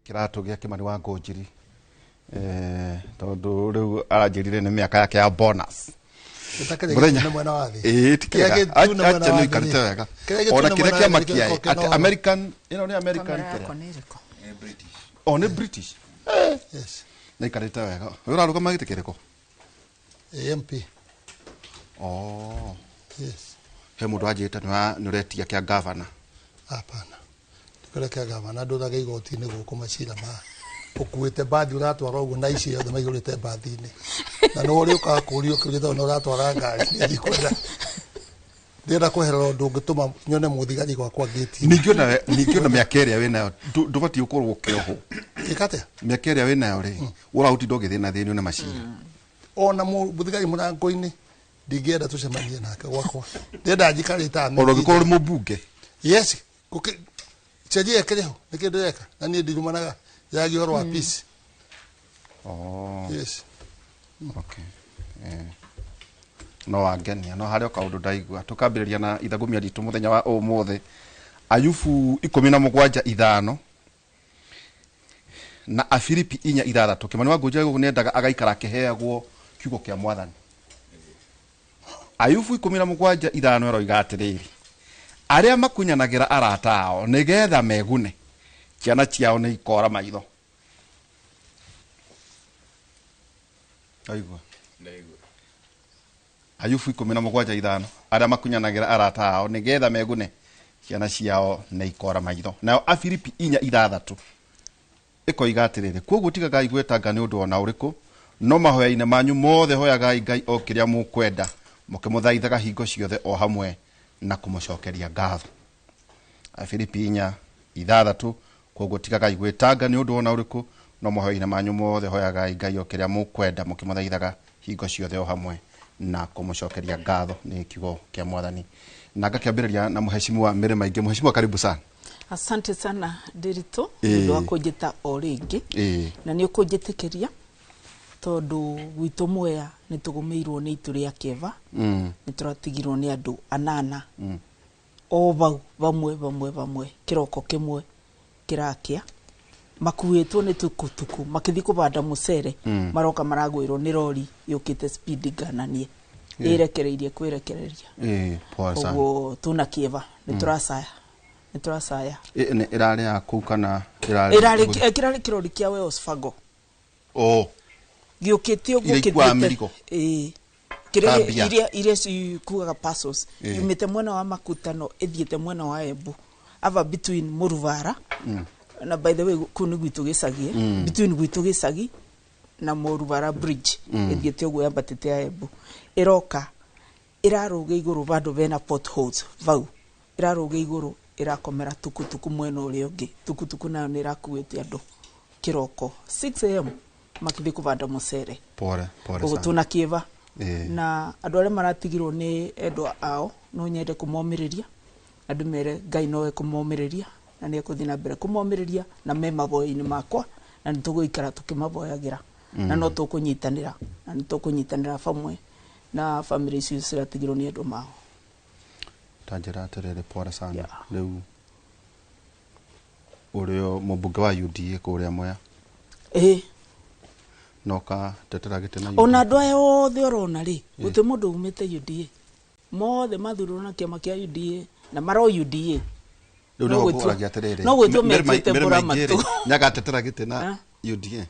Kĩratũ gĩa Kĩmani wa Ngũnjiri, tondũ rĩu aranjĩrire nĩ mĩaka yake ya bonus. Gĩtakĩrĩ Mũthenya. gĩtune mwena wa thĩ. Ĩĩ, ti Kĩrĩa kĩega. gĩtune mwena Acha wa nĩ thĩ ũikarĩte rĩ. wega. Kĩrĩa gĩtune Ona kĩrĩa mwena wa thĩ kĩamakia nĩkĩo ĩ, atĩ kĩna American, ĩno nĩ American Kamera kĩrĩa? yakwa nĩ ĩrĩkũ? O nĩ British. Yes. Nĩ aikarĩte wega. Ũyũ ũrarũgama gĩtĩ kĩrĩkũ? MP. Oh. Yes. He mũndũ anjĩte nĩ ũretia kĩa gavana. Hapana. Ndikũrekea gavana ndũrage igoti-inĩ gũkũ macira ma ũkuĩte mbathi ũratwara ũguo na ici othe maihũrĩte mbathi-inĩ na nĩ ũrĩ ũkaga kũrio kĩũria tondũ nĩ ũratwara ngari. Nĩ ndikwenda, ndĩrenda kweherera ũndũ ũngĩtũma nyone mũthigari gwakwa ngĩti. Ningĩ ona mĩaka ĩrĩa wĩnayo ndũbatiĩ gũkorwo ũkĩohwo. Ĩka atĩa? Mĩaka ĩrĩa wĩnayo rĩ, ũraũtinda ũgĩthĩna thĩnio nĩ macira. Ona mũthigari mũrango-inĩ ndingĩenda tũcemanie nake gwakwa, ndĩrenda njikarĩte. Ona ũngĩkorwo ũrĩ mũmbunge. Yes, sheria ĩkĩrĩ ho, nĩkĩ ndĩreka na niĩ ndirumanaga, njaragia ũhoro wa peace. Oh. Yes. Okay. No wangenia no harĩ o kaũndũ ndaigua. Tũkambĩrĩria na ithagumia ritũ mũthenya wa ũmũthĩ, Ayubu 17:5 na Afilipi 4:6. Kĩmani wa Ngũnja gũkũ nĩendaga agaikara akĩheagwo kiugo kĩa Mwathani. Ayubu 17:5 ĩroiga atĩrĩrĩ, arĩa makunyanagĩra arata ao nĩgetha megune, ciana ciao nĩ ikora maitho. Aigua? Ayubu 17:5, arĩa makunyanagĩra arata ao nĩgetha megune, ciana ciao nĩ ikora maitho. Nayo Afilipi 4:6 ĩkoiga atĩrĩrĩ, koguo tigagai gwĩtanga nĩ ũndũ ona ũrĩkũ, no mahoya-inĩ manyu mothe hoyagai Ngai o kĩrĩa mũkwenda, mũkĩmũthaithaga hingo ciothe o hamwe na kũmũcokeria ngatho. Afilipi 4:6, koguo tigagai gwĩtanga nĩ ũndũ ona ũrĩkũ, no mahoya-inĩ manyu mothe hoyagai Ngai o kĩrĩa mũkwenda, mũkĩmũthaithaga hingo ciothe o hamwe na kũmũcokeria ngatho. Nĩ kiugo kĩa Mwathani. Na ngakĩambĩrĩria na mũhecimu wa Mĩrĩ Maingĩ. Mũhecimu, karibu sana. Asante sana, Ndiritu, nĩ ũndũ wa kũnjĩta o rĩngĩ. Na nĩ ũkũnjĩtĩkĩria tondũ gwitũ Mwea nĩ tũgũmĩirwo nĩ itu rĩa kĩeva. Nĩ tũratigirwo nĩ andũ anana o vau vamwe vamwe vamwe, kĩroko kĩmwe kĩrakĩa, makuĩtwo nĩ tukutuku makĩthiĩ kũbanda mũcere. Maroka maragwĩrwo nĩ rori yũkĩte speed ngananie ĩrekereirie kwĩrekereria. Pole sana. Ũguo tuna kĩeva, nĩ tũracaya, nĩ tũracaya. Ĩrarĩ ya kũu kana ĩrarĩ? Ĩrarĩ kĩrarĩ kĩrori kĩa Wells Fargo. Oh. Gĩũkĩte ũguo. Iria ikuaga kĩthiĩte- mĩrigo? Ĩĩ. Kĩrĩa Kambia. iria cikuaga parcels. Yumĩte mwena wa Makutano ĩthiĩte mwena wa Embu, ava between Mũruvara na, by the way, kũu nĩ gwitũ gĩcagi, between gwitũ gĩcagi na Mũruvara bridge. Ĩthiĩte ũguo yambatĩte ya Embu, ĩroka ĩrarũga igũrũ vandũ vena potholes vau, ĩrarũga igũrũ ĩrakomera tukutuku mwena ũrĩa ũngĩ. Tukutuku nayo nĩ ĩrakuĩte andũ kĩroko 6 a.m. makĩthiĩ kũbanda mũcere. Pole pole Koguo sana. tuna kĩeva. Na andũ arĩa maratigirwo nĩ endwa ao, no nyende kũmomĩrĩria andũ mere Ngai nowe kũmomĩrĩria na nĩ ekũthiĩ na mbere kũmomĩrĩria, na me mahoya-inĩ makwa na nĩ tũgũikara tũkĩmahoyagĩra na no tũkũnyitanĩra na nĩ tũkũnyitanĩra bamwe na bamĩrĩ icio ciratigirwo nĩ andũ mao. Ta njĩra atĩrĩrĩ, pole sana. Rĩu ũrĩ mũmbunge wa UDA kũrĩa Mwea? Ĩĩ. Na ũkatetera gĩtĩ na Ona UDA? andũ aya othe ũrona rĩ, gũtirĩ mũndũ umĩte UDA, mothe mathurirwo na kĩama kĩa UDA na maro UDA. Rĩu No nĩho gwĩtua- ngũragia atĩrĩrĩ, no gwĩtua metuĩte Mĩrĩ mbũra Maingĩ rĩ, matũ. nĩagatetera gĩtĩ na Ah. UDA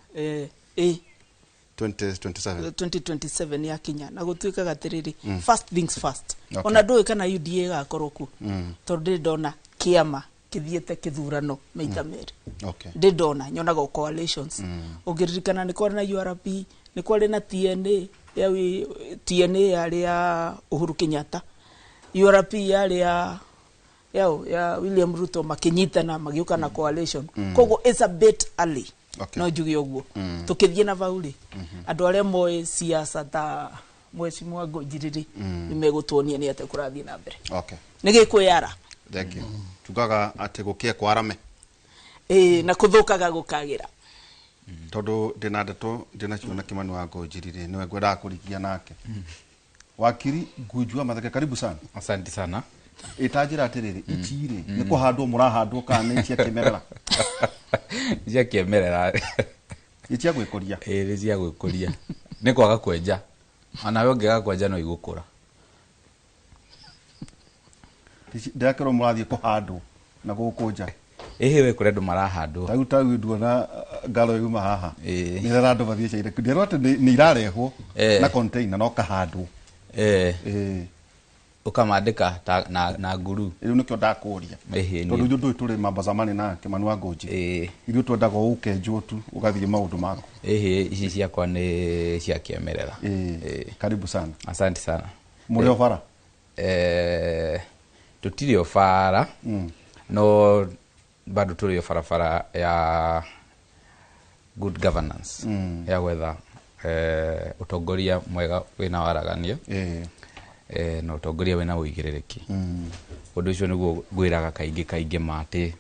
2027 2027? Yakinya na gũtuĩkaga atĩrĩrĩ, first things first. Ona ndũĩ kana UDA ĩgakorwo kuo, tondũ ndĩrĩ ndona kĩama kĩthiĩte kĩthurano maita merĩ. Ndĩ ndona, nyonaga o coalitions. Ũngĩririkana nĩ kwarĩ na URP, nĩ kwarĩ na TNA ya TNA yarĩ ya Uhuru Kenyatta, URP yarĩ ya yao ya William Ruto, makĩnyitana magĩũka na coalition. Koguo it's a bit early. No njuge ũguo tũkĩthiĩ na vau rĩ, andũ arĩa moĩ siasa ta Mheshimiwa Ngũnjiri rĩ, nĩ megũtuonia nĩ atĩa kũrathiĩ na mbere. Nĩ gĩkwĩyara. Thank you. Tugaga atĩ gũkĩe kwarame. Ĩĩ, na kũthũkaga gũkagĩra. Tondũ ndĩna ndeto ndĩnacio na Kĩmani wa Ngũnjiri rĩ, nĩwe ngwendaga kũrigia nake. Wakiri Ngunju wa Matheke, karibu sana. Asante sana. Ĩtanjĩra atĩrĩrĩ, ici rĩ, nĩ kũhandwo mũrahandwo kana nĩ cia kĩmerera? Nĩ cia kĩemerera. Nĩ cia gwĩkũria. Ĩĩ, nĩ cia gwĩkũria, nĩ kwaga kwenja, onawe ũngĩaga kwenja no igũkũra. Ndĩrakĩrwo mũrathiĩ kũhandwo na gũkũ nja. Ĩhĩ, we, kũrĩ andũ marahandwo. Tarĩu nduona ngaro yuma haha. Ĩĩ. Nĩ rera andũ mathiĩ China, ndĩrwo atĩ nĩ irarehwo na container no kahandwo. Ĩĩ. Ũkamandĩka na nguru. Rĩu nĩkĩo ndakũria. Ĩhĩ. Tondũ ithuĩ ndũĩ tũrĩ mambo zamani na Kimani wa Ngũnji. Ithuĩ twendaga ũkenjwo tu ũgathiĩ maũndũ maku. Ĩhĩ, ici ciakwa nĩ cia kĩemerera. Ĩĩ. Karibu sana. Asante sana. Mũrĩ o bara? Tũtirĩ o bara, no bado tũrĩ o barabara ya good governance, ya gwetha ũtongoria mwega wĩna waragania na ũtongoria wĩna ũigĩrĩrĩki. Ũndũ ũcio nĩguo ngwĩraga kaingĩ kaingĩ ma atĩ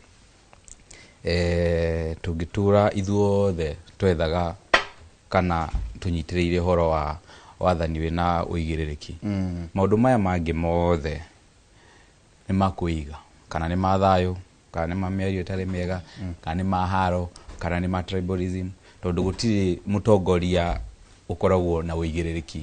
tũngĩtũra ithuothe twethaga kana tũnyitĩrĩire ũhoro wa wathani wĩna ũigĩrĩrĩki, maũndũ maya mangĩ mothe nĩ makwĩiga, kana nĩ ma thayũ, kana nĩ ma mĩario ĩtarĩ mĩega, kana nĩ ma haro, kana nĩ ma tribalism, tondũ gũtirĩ mũtongoria ũkoragwo na ũigĩrĩrĩki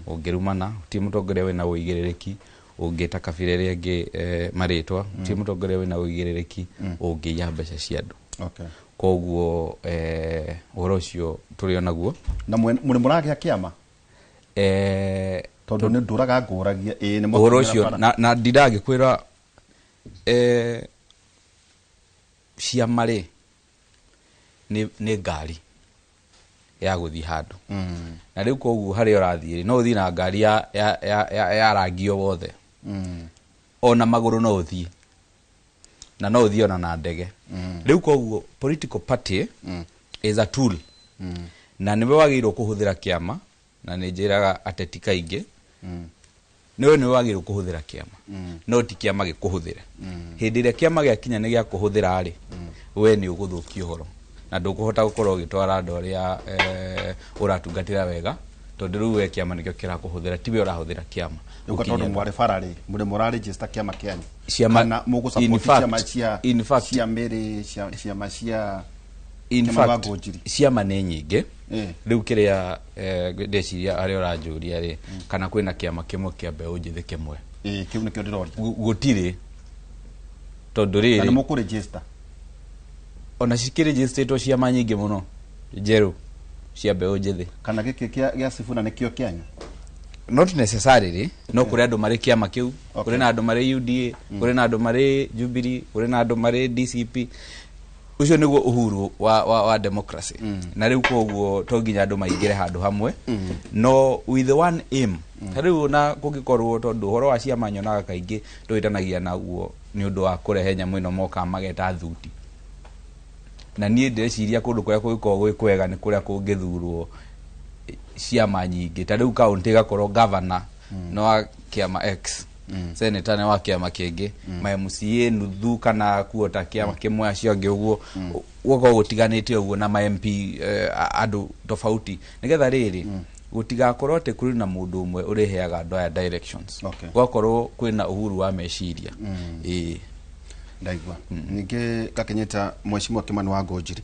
ũngĩrumana, gũtirĩ mũtongoria wĩna ũigĩrĩrĩki ũngĩta kabira ĩrĩa ĩngĩ marĩtwa, gũtirĩ mũtongoria wĩna ũigĩrĩrĩki ũngĩiya mbeca cia andũ. Koguo ũhoro ũcio tũrĩ o naguo. Na mũrĩ mũragĩa kĩama? Tondũ nĩ ndũraga ngũragia, ĩĩ nĩ ũhoro mũtũmĩra ũcio bara. Na ndindangĩkwĩra ciama rĩ nĩ ngari ya gũthiĩ handũ, na rĩu koguo harĩa ũrathiĩ rĩ, no ũthiĩ na ngari ya rangi o wothe, ona magũrũ no ũthiĩ, na no ũthiĩ ona na ndege. Rĩu koguo political party is a tool, na nĩwe wagĩrĩirwo kũhũthĩra kĩama, na nĩ njĩraga ateti kaingĩ, nĩwe wagĩrĩirwo kũhũthĩra kĩama, no ti kĩama gĩkũhũthĩre. Hĩndĩ ĩrĩa kĩama gĩakinya nĩ gĩa kũhũthĩra rĩ, we nĩ ũgũthũkia ũhoro na ndũkũhota gũkorwo ũgĩtwara andũ arĩa ũratungatĩra wega, tondũ rĩu we kĩama nĩkĩo kĩrakũhũthĩra, tiwe ũrahũthĩra kĩama. Rĩu tondũ Gũkinyia mwarĩ bara rĩ, mũrĩ mũraregister kĩama kĩanyu Ciama- kana mũgũ in support fact- ciama cia in fact- cia Mĩrĩ, ciama cia in Kimani wa fact Ngũnjiri? Ciama nĩ nyingĩ. Rĩu kĩrĩa ndeciria arĩa ũranjũria rĩ, kana kwĩna kĩama kĩmwe kĩa mbeũ njĩthĩ kĩmwe? Ĩĩ, kĩu nĩkĩo ndĩroria. Gũtirĩ, tondũ Na nĩ rĩrĩ mũkũregister? Ona cikĩrĩgĩstĩtwo ciama nyingĩ mũno njerũ cia mbeũ njĩthĩ. Kana gĩkĩ gĩa Sifuna nĩkĩo kĩanyu? Not necessarily, no kũrĩ andũ marĩ kĩama kĩu. Kũrĩ na andũ marĩ UDA, kũrĩ na andũ marĩ Jubilee, kũrĩ na andũ marĩ DCP. Ũcio nĩguo uhuru wa democracy. Na rĩu koguo to nginya andũ maingĩre handũ hamwe, no with one aim. Ta rĩu ona kũngĩkorwo, tondũ ũhoro wa ciama nyonaga kaingĩ tũhĩtanagia naguo nĩ ũndũ wa kũrehe nyamũ ĩno mokaga mageta thuti, na niĩ ndĩreciria kũndũ kũrĩa kũngĩkorwo gwĩ kwega nĩ kũrĩa kũngĩthurwo ciama nyingĩ. Ta rĩu kaũntĩ ĩgakorwo governor no wa kĩama X, senator nĩ wa kĩama kĩngĩ, ma MCA nuthu kana kuota kĩama kĩmwe, acio angĩ ũguo, gũgakorwo gũtiganĩte ũguo, na ma MP andũ tofauti, nĩgetha rĩrĩ gũtigakorwo atĩ kũrĩ na mũndũ ũmwe ũrĩheaga andũ aya directions. Gũgakorwo kwĩna uhuru wa meciria. Ĩĩ. Ndaigua. Ningĩ gakinyĩta Mheshimiwa Kimani wa Ngũnjiri.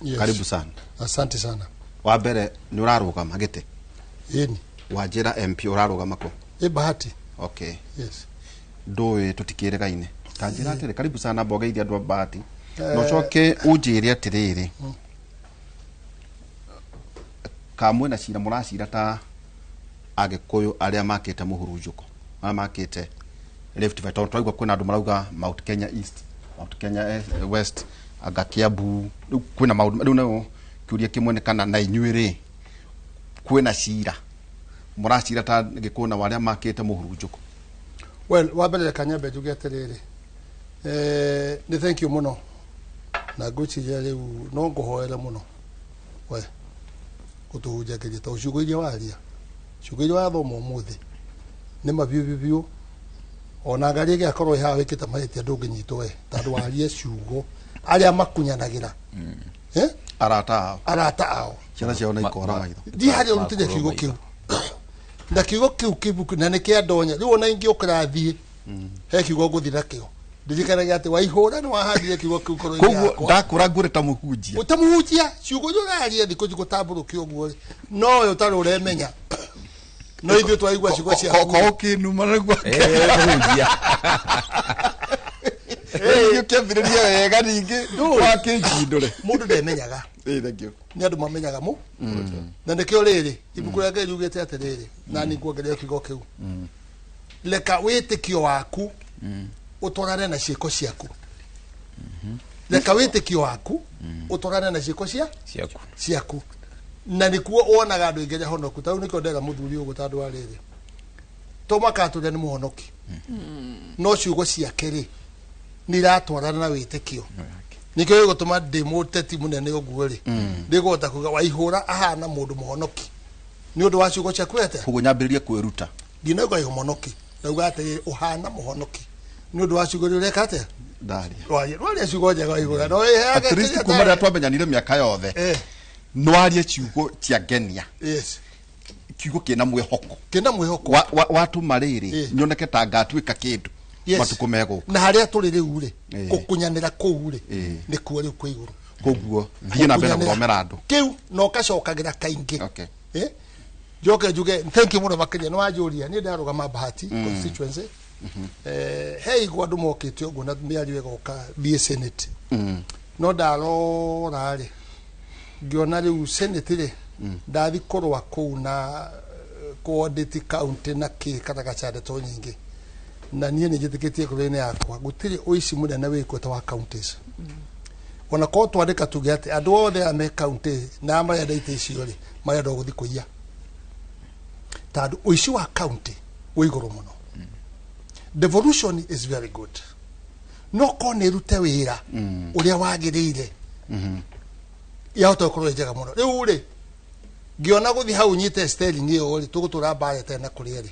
Yes. Karibu sana. Asante sana. Wa mbere, nĩ ũrarũgama gĩtĩ? Ĩni. Wanjĩra MP ũrarũgama kũ? Ĩ Bahati. Yes. Ndũĩ tũtikĩrĩgaine, ta njĩra atĩrĩ, karibu sana, mbogeithia andũ a Bahati, na ũcoke ũnjĩre atĩrĩrĩ, ka mwĩna cira mũracira ta Agĩkũyũ arĩa makĩte mũhurunjũko, arĩa makĩte Rift Valley, tondũ twaigua kwĩna andũ marauga Mount Kenya East, Mount Kenya West, anga Kiambu. Rĩu kwĩna maũndũ rĩu nĩo kĩũria kĩmwe nĩ kana na inyuĩ rĩ kwĩna cira mũracira ta Gĩkũyũ na arĩa makĩte mũhurunjũko? Well, wa mbere reka nyambe njuge atĩrĩrĩ, nĩ thank you mũno, na ngwĩciria rĩu no ngũhoere mũno we gũtũhunjagĩria, tondũ ciugo iria waria, ciugo iria wathoma ũmũthĩ nĩ ma biũ biũ biũ. Ona ngari ĩgĩakorwo ĩ haha wĩkĩte mahĩtia ndũngĩnyitwo we, tondũ warie ciugo arĩa makunyanagĩra. Eh? Arata ao. Arata ao. Ciana ciao na ikora maitho. Ndi harĩa ũrutire kiugo kĩu, na kiugo kĩu kĩbuku na nĩ kĩa ndonya. Rĩu ona ingĩũkĩra thiĩ he kiugo ngũthiĩ nakĩo. Ndirikanagia atĩ Waihũra nĩ wahandire kiugo kĩu ngoro-inĩ Koguo yakwa. ndakũra ngũre ta mũhunjia. Ũtamũhunjia ciugo iria ũraria thikũ ici gũtambũrũkio ũguo rĩ, nowe ũtarĩ ũremenya. No ithuĩ twaigua ciugo ciaku. Ko ũkĩnuma nĩguo. Kũhunjia. Rĩu ũkĩambĩrĩria wega ningĩ wakĩnjindũre. Mũndũ ndemenyaga. Ĩĩ, thank you. Nĩ andũ mamenyaga mũ. Na nĩkĩo rĩrĩ ibuku rĩa Ngai riugĩte atĩrĩrĩ, na niĩ nguongerera kiugo kĩu, reka wĩtĩkio waku ũtwarane na ciĩko ciaku. Reka wĩtĩkio waku ũtwarane na ciĩko ciaku. Ciaku. Na nĩkuo wonaga andũ aingĩ arĩa honoku. Ta rĩu nĩkĩo ndera mũthuri ũguo tondũ wa rĩrĩ, to makatũria nĩ mũhonoki, no ciugo ciake rĩ nĩ iratwarana na wĩtĩkio. Nĩkĩo gĩgũtũma ndĩ mũteti mũnene ũguo rĩ, ndĩkũhota kuga Waihũra ahana mũndũ mũhonoki nĩ ũndũ wa ciugo ciaku atĩa. Koguo nyambĩrĩrie kwĩruta. Ndinauga ĩ mũhonoki, ndauga atĩrĩrĩ, ũhana mũhonoki nĩ ũndũ wa ciugo iria ũreka atĩa. Ndaria. Waria ciugo njega Waihũra, no ĩheage At least kĩrĩa kuma rĩrĩa twamenyanire mĩaka yothe, nĩwarie ciugo cia ngenia. Kiugo kĩna mwĩhoko. Kĩna mwĩhoko. Watũma rĩrĩ nyoneke ta ngatuĩka kĩndũ matukũ megũka. Na harĩa tũrĩ rĩu rĩ, gũkunyanĩra kũu rĩ, nĩkuo rĩu kwĩ igũrũ. Koguo thiĩ na mbere Gũkunyanĩra. gũthomera andũ. Kĩu na ũgacokagĩra kaingĩ. Njoke njuge thank you mũno makĩria nĩ wanjũria. Niĩ ndarũgama Bahati constituency. He igwa andũ mokĩte ũguo na mĩario ĩgoka thiĩ Senate, no ndarora rĩ, ngĩona rĩu Senate rĩ, ndathi kũrũa kũu na coordinate county na kĩ karagaca ndeto nyingĩ, na niĩ nĩ njĩtĩkĩtie ngoro-inĩ yakwa gũtirĩ ũici mũnene wĩkuo ta wa counties. Ona korwo twandĩka tuge atĩ andũ othe aya me county na marenda itĩ icio rĩ, marenda gũthiĩ kũiya, tondũ ũici wa county wĩ igũrũ mũno. Devolution is very good, no korwo nĩ ĩrute wĩra ũrĩa wagĩrĩire, yahota gũkorwo ĩ njega mũno. Rĩu rĩ, ngĩona gũthiĩ hau nyite steering ĩyo rĩ, tũgũtũra mbara ĩtarĩ na kũrĩa rĩ.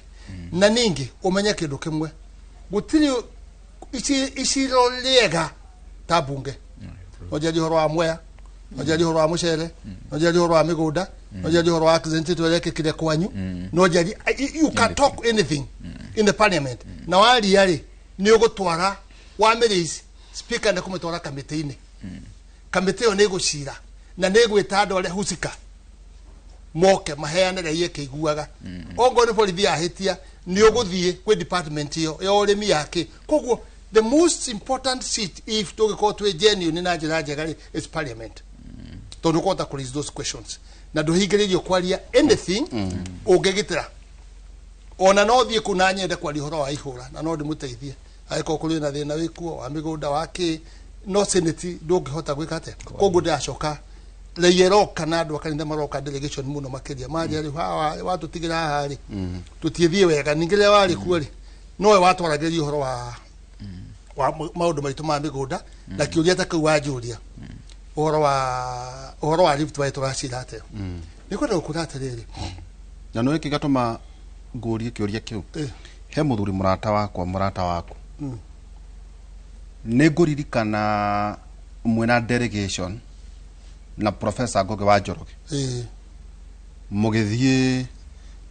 Na ningĩ ũmenye kĩndũ kĩmwe, gũtirĩ iciro rĩega ta mbunge. No njarie ũhoro wa Mwea, no njarie ũhoro wa mũcere, no njarie ũhoro wa mĩgũnda, no njarie ũhoro wa accident ĩrĩa ĩrekĩkire kwanyu, no njarie, you can talk anything in the parliament. Na waria rĩ, nĩ ũgũtwara wamĩrĩici speaker nĩ kũmĩtwara kamĩtĩ-inĩ. Kamĩtĩ ĩyo nĩ ĩgũcira na nĩ ĩgwĩta andũ arĩa husika moke maheane raia ĩkĩiguaga. Ongorwo nĩ borithi yahĩtia, nĩ ũgũthiĩ kwĩ department ĩyo ya ũrĩmi yake. Koguo the most important seat, if tũngĩkorwo twĩ genuine na njĩra njega rĩ, is parliament, tondũ ũkũhota kũ raise those questions na ndũhingĩrĩirio kwaria anything ũngĩgitĩra. Ona no thiĩ kũu na nyende kwaria ũhoro wa ihũra, na no ndĩmũteithie angĩkorwo kũrĩ na thĩna wĩkuo wa mĩgũnda wa kĩ, no Senate ndũngĩhota gwĩka atĩa. Koguo ndĩracoka raia ĩroka na andũ a kanitha maroka delegation mũno makĩria manjĩra rĩu haha watũtigĩra haha rĩ, tũtiĩthiĩ wega. Ningĩ rĩrĩa warĩ kuo rĩ, nowe watwaragĩria ũhoro wa maũndũ maitũ ma mĩgũnda na kĩũria ta kĩu wanjũria, ũhoro wa Rift Valley tũracira atĩa. Nĩ kwenda gũkwĩra atĩrĩrĩ. Na nĩ kĩ gatũma ngũrie kĩũria kĩu? He mũthuri mũrata wakwa, mũrata waku, nĩ ngũririkana mwena delegation na Professor Ngugi wa Njoroge, mũgĩthiĩ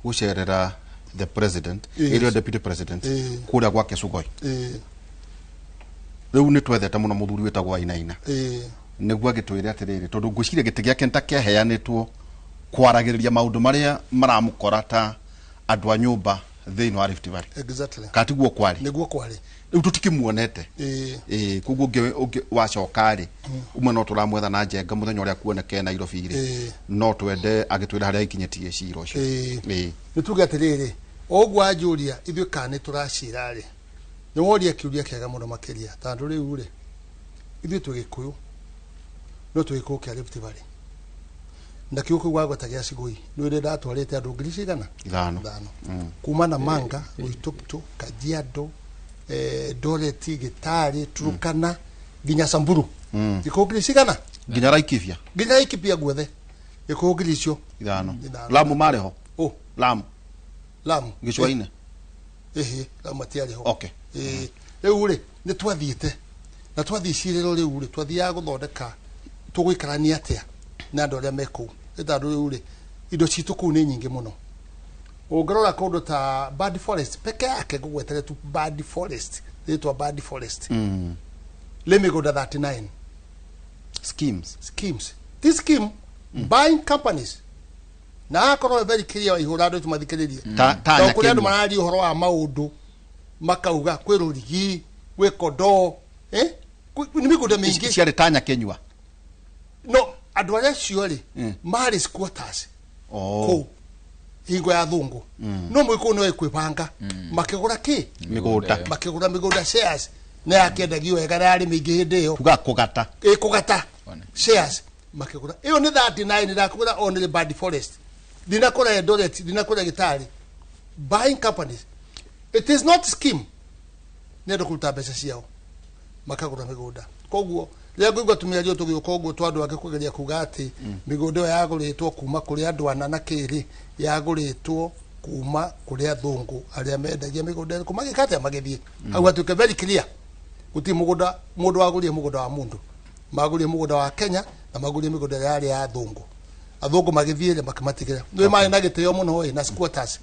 gũcerera the president, ĩrĩa deputy president, kũrĩa gwake Sugoi. Rĩu nĩ twethete mũno mũthuri wĩtagwo Wainaina nĩguo agĩtwĩre atĩrĩrĩ, tondũ ngwĩciria gĩtĩ gĩake nĩ ta kĩaheanĩtwo kwaragĩrĩria maũndũ marĩa maramũkora ta andũ a nyũmba thĩinĩ wa Rift Valley. Katiguo kwarĩ? Nĩguo kwarĩ. Rĩu tũtikĩmuonete. Ĩĩ, koguo ũngĩ wacoka rĩ, umwe no tũramwetha na njenga mũthenya ũrĩa kuoneke Nairobi rĩ, no twende agĩtwĩra harĩa ikinyĩtie cira ũcio. Nĩ tuge atĩrĩrĩ, o ũguo wanjũria ithuĩ kana nĩ tũracira rĩ, nĩ woria kĩũria kĩega mũno makĩria, tondũ rĩu rĩ, ithuĩ twĩ Gĩkũyũ, no twĩ Gĩkũyũ kĩa Rift Valley, na kiugo kĩu wagweta gĩa Cigũi, nĩ ũrĩa ndatwarĩte andũ ngiri cigana? 5. 5 kuma Namanga, Loitoktok, Kajiado, Eldoret, Gĩtarĩ, Turkana nginya Samburu. Gĩkũyũ ngiri cigana? Nginya Laikipia. Nginya Laikipia guothe, gĩkũyũ ngiri icio 5. 5. Lamu marĩ ho? Ũ? Lamu. Lamu. Gĩcũa-inĩ. Ĩhĩ, Lamu matiarĩ ho. Okay. Ĩĩ, rĩu rĩ, nĩ twathiĩte na twathiĩ cirĩro rĩu rĩ, twathiaga gũthondeka tũgũikarania atĩa na andũ arĩa me kũu, nĩ tondũ rĩu rĩ, indo citũ kũu nĩ nyingĩ mũno. Ũngĩrora kũndũ ta Bad Forest peke yake, ngũgwetere tu Bad Forest. Rĩtwa Bad Forest rĩ mĩgũnda 39. Schemes. Schemes, this scheme, buying companies, na akorwo very clear wa ihũra andũ tũmathikĩrĩrie. Ta Tondũ kũrĩ andũ Nyakĩnyua. Mararia ũhoro wa maũndũ makauga kwĩ rũrigi, gwĩ kondoo, eh? Nĩ mĩgũnda mĩingĩ. Ciarĩ ta Nyakenyua. No andũ arĩa acio rĩ marĩ squatters Oh. kũu hingo ya thũngũ, no mũgĩkũyũ no ekwĩbanga makĩgũra kĩ? Mĩgũnda. Makĩgũra mĩgũnda, shares, na yakĩendagio wega na yarĩ mĩingĩ hĩndĩ ĩyo. Kuga kũgata. Ĩkũgata. One. Shares makĩgũra, ĩyo nĩ 39 ndakũgũra only Bad Forest, ndinakũra Eldoret, ndinakũra Gĩtarĩ. Buying companies, it is not scheme, nĩ andũ kũruta mbeca ciao makagũra mĩgũnda. Koguo rĩrĩa ngũigua tũmĩario tũgĩũka ũguo twa andũ angĩ kũgeria kuga atĩ mĩgũnda ĩyo yagũrĩtwo kuma kũrĩ andũ ana na kĩrĩ, yagũrĩtwo kuma kũrĩ athũngũ arĩa mendagia mĩgũnda ĩrĩkũ, magĩka atĩa, magĩthiĩ hau hatuĩke very clear, gũtirĩ mũgũnda mũndũ wagũrire mũgũnda wa mũndũ. Magũrire mũgũnda wa Kenya na magũrire mĩgũnda ĩrĩa yarĩ ya athũngũ. Athũngũ magĩthiĩ rĩ, makĩmatigĩra nĩ marĩ na gĩtĩo mũno ĩ na squatters,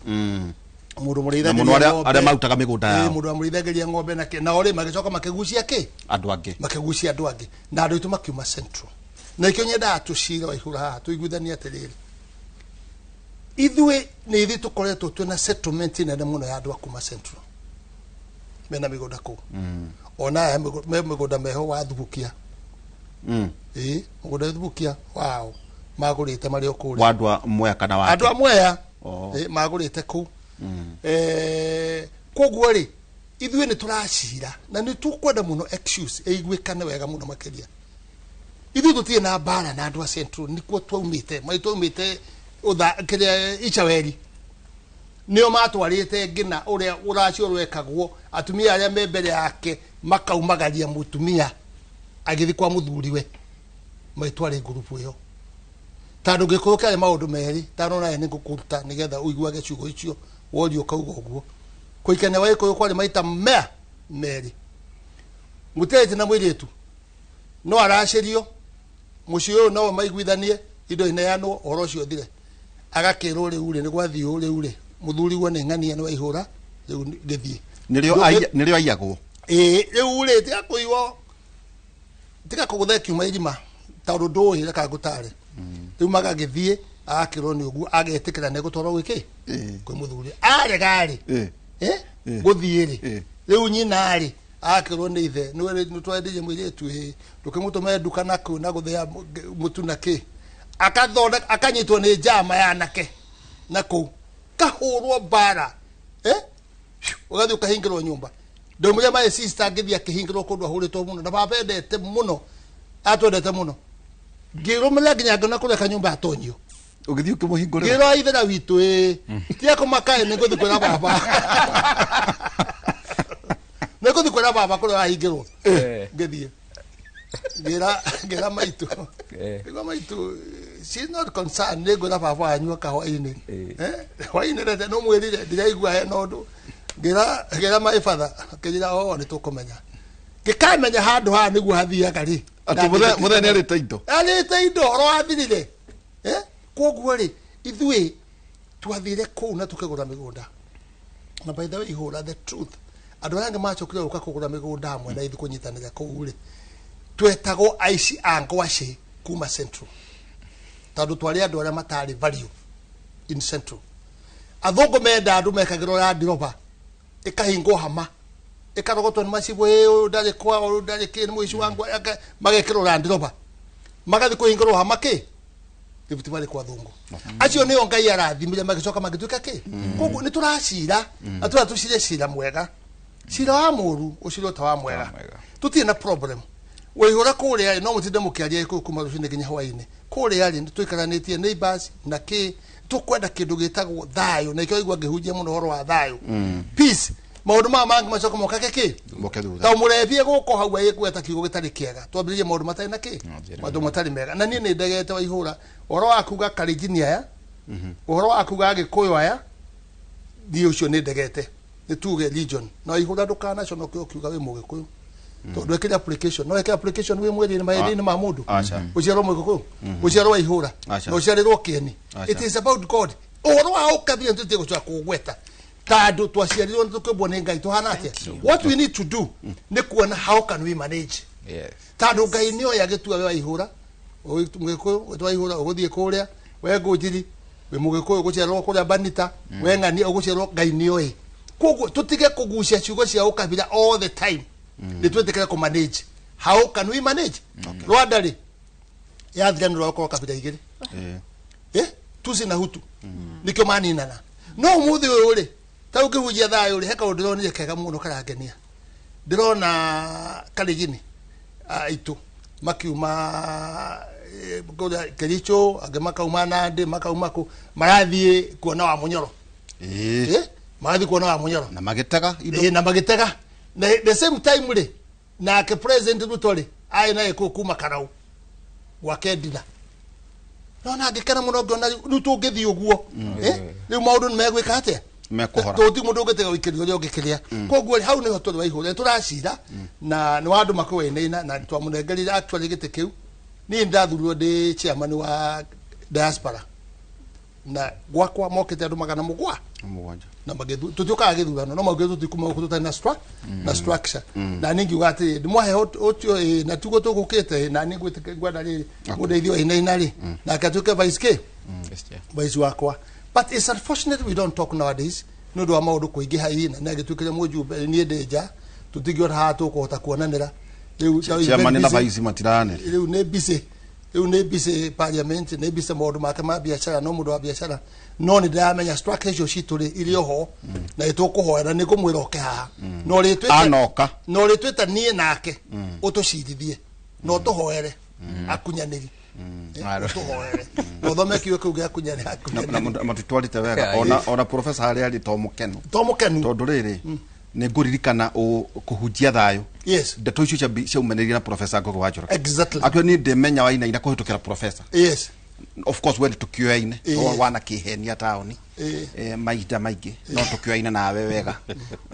mũndũ Na mũrĩithagĩria mũno arĩa ng'ombe. arĩa marutaga mĩgũnda Ĩ, yao. mũndũ amũrĩithagĩria ng'ombe na kĩ, nao rĩ magĩcoka makĩgucia kĩ? Andũ angĩ. Makĩgucia andũ angĩ, na andũ aitũ makiuma Central. Na ikĩo nyendaga tũcire wa ihũra haha tũiguithanie atĩrĩrĩ, ithuĩ nĩ ithuĩ tũkoretwo twĩna settlement nene mũno ya andũ a kuma Central mena mĩgũnda kũu. Ona aya me mĩgũnda meho wa Thubukia. Ĩ, mũgũnda wa Thubukia wao magũrĩte marĩ o kũrĩa. Wa andũ a Mwea kana wake? Andũ a Mwea. Oh. Ĩ, magũrĩte kũu. Koguo rĩ, ithuĩ nĩ tũracira na nĩ tũkwenda mũno excuse ĩiguĩkane wega mũno makĩria. Ithuĩ tũtirĩ na mbara na andũ a Central, nĩkuo twaumĩte, mai twaumĩte kĩrĩa Ichaweri, nĩo matwarĩte ngina ũrĩa ũracio rwekagwo, atumia arĩa me mbere yake makaumagaria mũtumia agĩthiĩ kwa mũthuriwe, maitwarĩ ngurubu ĩyo, tondũ ngĩkũyũ kĩarĩ maũndũ merĩ tano naye nĩ ngũkũruta nĩgetha ũiguage ciugo icio worio ũkauga ũguo. Kũikania wa gĩkũyũ kwarĩ maita mea merĩ, mũtirĩte na mũirĩtu no aracĩrio mũciĩ ũyũ, no maiguithanie indo ineanwo, ũhoro ũcio ũthire. Agakĩrwo rĩu rĩ nĩ gwathiĩ ũũ, rĩu rĩ mũthuriguo nĩ ng'ania nĩ waihũra, rĩu gĩthiĩ. Nĩrĩo aiyagwo. Ĩĩ, rĩu rĩ tiga kũiywo, tiga kũgũtha kiuma irima tondũ ndũĩ, reka ngũtare. Rĩu magagĩthiĩ, agakĩrwo nĩ ũguo, agetĩkĩra nĩ egũtwarwo gwĩkĩ? Kwĩ mũthuri. Arega rĩ, gũthiĩ rĩ, rĩu nyina rĩ agakĩrwo nĩ ithe nĩ twendirie mũirĩtu, ĩ ndũkĩmũtũme nduka na kũ na gũthĩa mũtu na kĩ, akathondeka akanyitwo nĩ njama ya anake na kũu kahũrwo mbara, eh, ũgathiĩ ũkahingĩrwo nyũmba. Ndaumire my sister ngĩthiĩ akĩhingĩrwo kũndũ ahũrĩtwo mũno, na baba endete mũno, atwendete mũno, ngĩrũmĩrĩra nginya ngĩona kũrĩa kanyũmba atonyio. Ũgĩthiĩ ũkĩmũhingũrĩra? Ngĩrwo ithera witũ, ĩ tiga kũmakaĩ, nĩ ngũthiĩ kwĩra baba, nĩ ngũthiĩ kwĩra baba kũrĩa wahingĩrwo. Ngĩthiĩ ngĩra maitũ, ngĩra maitũ, she's not concerned, nĩ ngwĩra baba wanyu kahwainĩ. Hwainĩ rete no mwĩrire ndiraigua hena ũndũ. Ngĩra my father, akĩnjĩra o nĩ tũkũmenya, ngĩkamenya handũ haha nĩguo hathiaga rĩ. Atĩ mũthee nĩ arĩte indo? Arĩte indo oro wathirire. Eh, koguo rĩ, ithuĩ twathire kũu na tũkĩgũra mĩgũnda. Na by the way, ihũra the truth, andũ arĩa angĩ macokire gũka kũgũra mĩgũnda hamwe na ithuĩ kũnyitanĩra kũu rĩ, twetagwo aici a ngwacĩ kuma Central, tondũ twarĩ andũ arĩa matarĩ value in Central. Athũngũ menda andũ mekagĩrwo Land Rover, ĩkahingwo hama, ĩkarogotwo nĩ macibũ, ĩ ũyũ ndarĩ kwa, ũyũ ndarĩ kĩ, nĩ mũici wa ngwa, magekĩrwo Land Rover, magathiĩ kũhingĩrwo hama kĩ Rift Valley kwa thũngũ acio. Nĩo Ngai arathimire, magĩcoka magĩtuĩka kĩ. Koguo nĩ tũracira na tũra tũcire cira mwega, cira wa mũru ũcirwo ta wa mwega. Mwega. Tũtirĩ na problem waihũra kũrĩa rĩ, no mũtinde mũkĩaria kũu kuma rũcinĩ nginya hwainĩ. Kũrĩa rĩ, nĩtũikaranĩtie neighbors na kĩ, tũkwenda kĩndũ gĩtagwo thayũ, na ikĩo igua ngĩhunjia mũno ũhoro wa thayũ, peace. Maũndũ maya mangĩ macoka mokake kĩ? Moke thutha. Ta mũrebie gũkũ hau agĩkweta kiugo gĩtarĩ kĩega, twambĩrĩrie maũndũ matarĩ na kĩ? No, njĩra. Maũndũ matarĩ mega. Na niĩ nĩ ndegete waihũra ũhoro wa kuga Kalenjin aya, ũhoro wa kuga Agĩkũyũ aya, niĩ ũcio nĩ ndegete. Nĩ tuge region no ihũra, ndũkanaconoke ũkiuga wĩ Mũgĩkũyũ, tondũ wekĩre application, no wekĩre application wĩ mwĩrĩ-inĩ mahĩndĩ-inĩ ma mũndũ. Aca. Ũciarwo Mũgĩkũyũ, ũciarwo wa ihũra Aca. na ũciarĩrwo kĩeni. Aca. It is about God. Ũhoro wa ũkabira tũtige gũcoka kũgweta. Ta andũ twaciarirwo nĩ tũkĩũmbwo nĩ Ngai tũhana atĩa? What we need to do nĩ kuona how can we manage. Tondũ Ngai nĩ oĩ agĩtua we Waihũra, Mũgĩkũyũ wĩtwo Waihũra ũgũthiĩ kũrĩa, we Ngũnjiri wĩ Mũgĩkũyũ ũgũciarwo kũrĩa Banita, we Ng'ania ũgũciarwo, Ngai nĩ oĩ. Koguo tũtige kũgucia ciugo cia ũkabira all the time, nĩ twĩtĩkĩre kũ manage. How can we manage? Rwanda rĩ, yathira nĩ rwakorwo kabira igĩrĩ, Tutsi na Hutu, nikĩo maninana. No ũmũthĩ ũyũ rĩ, ta rĩu ngĩhunjia thayũ rĩ, he kaũndũ ndĩronire kega mũno karangenia. Ndĩrona Karigini aitũ makiuma kũrĩa Kericho, angĩ makauma Nandi, makauma kũ, marathiĩ kuona wa Mũnyoro. Marathiĩ kuona wa Mũnyoro na magĩtega indo. Na magĩtega. Na the same time rĩ, nake President Ruto rĩ, arĩ naye kũu kuma Karau gwake ndina. No na ngĩkena mũno ngĩona rĩu tũngĩthiĩ ũguo, rĩu maũndũ nĩ megwĩka atĩa? Mekũhora. Tũti mũndũ ũngĩtiga gũikĩria ũrĩa ũngĩ kĩrĩa. Koguo rĩ, hau nĩho tũrĩ Waihũra, tũracira na nĩ wa andũ makũwainaina na twamũnengerire actually gĩtĩ kĩu. Niĩ ndathurirwo ndĩ chairman wa diaspora na gwakwa mokĩte andũ 700. 7. Na magĩthu tũtiũkaga gĩthurano no maugire tũtikuma gũkũ tũtarĩ na na structure. Na niĩ ngiuga atĩrĩ, ndĩmwahe ũtio na tiguo tũgũkĩte, na niĩ ngwenda rĩrĩ mũndeithio ĩnaina rĩ, nake atuĩke vice k vice wakwa. But it's unfortunate we don't talk nowadays nĩ ũndũ wa maũndũ kũingĩha ĩ, na nĩ agĩtuĩkire mũjumbe, niĩ ndĩ nja, tũtingĩona haha tũkũhota kuonanĩra rĩu. Chairman na vice matiranĩria. Rĩu nĩ busy, rĩu nĩ busy parliament, nĩ busy maũndũ make ma biacara, no mũndũ wa biacara. No nĩ ndĩramenya structure icio citũ rĩ, irĩ oho na nĩ tũkũhoya na nĩ ngũmwĩra oke haha na ũrĩtwĩta Anoka. Na ũrĩtwĩta niĩ nake ũtũcirithie na ũtũhoere akunyanĩri. Ũtũhoere na ũthome kiugo kĩu gĩa na matitwarĩte wega. Ona professor harĩa arĩ to mũkenu. To mũkenu. Tondũ rĩrĩ, nĩ ngũririkana kũhunjia thayũ, ndeto icio ciaumanĩrire na Professor Ngugi wa Njoroge. Actually niĩ ndĩmenya Wainaina kũhĩtũkĩra professor. Of course we tũkĩoyaine to wana kĩhenia taũni mahinda maingĩ, no tũkĩoyaine nawe wega,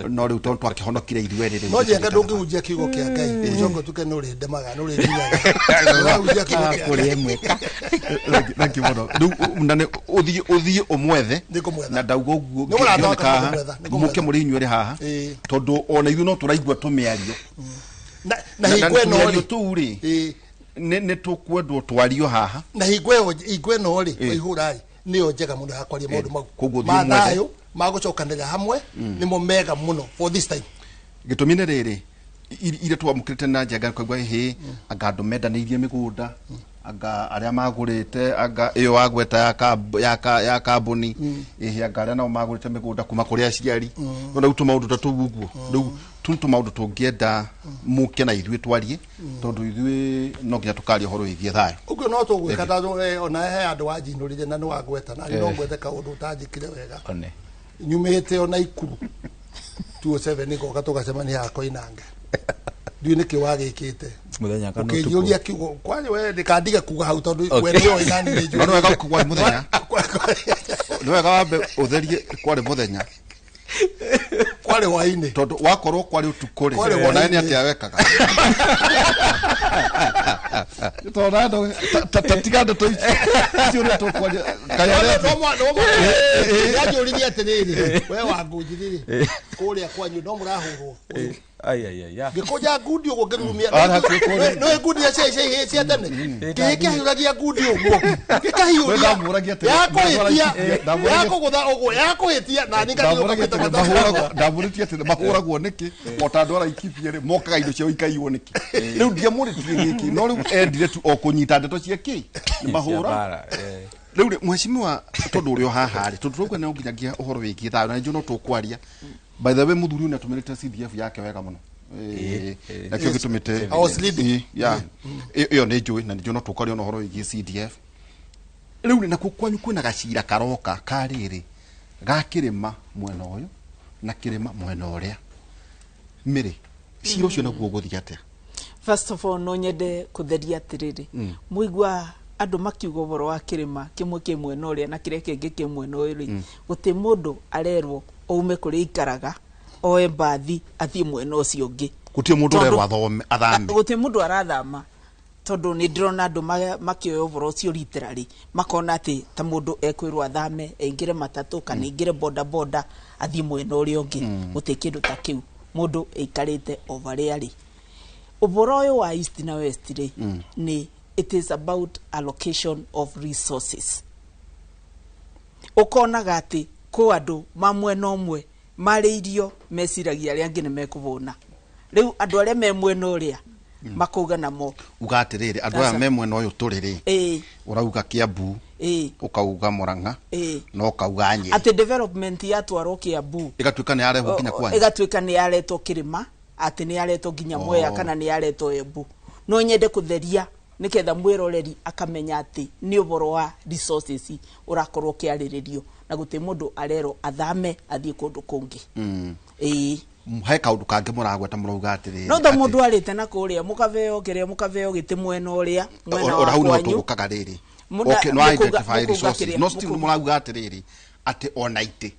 no rĩu tondũ twakĩhonokire ithuerĩ rĩu No njenga ndũngĩhunjia kiugo kĩa Ngai ũcoke ũtuke nĩ ũrĩndemaga, nĩ ũrĩnginyaga. Ũrahunjia kiugo kĩa Kũrĩ ĩmwe. Thank you mũno. Rĩu na nĩ ũthiĩ ũmwethe. Nĩngũmwetha. Na ndauga ũguo Nĩ mũrata wakwa, ngĩoneka haha, nĩngũmwetha, nĩngũmwetha. mũke mũrĩ inyuerĩ haha, tondũ ona ithuĩ no tũraigua tũmĩario. Na hingo ĩno tũmĩario rĩ, tũu rĩ, nĩ tũkwendwo twario haha. Na hingo ĩyo, hingo ĩno rĩ, Waihũra rĩ, nĩyo njega mũno ya kwaria maũndũ mau Koguo thiĩ ma ũmwethe. thayũ ma gũcokanĩrĩra hamwe, nĩmo mega mũno for this time. Gĩtũmi nĩ rĩrĩ, iria twamũkĩrĩte na njenga kaigua hĩ, anga andũ mendanĩirie mĩgũnda, anga arĩa magũrĩte, anga ĩyo wagweta ya kambuni ĩhĩ, anga arĩa nao magũrĩte mĩgũnda kuma kũrĩ aciari. No rĩu tũmaũndũ ta tũu ũguo, rĩu tu nĩ tũmaũndũ tũngĩenda mũke na ithuĩ twarie, tondũ ithuĩ no nginya tũkaria ũhoro wĩgiĩ thayũ. Ũguo no tũgwĩka tondũ ona he andũ wanjinũrire na nĩ wagweta na no ngwete kaũndũ ũtanjĩkire wega. One. Nyumĩte ona Ikuru 207 ngoka tũgacemania haha Koinange, ndiũĩ nĩkĩ wagĩkĩte. Mũthenya kana ũkĩnjũria ũtukũ? Kiugo kwani we ndĩkandige kuga hau tondũ we nĩũĩ nani nĩ No nĩ wega njũĩ. kwarĩ mũthenya, nĩ wega wambe ũtherie kwarĩ mũthenya. Kwarĩ hwainĩ. Tondũ wakorwo kwarĩ ũtukũ rĩ, Kwarĩ onawe nĩ hwainĩ. atĩa wekaga? Tondũ ta tiga ndeto ici icio ũrĩa tũkwaria kaĩ arĩa Nĩanjũririe atĩrĩrĩ, we Wangũnjiri rĩ, kũrĩa kwanyu no mũrahũrwo? Ai ai ai ya. Ngĩkũnja ngundi ũguo ngĩrurumia. Ah, hakuhĩ kũrĩa. Nĩ ngundi cia cia tene kĩhĩ kĩahiũragia ngundi ũguo gĩkahiũria. We ndamũragia atĩrĩ, Yakũhĩtia, ndamũragia- yakũgũtha ũguo yakũhĩtia na niĩ ndamũragia ngathiĩ atĩrĩ, ndamũrĩtie atĩrĩ, mahũragwo nĩkĩ o ta andũ araikibie rĩ, mokaga indo ciao ikaiywo nĩkĩ? Rĩu ndiamũrĩtie gĩkĩ, no rĩu endire tu o kũnyita ndeto cia kĩ nĩ mahũra. Mbara. Rĩu rĩ, mheshimiwa, tondũ ũrĩ o haha rĩ, tondũ tũrauga no nginyagia ũhoro wĩgiĩ thayũ na nĩnjũĩ no tũkwaria. By the way, mũthuri ũyũ nĩatũmĩrĩte CDF yake wega mũno. Nakĩo gĩtũmĩte I was leading. Ya ĩyo nĩ njũĩ na nĩnjũĩ no tũkwaria ona ũhoro wĩgiĩ CDF. Rĩu rĩ, nakuo kwanyu kwĩna gacira karoka ka rĩrĩ ga kĩrĩma mwena ũyũ na kĩrĩma mwena ũrĩa mĩrĩ, cira ũcio naguo ũgũthiĩ atĩa? First of all, no nyende kũtheria atĩrĩrĩ, mũigua andũ makiuga ũhoro wa kĩrĩma kĩmwe kĩ mwena ũrĩa na kĩrĩa kĩngĩ kĩ mwena ũyũ rĩ, gũtĩ mũndũ arerwo aume kũrĩa aikaraga oe mbathi athiĩ mwena ũcio ũngĩ. Gũtirĩ mũndũ Tondũ- ũrerwo athome athame. Gũtirĩ mũndũ arathama. Tondũ nĩ ndĩrona andũ makĩoya ũhoro ũcio literally, makona atĩ ta mũndũ ekwĩrwo athame aingĩre matatũ kana aingĩre boda boda athiĩ mwena ũrĩa ũngĩ. Gũtirĩ kĩndũ ta kĩu, mũndũ aikarĩte o harĩa arĩ. Ũhoro ũyũ wa East na West rĩ, nĩ it is about allocation of resources. Ũkonaga atĩ kũ andũ ma mwena ũmwe marĩ irio meciragia arĩa angĩ nĩ mekũhũna. Rĩu andũ arĩa me mwena ũrĩa makauga namo. Uga atĩrĩrĩ, andũ aya Aca. me mwena ũyũ tũrĩ rĩ, ũrauga Kiambu, ũkauga Murang'a, na ũkauga Nyĩrĩ. Atĩ development yatwarwo Kiambu, ĩgatuĩka nĩ yarehwo nginya kwanyu. Ĩgatuĩka nĩ yaretwo kĩrĩma, atĩ nĩ yaretwo nginya Mwea kana nĩ yaretwo Embu. No nyende kũtheria nĩgetha mwĩroreri akamenya atĩ nĩ ũhoro wa resources ũrakorwo ũkĩarĩrĩrio na gũtirĩ mũndũ arerwo athame athiĩ kũndũ kũngĩ. Ĩĩ. He kaũndũ kangĩ mũragweta, mũrauga atĩrĩrĩ, No ta atĩ- mũndũ arĩte na kũrĩa mũkabeo kĩrĩa, mũkabeo gĩtĩ mwena ũrĩa mwena Ona wa hau nĩho kwanyu. tũgũkaga rĩrĩ. Okay, no identify resources, kĩrĩa, no still mũrauga atĩrĩrĩ atĩ ona itĩ,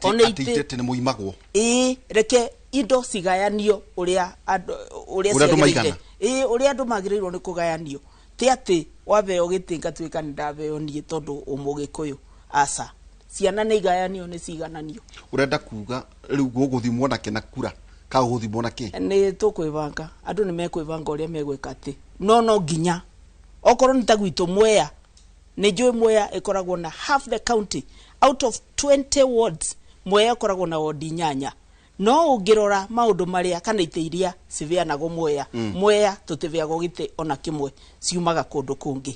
ona atĩ itĩ. itĩ nĩ mũimagwo. Ĩĩ, reke indo cigayanio ũrĩa andũ ũrĩa Ũrĩa andũ ciagĩrĩire. maigana. Ĩĩ, ũrĩa andũ magĩrĩirwo nĩ kũgayanio, ti atĩ wabeo gĩtĩ ngatuĩka nĩ ndabeo niĩ tondũ ũmũgĩkũyũ. Aca, ciana nĩ igayanio, nĩ cigananio. Ũrenda kuga rĩu gũgũthimwo na kĩ na kura ka gũgũthimwo na kĩ? Nĩ tũkwĩbanga, andũ nĩ mekwĩbanga ũrĩa megwĩka, atĩ no nginya okorwo nĩ ta gwitũ Mwea, nĩ njũĩ Mwea ĩkoragwo na half the county. Out of 20 wards, Mwea ĩkoragwo na ward 8. No ũngĩrora maũndũ marĩa kana itĩ iria cibeanagwo Mwea, Mwea tũtibeagwo gĩtĩ ona kĩmwe, ciumaga kũndũ kũngĩ.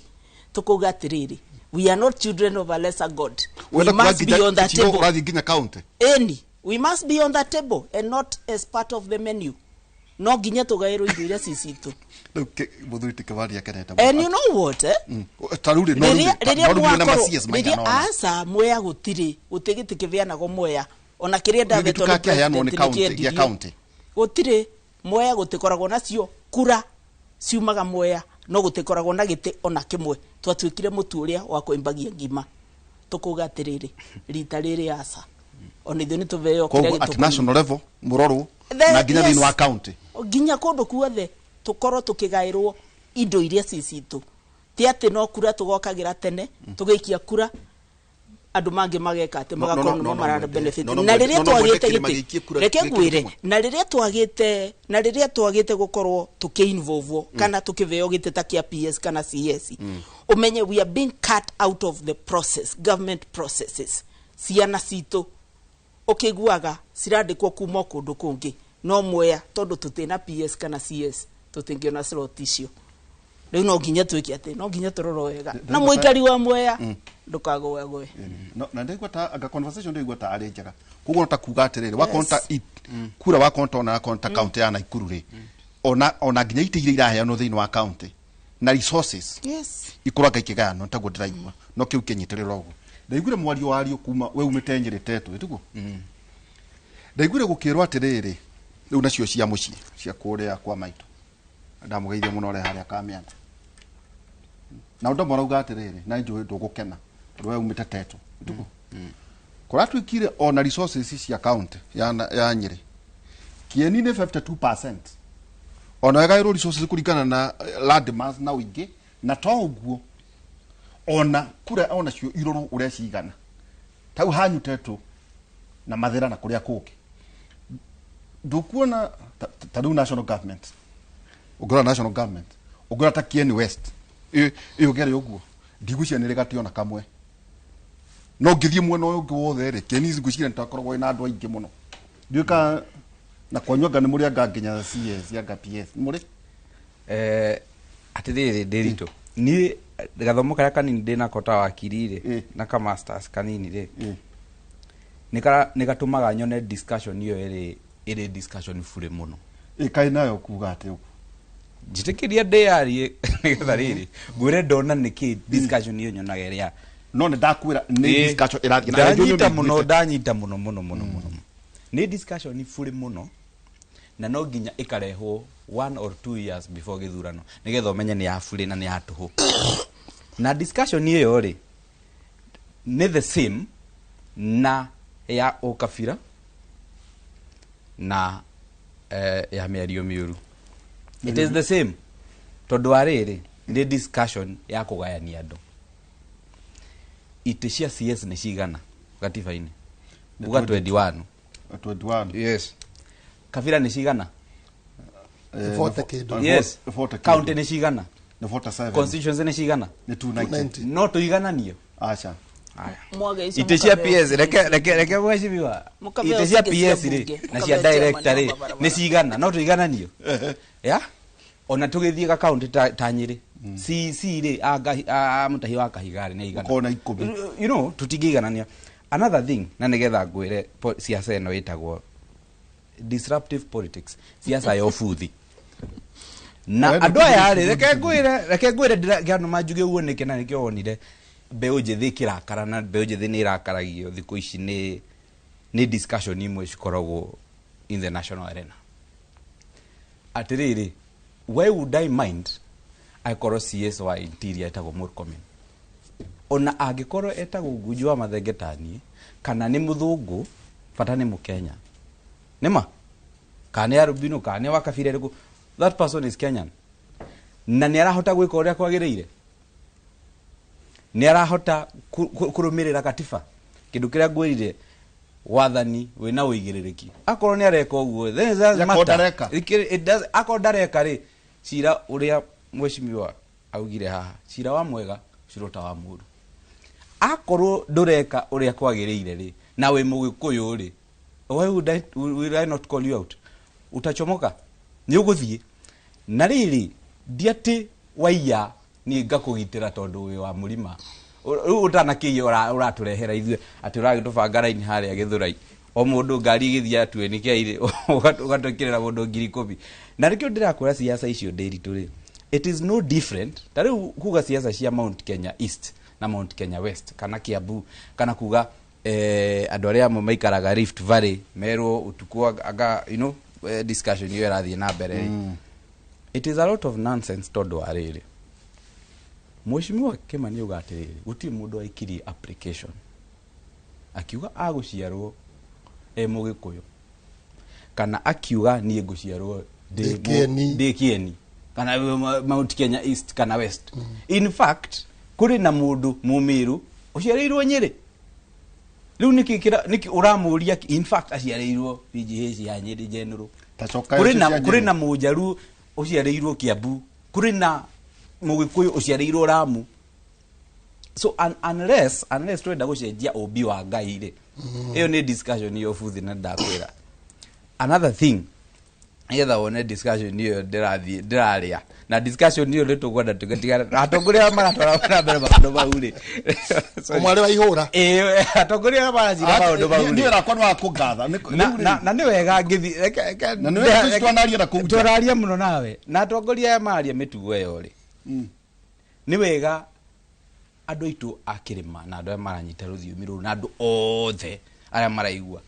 Tũkauga atĩrĩrĩ, we are not children of a lesser god. We Ũrenda kuga must be on the nginya table. ũrathiĩ nginya county? Eni, we must be on the table and not as part of the menu. No nginya tũgaĩrwo indo iria ci citũ. Rĩu mũthuri ti Kĩmani akenete mũno. And you know what, eh? Ta rĩu rĩ, no rĩu Rĩrĩa rĩ, rĩrĩa no rĩu mwĩna mwakorwo ma-CS maigana rĩrĩa ũna. aca, Mwea gũtirĩ gũtirĩ gĩtĩ kĩbeanagwo Mwea, ona kĩrĩa ndavetwo Gĩtĩ nĩ kĩaheanwo nĩ president nĩ county, gĩa kĩendirio. county. Gũtirĩ, Mwea gũtikoragwo nacio kura ciumaga Mwea, no gũtikoragwo na gĩtĩ ona kĩmwe. Twatuĩkire mũtu ũrĩa wa kũimbagia ngima. Tũkauga atĩrĩrĩ, rita rĩrĩ aca, ona ithuĩ nĩ tũbeo kĩrĩa Koguo at gĩtũkoniĩ. national level mũrorwo na nginya Yes. thĩinĩ wa county. Nginya kũndũ kuothe tũkorwo tũkĩgaĩrwo indo iria ci citũ, ti atĩ no kura tũgokagĩra tene tũgĩikia kura, andũ mangĩ mageka atĩ magakorwo nĩmo mara benefit. Na rĩrĩa no, no, mwende twagĩte kĩrĩma gĩtĩ gĩikie kura reke gĩkĩ ngwĩre, kĩmwe. na rĩrĩa twagĩte gũkorwo tũkĩ-involve kana tũkĩveo gĩtĩ ta kĩa PS kana CS, ũmenye we are being cut out of the process, government processes. Ciana citũ ũkĩiguaga cirandĩkwo kuma o kũndũ kũngĩ, no Mwea tondũ tũtĩ na PS kana CS tũtingĩona slot icio. Rĩu no nginya twĩke atĩ no nginya tũrorwo wega na mũikari wa Mwea ndũkagũagũe. No, na ndaigua ta anga conversation ndaigua ta arĩ njega. Koguo ta kuga atĩrĩrĩ, wakorwo ta kura wakorwo ta ona wakorwo ta county ya Nakuru rĩ, ona nginya itĩ iria iraheanwo thĩinĩ wa county na resources ikorwo anga ikĩgayanwo taguo ndĩraigua, no kĩu kĩnyitĩrĩra ũguo. Ndaiguire mwario wario kuma we umĩte Nyĩrĩ Tetũ, ĩtiguo? Ndaiguire gũkĩrwo atĩrĩrĩ, rĩu nacio cia mũciĩ cia kũrĩa kwa maitũ, ndamũgeithia mũno ũrĩa harĩa Kamianda, na ũndũ marauga atĩrĩrĩ, na njũĩ ndũgũkena tondũ we umĩte Tetũ, ĩtiguo? Kũratuĩkire ona resources cia county ya Nyĩrĩ, Kieni nĩ 52%, ona ĩgaĩrwo resources kũringana na land mass na ũingĩ, na to ũguo ona kura ona cio irorwo ũrĩa cigana tau hanyu Tetũ na Mathĩra na kũrĩa kũngĩ. Ndũkuona ta rĩu national government, ũngĩrora national government, ũngĩrora ta Kieni West ĩyo gere ũguo, ndigwĩciria nĩ rĩgatĩ ona kamwe. No ngĩthiĩ mwena ũyũ ũngĩ wothe rĩ, Kieni ngwĩciria nĩtakoragwo ĩna andũ aingĩ mũno. Ndiũĩ kana na kwanyu anga nĩ mũrĩ anga nginya CS anga PS nĩ mũrĩ? Atĩrĩrĩ Ndĩritũ, niĩ gathomo karĩa kanini ndĩnako ta wakiri rĩ, na ka masters kanini rĩ, nĩ gatũmaga nyone discussion ĩyo ĩrĩ discussion bure mũno. Ĩkaĩ nayo kuga atĩ ũguo? Njĩtĩkĩria ndĩyarie nĩgetha rĩrĩ ngwĩre ndona nĩkĩ discussion ĩyo nyonaga ĩrĩa No nĩ ndakwĩra nĩ discussion ĩrathiĩ na Ndanyita njũĩ nĩ mũno. ũmĩiguĩte. Ndanyita mũno mũno mũno mũno. Nĩ discussion bure mũno na no nginya ĩkarehwo 1 or 2 years before gĩthurano nĩgetha ũmenye nĩ ya bure na nĩ ya tũhũ. Na discussion ĩyo rĩ, nĩ the same na ya ũkabira na ya mĩario mĩũru. It is the same. Tondũ wa rĩrĩ, nĩ discussion ya kũgayania andũ. Itĩ cia CS nĩ cigana gatiba-inĩ? Nĩ Uga 22. 21. 21. Yes. Kabira nĩ cigana? Eh, 40 kĩndũ. Yes. 40 kĩndũ. County nĩ cigana? Nĩ 47. Constituency nĩ cigana? Nĩ 290. 290. No tũigananio. Aca. Mwage icio Itĩ cia mũkabeo PS, reke reke reke mheshimiwa, Mũkabeo itĩ cia cingĩ cia PS rĩ mbunge, na cia mũkabeo chairman director rĩ wa mabarabara. nĩ cigana? No tũigananio ya ona tũgĩthiĩ ga county ta, ta Nyĩrĩ CC rĩ a Mũtahi wa Kahiga rĩ nĩ igana. Ũkona ikũmi. You know, tũtingĩiganania. Another thing, na nĩgetha ngwĩre siasa ĩno ĩtagwo disruptive politics, siasa ya ũbuthi. Na Wenda andũ aya rĩ, kũbuthi. reke ngwĩre ndĩra njuge ũguo nĩkĩ, na nĩkĩo wonire mbeũ njĩthĩ ĩkĩrakara, na mbeũ njĩthĩ nĩ ĩrakaragio thikũ ici nĩ discussion imwe cikoragwo in the national arena. Atĩrĩrĩ, why would I mind angĩkorwo CS wa interior etagwo Murkomen, ona angĩkorwo etagwo Ngunji wa Mathenge taniĩ, kana nĩ mũthũngũ, bata nĩ mũkenya, nĩma kana nĩ arubino kana nĩ wa kabira ĩrĩkũ, that person is Kenyan na nĩ arahota gwĩka ũrĩa kwagĩrĩire, nĩ arahota kũrũmĩrĩra katiba, kĩndũ kĩrĩa ngwĩrire, wathani wĩna ũigĩrĩrĩki. Akorwo nĩ areka ũguo, then it doesn't Akorwo matter. ndareka. Akorwo ndareka rĩ, cira ũrĩa mheshimiwa augire haha, cira wa mwega cira ta wa mũru. Akorwo ndũreka ũrĩa kwagĩrĩire rĩ, na wĩ mũgĩkũyũ rĩ, why will I not call you out? Utachomoka, nĩ ũgũthiĩ. Na rĩrĩ, ndi atĩ waiya niĩ ngakũgitĩra tondũ wĩ wa mũrima. Rĩu ũtanakĩiya ũratũrehera ithuĩ atĩ ũragĩtũbanga raini harĩa Gĩthũrai, o mũndũ ngari ĩgĩthiĩ atue nĩ kĩairĩ, ũgatwĩkĩrĩra mũndũ 10,000. Na nĩkĩo ndĩrakwĩra siasa icio ndĩritũ rĩ, it is no different ta rĩu kuga siasa cia Mount Kenya East na Mount Kenya West kana Kiambu, kana kuga andũ arĩa amwe maikaraga Rift Valley merwo ũtukũ anga discussion ĩyo ĩrathiĩ na mbere rĩ, it is a lot of nonsense. Tondũ wa rĩrĩ, Mheshimiwa Kimani auga atĩrĩrĩ, gũtirĩ mũndũ waikirie application akiuga agũciarwo e mũgĩkũyũ, kana akiuga niĩ ngũciarwo Ndĩ kĩeni. Ndĩ kĩeni kana Mount Kenya East kana West. In fact, kũrĩ na mũndũ mũmĩrũ ũciarĩirwo Nyĩrĩ. Rĩu nĩkĩ ũramũria? In fact, aciarĩirwo PGH ya Nyĩrĩ General. Ta coka Kũrĩ icio na cia kũrĩ Nyĩrĩ. Na mũjaruo ũciarĩirwo Kiambu, kũrĩ na mũgĩkũyũ ũciarĩirwo Lamu. So unless twenda gũcenjia ũmbi wa Ngai rĩ, ĩyo nĩ discussion ya ũbuthi. Na ndakwĩra another thing, nĩgetha wone discussion ĩyo ndĩrathiĩ ndĩrarĩa na discussion ĩyo, nĩ tũkwenda tũgatigana na atongoria arĩa maratwara na mbere maũndũ mau rĩ. Sorry. Ũmwe arĩ wa ihũra. Ĩĩ, atongoria arĩa maracira maũndũ mau Niĩ rĩ, rakwa nĩ wa kũngatha. Na nĩ wega ngĩthiĩ Na nĩ wega twanaria na kũu nja. Twanaria mũno nawe na atongoria aya maria mĩtugo ĩyo rĩ, nĩ wega andũ aitũ a kĩrĩma na andũ arĩa maranyita rũthiomi rũrũ na andũ othe arĩa maraigua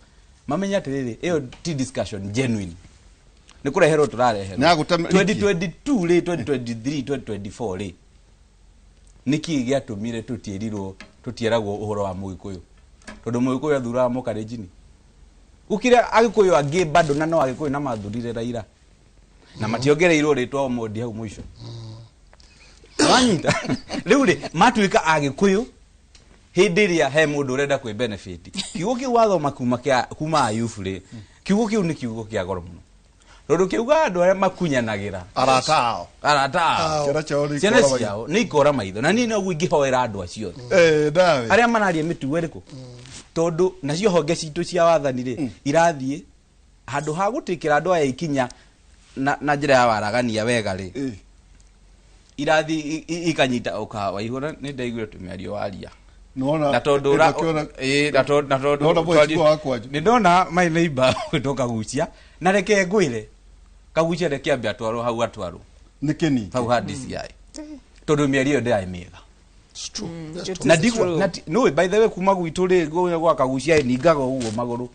mamenye atĩrĩrĩ, ĩyo ti discussion genuine, nĩ kũreherwo tũrareherwo. Nĩ agũte riki. 2022 rĩ, 2023, 2024 rĩ, nĩkĩ gĩatũmire tũtiĩrirwo, tũtieragwo ũhoro wa mũgĩkũyũ? Tondũ mũgĩkũyũ athuraga mũkarenjini, gũkĩra agĩkũyũ angĩ bado, na no agĩkũyũ na mathurire Raila na mationgereirwo rĩtwa Omondi hau mũico. Wanyita? Rĩu rĩ, matuĩka agĩkũyũ hĩndĩ ĩrĩa he mũndũ ũrenda kwĩ benefit. Kiugo kĩu wathoma kuma Ayubu rĩ, kiugo kĩu nĩ kiugo kĩa goro mũno, tondũ kĩuga andũ arĩa makunyanagĩra arata ao, arata ao, Ciana ciao nĩ ciana ikora maitho. ciao nĩ ikora maitho. Na niĩ noguo ingĩhoera andũ acio othe Eh, nawe arĩa mararia mĩtugo ĩrĩkũ, tondũ nacio honge citũ cia wathani rĩ, irathiĩ handũ ha gũtĩkĩra andũ aya ikinya na njĩra ya waragania wega rĩ, irathiĩ ikanyita ũka waihũra. Nĩ ndaiguire tũmĩario waria Nĩwona- na tondũ ĩĩ, na tondũ Nĩwona mheshimiwa wakwa nju. nĩ ndona my neighbor gwĩtwo Kagucia, na reke ngwĩre, Kagucia reke ambe atwarwo hau, atwarwo Nĩ kĩni hau ha DCI, tondũ mĩario ĩyo ndĩrarĩ mĩega. It's true. That's It true. Na is ndigwa true. na nĩũĩ, by the way, kuma gwitũ rĩ, gwa Kagucia ningaga ũguo magũrũ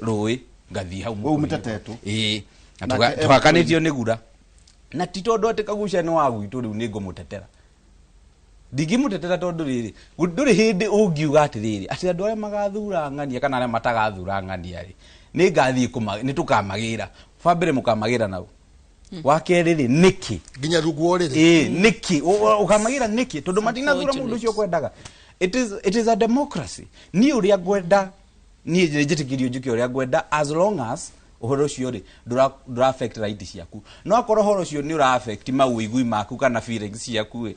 rũĩ ngathiĩ hau Wewe mũkũrũ-inĩ. umĩte Tetu? Ĩĩ, na Nake tũhakanĩtio nĩ gura, na ti tondũ atĩ Kagucia nĩ wa gwitũ rĩu nĩ ngũmũtetera, ndingĩmũtetera, tondũ rĩrĩ, ndũrĩ hĩndĩ ũngiuga atĩrĩrĩ atĩ andũ arĩa magathura ng'ania kana arĩa matagathura ng'ania rĩ, nĩ ngathiĩ nĩ tũkamagĩra bambĩrĩ, mũkamagĩra nao. Wa kerĩ rĩ, nĩkĩ nginya ruguo rĩrĩ? Ĩĩ, nĩkĩ ũkamagira nĩkĩ tondũ matinathura mũndũ ũcio kwendaga. It is a democracy. Niĩ ũrĩa ngwenda, niĩ njĩtĩkĩrio njuke ũrĩa ngwenda, as long as ũhoro ũcio rĩ ndũra affect right ciaku. No akorwo ũhoro ũcio nĩ ũra affect mawĩigui maku kana feelings ciaku rĩ,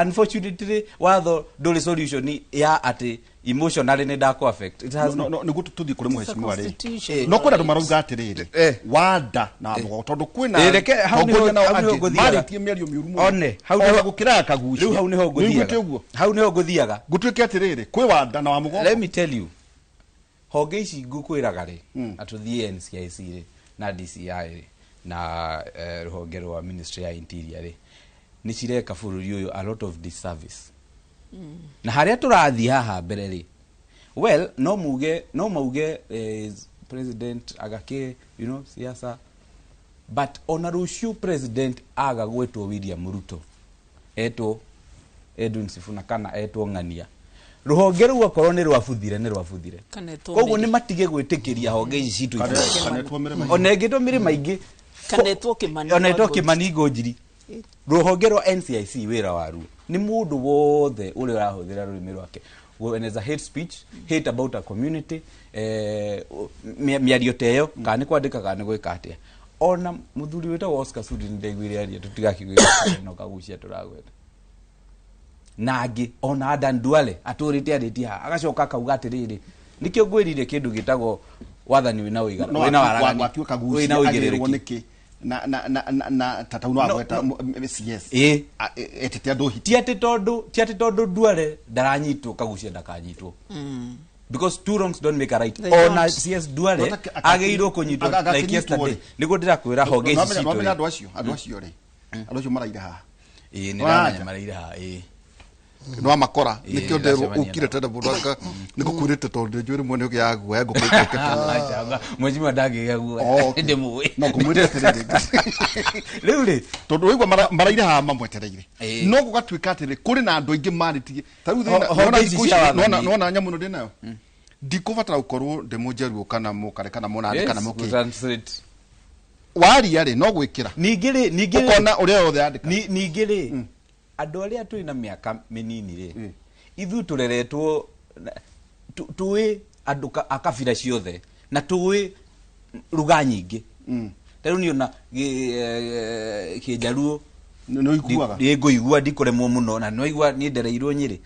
unfortunately watho ndũrĩ solution ya atĩ emotionally nĩ ndakũ affect. It has No, nĩguo tũthiĩ kũrĩ mheshimiwa rĩ, Constitution. no kwĩna andũ marauga atĩrĩrĩ, wanda na mũgongo, tondũ kwĩna Reke, hau nĩho- atongoria nao hau nĩho angĩ ngũthiaga. marĩtie mĩario mĩũru mũno. One, hau Ona nĩho- gũkĩra kagucia. Rĩu hau nĩho Nĩũiguĩte ngũthiaga. ũguo? Hau nĩho ngũthiaga. Gũtuĩke atĩrĩrĩ, kwĩ wanda na wa mũgongo. Let me tell you, honge ici ngũkwĩraga rĩ, na tũthiĩ NCIC rĩ, na DCI rĩ, na rũhonge rwa ministry ya interior rĩ, nĩ cireka bũrũri ũyũ a lot of disservice. Na harĩa tũrathiĩ haha mbere rĩ, well, no mauge president agakĩ siasa, but ona rũciũ president aga gwĩtwo William Ruto, etwo Edwin Sifuna kana etwo Ng'ania, rũhonge rũu okorwo nĩ rwabuthire, nĩ rwabuthire. Kana etwo Koguo Mary. nĩ matige gwĩtĩkĩria honge ici citũ ibuthe. Kana etwo Mary. Ona ĩngĩtwo mĩrĩ maingĩ. Kana etwo Kimani. Ona etwo Wangũi. Kimani Ngũnjiri, rũhonge rwa NCIC wĩra waruo nĩ mũndũ wothe ũrĩa ũrahũthĩra rũrĩmĩ rwake kueneza hate speech, hate about a community, mĩario ta ĩyo, kana nĩ kwandĩka kana nĩ gwĩka atĩa. Ona mũthuri wĩtagwo Oscar Sudi nĩ ndaiguire aria, tũtigakiuge no kagucia tũragweta na angĩ, ona Adan Duale atũrĩte arĩtie haha, agacoka akauga atĩrĩrĩ, nĩkĩo ngwĩrire kĩndũ gĩtagwo wathani wĩna ũigana, No wĩna waragania, wakiuga kagucia wĩna agĩrĩrwo ũigĩrĩrĩki. Nĩkĩ na tatau no No, agweta no. CS Ĩĩ. etete andũ hiti. Ti atĩ tondũ Duale ndaranyitwo, kagucia ndakanyitwo, because two wrongs don't make a right. They Ona don't. CS Duale No, agĩrĩirwo kũnyitwo like akakinyitwo yesterday. rĩ. Nĩguo ndĩrakwĩra honge ici citũ Nwamenya rĩ. andũ acio rĩ, andũ acio maraire haha. Ĩĩ, nĩ Wanja. ndamenya maraire haha, ĩĩ. Nĩ wamakora. Ĩĩ, Nĩkĩo nderwo ndacemania ũkire nao. tene mũno, anga nĩ gũkwĩrĩte tondũ nĩ njũĩ rĩmwe nĩ ũgĩaga guoya ngũkũ ĩkũkĩte. Aca, mheshimiwa ndangĩgĩa guoya. Oh, okay. Ndĩmũĩ. No ngũmwĩre atĩrĩrĩ, Rĩu rĩ, tondũ waigua maraire haha mamwetereire, Ĩĩ. no gũgatuĩka atĩrĩ, kũrĩ na andũ aingĩ marĩtie ta rĩu thĩna. Honge Nĩwona ici thikũ ici, cia wathani. nĩwona nyamũ ĩno ndĩ nayo, ndikũbatara gũkorwo ndĩ mũnjaruo kana mũkare kana mũnandĩ kana Yes, mũkĩ translate. Waria rĩ, no gwĩkĩra Ningĩ rĩ ũkona ũrĩa yothe yandĩka. Ningĩ rĩ, andũ arĩa twĩ na mĩaka mĩnini rĩ, ithuĩ tũreretwo tũĩ andũ a kabira ciothe na tũĩ ruga nyingĩ. Ta rĩu niĩ ona kĩnjaruo Nĩ ũiguaga. Nĩ ngũigua, ndikũremwo mũno, na nĩwaigua niĩ ndereirwo Nyĩrĩ.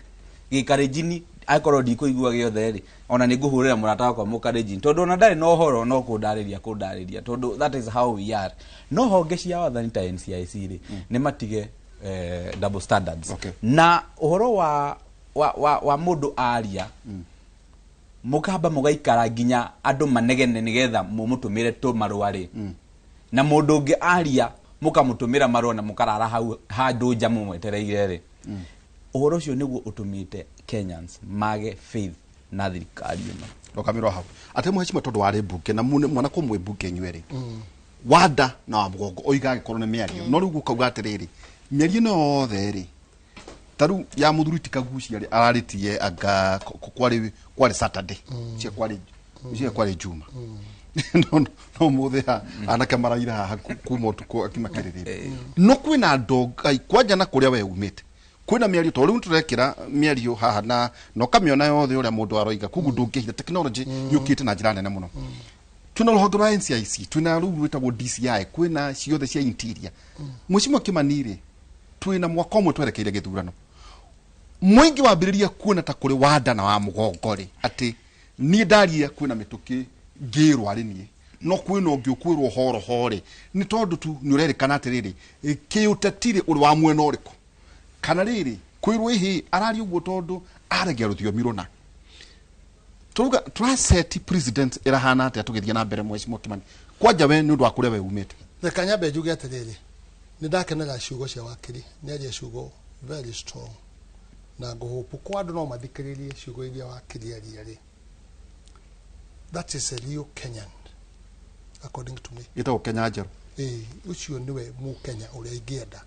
Gĩkarenjini akorwo ndikũigua gĩothe rĩ, ona nĩ ngũhũrĩra mũrata wakwa mũkarenjini, tondũ ona ndarĩ na ũhoro no kũndarĩria, tondũ that is how we are. No honge cia wathani ta NCIC rĩ, nĩ matige double standards. Na ũhoro wa mũndũ aria, mũkamba mũgaikara nginya andũ manegene nĩgetha mũmũtũmĩre tũ marũa rĩ, na mũndũ ũngĩ aria mũkamũtũmĩra marũa na mũkarara hau handũ nja mũmwetereire rĩ, ũhoro ũcio nĩguo ũtũmĩte Kenyans mage faith na thirikari ĩno. Rũkamĩrwo hau atĩ mũhecima, tondũ warĩ mbunge na mwana kũmwe mbunge inyuĩ rĩ, wanda na wa mũgongo oiga angĩkorwo nĩ mĩario, no rĩu gũkauga atĩrĩrĩ, mĩario ĩno yothe rĩ, ta rĩu ya mũthuri ti Kagucia rĩ, ararĩtie anga kwarĩ Saturday, cia kwarĩ Juma, no mũthĩ ha anake maraira haha kuma ũtukũ akimakĩrĩrĩria. No kwĩna andũ ngai kwanja na kũrĩa we umĩte kwĩna mĩario, tondũ rĩu tũrekĩra mĩario haha na ũkamĩona yothe ũrĩa mũndũ aroiga, koguo ndũngĩhitha technology yũkĩte na njĩra nene mũno. Twĩna rũhonge rwa NCIC, twĩna rũu rwĩtagwo DCI, kwĩna ciothe cia interior. Mheshimiwa Kimani rĩ, twĩna mwaka ũmwe twerekeire gĩthurano, mũingĩ wambĩrĩria kuona ta kũrĩ wanda na wa mũgongo rĩ, atĩ niĩ ndaria kwĩna mĩtũkĩ ngĩrwo arĩ niĩ, no kwĩna ũngĩ ũkwĩrwo horoho rĩ, nĩ tondũ tu nĩ ũrerĩkana atĩrĩrĩ, kĩũteti rĩ, ũrĩ wa mwena ũrĩkũ, kana rĩrĩ kwĩrwo ĩhĩ araria ũguo tondũ aragia rũthiomi rũna. Turuga tũraceti president ĩrahana atĩa tũgĩthiĩ na mbere, Mheshimiwa Kimani, kwanja we nĩ ũndũ wa kũrĩa we umĩte? Reka nyambe njuge atĩrĩrĩ, nĩ ndakenera ciugo cia wakiri, nĩ aria ciugo very strong, na ngũhũpu kwa andũ no mathikĩrĩrie ciugo iria wakiri aria rĩ. That is a real Kenyan according to me. Ĩtagwo Kenya Njerũ. Ĩĩ, ũcio nĩwe mũkenya ũrĩa ingĩenda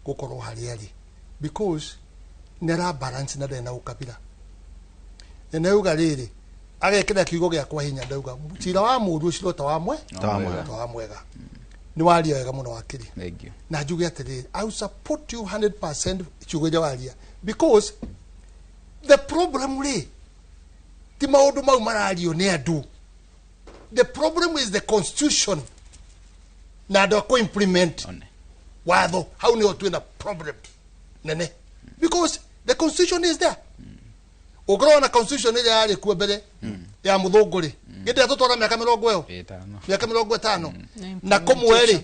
gũkorwo harĩa arĩ, because nĩ ara balance na ndarĩ na ũkabira, na nĩauga rĩrĩ, agekĩra kiugo gĩakwa hinya, ndauga cira wa mũũru ũcirwo ta wa mwe Ta wa mwega. Ta wa mwega. Nĩ waria wega mũno wakiri. Thank you. Na njuge atĩrĩrĩ, I will support you 100% ciugo iria waria, because the problem rĩ ti maũndũ mau marario nĩ andũ. The problem is the constitution na andũ a kũ-implement One. watho. Hau nĩho twĩna problem nene, because the constitution is there. Ũngĩrora na constitution ĩrĩa yarĩ kuo mbere ya mũthũngũ rĩ, gĩndĩ tũtwara mĩaka 20 ĩyo, 50. Mĩaka 50 na kũmwe rĩ,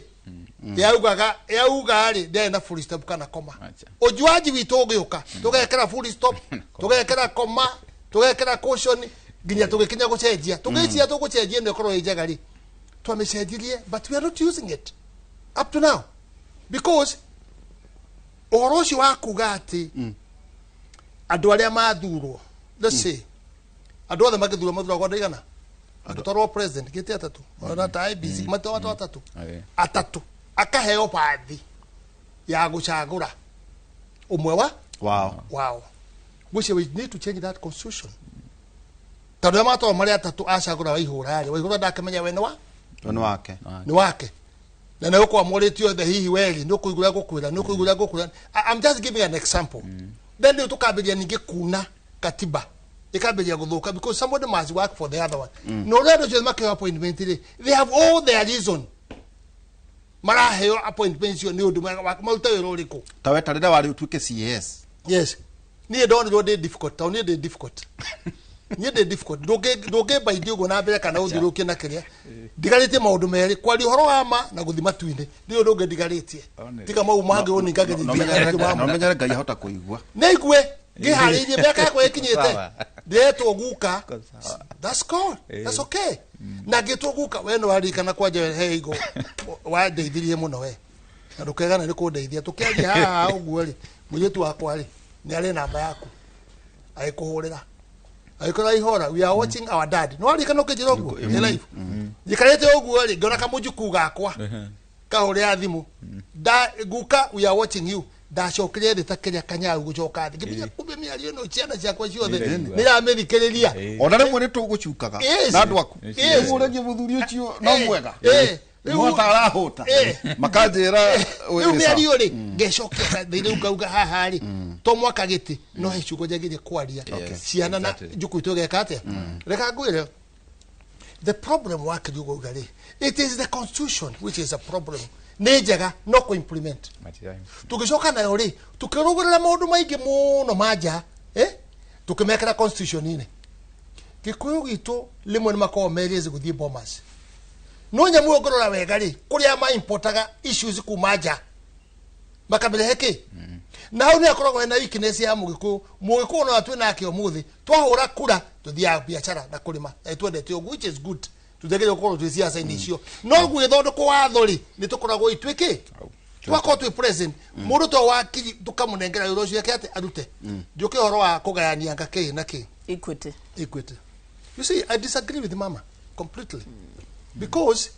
yaugaga yauga rĩ, ndĩarĩ na full stop kana koma. Acha. Ũjuaji witũ ũgĩũka tũgekĩra full stop, tũgekĩra koma, tũgekĩra caution, nginya tũgĩkinya gũcenjia, tũgĩciria tũgũcenjia ĩno ĩkorwo ĩ njega rĩ, twamĩcenjirie, but we are not using it up to now, because ũhoro ũcio wa kuga atĩ andũ arĩa mathurwo, let's say andũ othe magĩthurwo mathuragwo andũ aigana? Andũ president gĩte atatũ, ona ta IBC matwarwo atatũ. Okay. Atatũ akaheo bathi ya gũcagũra ũmwe wa Wow. Wao, which we need to change that constitution, tondũ arĩa matwarwo marĩ atatũ acagũra Waihũra rĩ, Waihũra ndakĩmenya we nĩ wa Nĩ wake. Nĩ wake, na nĩ ũkorwo amũrĩtio othe hihi weri nĩ ũkũigua ngũkwĩra, nĩ ũkũigua ngũkwĩra. I'm just giving an example. Then rĩu tũkambĩrĩria ningĩ kuna katiba ĩkambĩrĩria gũthũka, because somebody must work for the other one. Na ũrĩa andũ acio makĩheo appointment rĩ, they have all their reason maraheo appointment icio, nĩ ũndũ marute wĩra ũrĩkũ? Ta we tarĩra warĩ ũtuĩke CS. Yes, niĩ ndonirwo ndĩ difficult, tondũ niĩ ndĩ difficult, niĩ ndĩ difficult. Ndũngĩmbaithia ũguo na mbere kana ũthiũrũrũkie na kĩrĩa ndigarĩtie maũndũ merĩ, kwaria ũhoro wa ma na gũthi matu-inĩ, nĩ ũndũ ũngĩ ndigarĩtie. Tiga mau mangĩ ũningagĩrĩria. No menyere Ngai ahota kũigua. Nĩigue ngĩharĩirie mĩaka yakwa ĩkinyĩte. Sawa. Ndĩretwo guka. Sawa. That's God, that's okay. Na ngĩtwo guka, we nĩ waririkana kwanja he igo wandeithirie mũno we, na ndũkegane nĩ kũndeithia. Tũkĩaria haha ũguo rĩ, mũirĩtu wakwa rĩ, nĩ arĩ namba yaku, agĩkũhũrĩra agĩkora ihora, "We are watching our dad." Nĩ waririkana ũkĩnjĩra ũguo nĩ live njikarĩte ũguo rĩ, ngĩona kamũjukuu gakwa kahũrĩra thimũ, "Da guka, we are watching you." Ndacokire thĩ ta kĩrĩa kanyau gũcoka thĩ, ngĩmenya kumbe mĩario ĩno ciana ciakwa ciothe Nĩiraigua. nĩ iramĩthikĩrĩria. Ona rĩmwe nĩ tũgũcukaga na andũ aku. Ũragia mũthuri ũcio no mwega. No ta arahũta. Makanjĩra Rĩu mĩario rĩ, ngecokia thĩ rĩu, ngauga haha rĩ, to mwaka gĩtĩ no he ciugo njagĩrĩire kwaria ciana na njukuu itũ ĩgeka atĩa. Reka ngwĩre, the problem wa kĩriugo rĩ, it is the constitution which is a problem. Nĩ njega no kũ implement. Tũgĩcoka nayo rĩ, tũkĩrũgũrĩra maũndũ maingĩ mũno ma nja, eh? Tũkĩmekĩra constitution-inĩ. Gĩkũyũ gitũ rĩmwe nĩ makoragwo merĩzi gũthiĩ Bomas, no nyamũ ĩyo ngũrora wega rĩ, kũrĩa maimportaga issues kuma nja makamĩrehe kĩ, na hau nĩ akoragwo hena weakness ya mũgĩkũyũ. Mũgĩkũyũ no twĩ nake ũmũthĩ, twahũra kura tũthiaga biacara na kũrĩma, na twendete ũguo, which is good. Tũtiagĩrĩirwo gũkorwo twĩ ciaca-inĩ icio, no gũgĩthondekwo watho rĩ, nĩ tũkoragwo itwĩ kĩ, twakorwo twĩ present. Mũndũ to wakiri tũkamũnengera wĩra ũcio eke atĩ arute. Njũke ũhoro wa kũgayania nga kĩ na kĩ. Equity. Equity. You see, I disagree with mama completely, because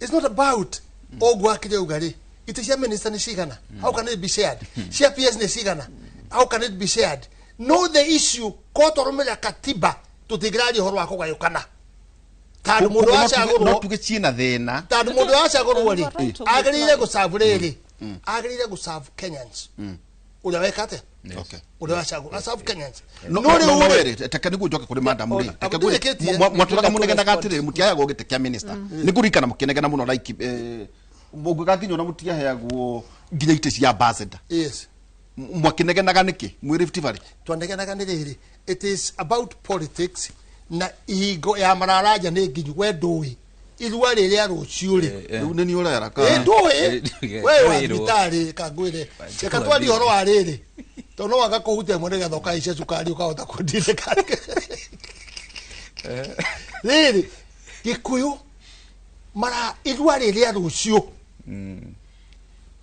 it's not about ũguo akĩrĩ auga rĩ, itĩ cia minister nĩ cigana, how can it be shared? Cia PS nĩ cigana, how can it be shared? No, the issue ko twarũmĩrĩra katiba tũtingĩraria ũhoro wa kũgayũkana, tondũ mũndũ No wacagũrwo tuge ciĩna thĩna. Tondũ mũndũ wacagũrwo rĩ, Right of agĩrĩire reply. gũcabu rĩrĩ, agĩrĩire gũcabu Kenyans ũrĩa weka atĩa, ũrĩa wacagũrwo acabu Kenyans. No No no rĩu no rĩ, rĩ, teke nĩguo njoke kũrĩ madam rĩ, teke Abu ngwĩre, ndĩrĩkĩtie. mwatũraga mũnegenaga atĩrĩrĩ, mũtiaheagwo gĩtĩ kĩa minister. Nĩ ngũririkana mũkĩnegena mũno, like mũngĩgakinywo na mũtiaheagwo nginya itĩ cia ambassador. Yes. Mwakĩnegenaga nĩkĩ mwĩ Rift Valley? Twanegenaga nĩ rĩrĩ, it is about politics, na ihingo ya mararanja nĩ nginyu, we ndũĩ irua rĩrĩa rũciũ rĩ. Rĩu nĩ niĩ ũrera ka? Ĩ, ndũĩ we wa Ndũĩrwo. thibitarĩ kangwĩre, reka twarie ũhoro wa rĩrĩ, tondũ no wanga kũhutia ĩmwe nĩgetha ũkahaicia cukari ũkahota kũndindĩka rĩrĩ. Gĩkũyũ mara irua rĩrĩa rũciũ,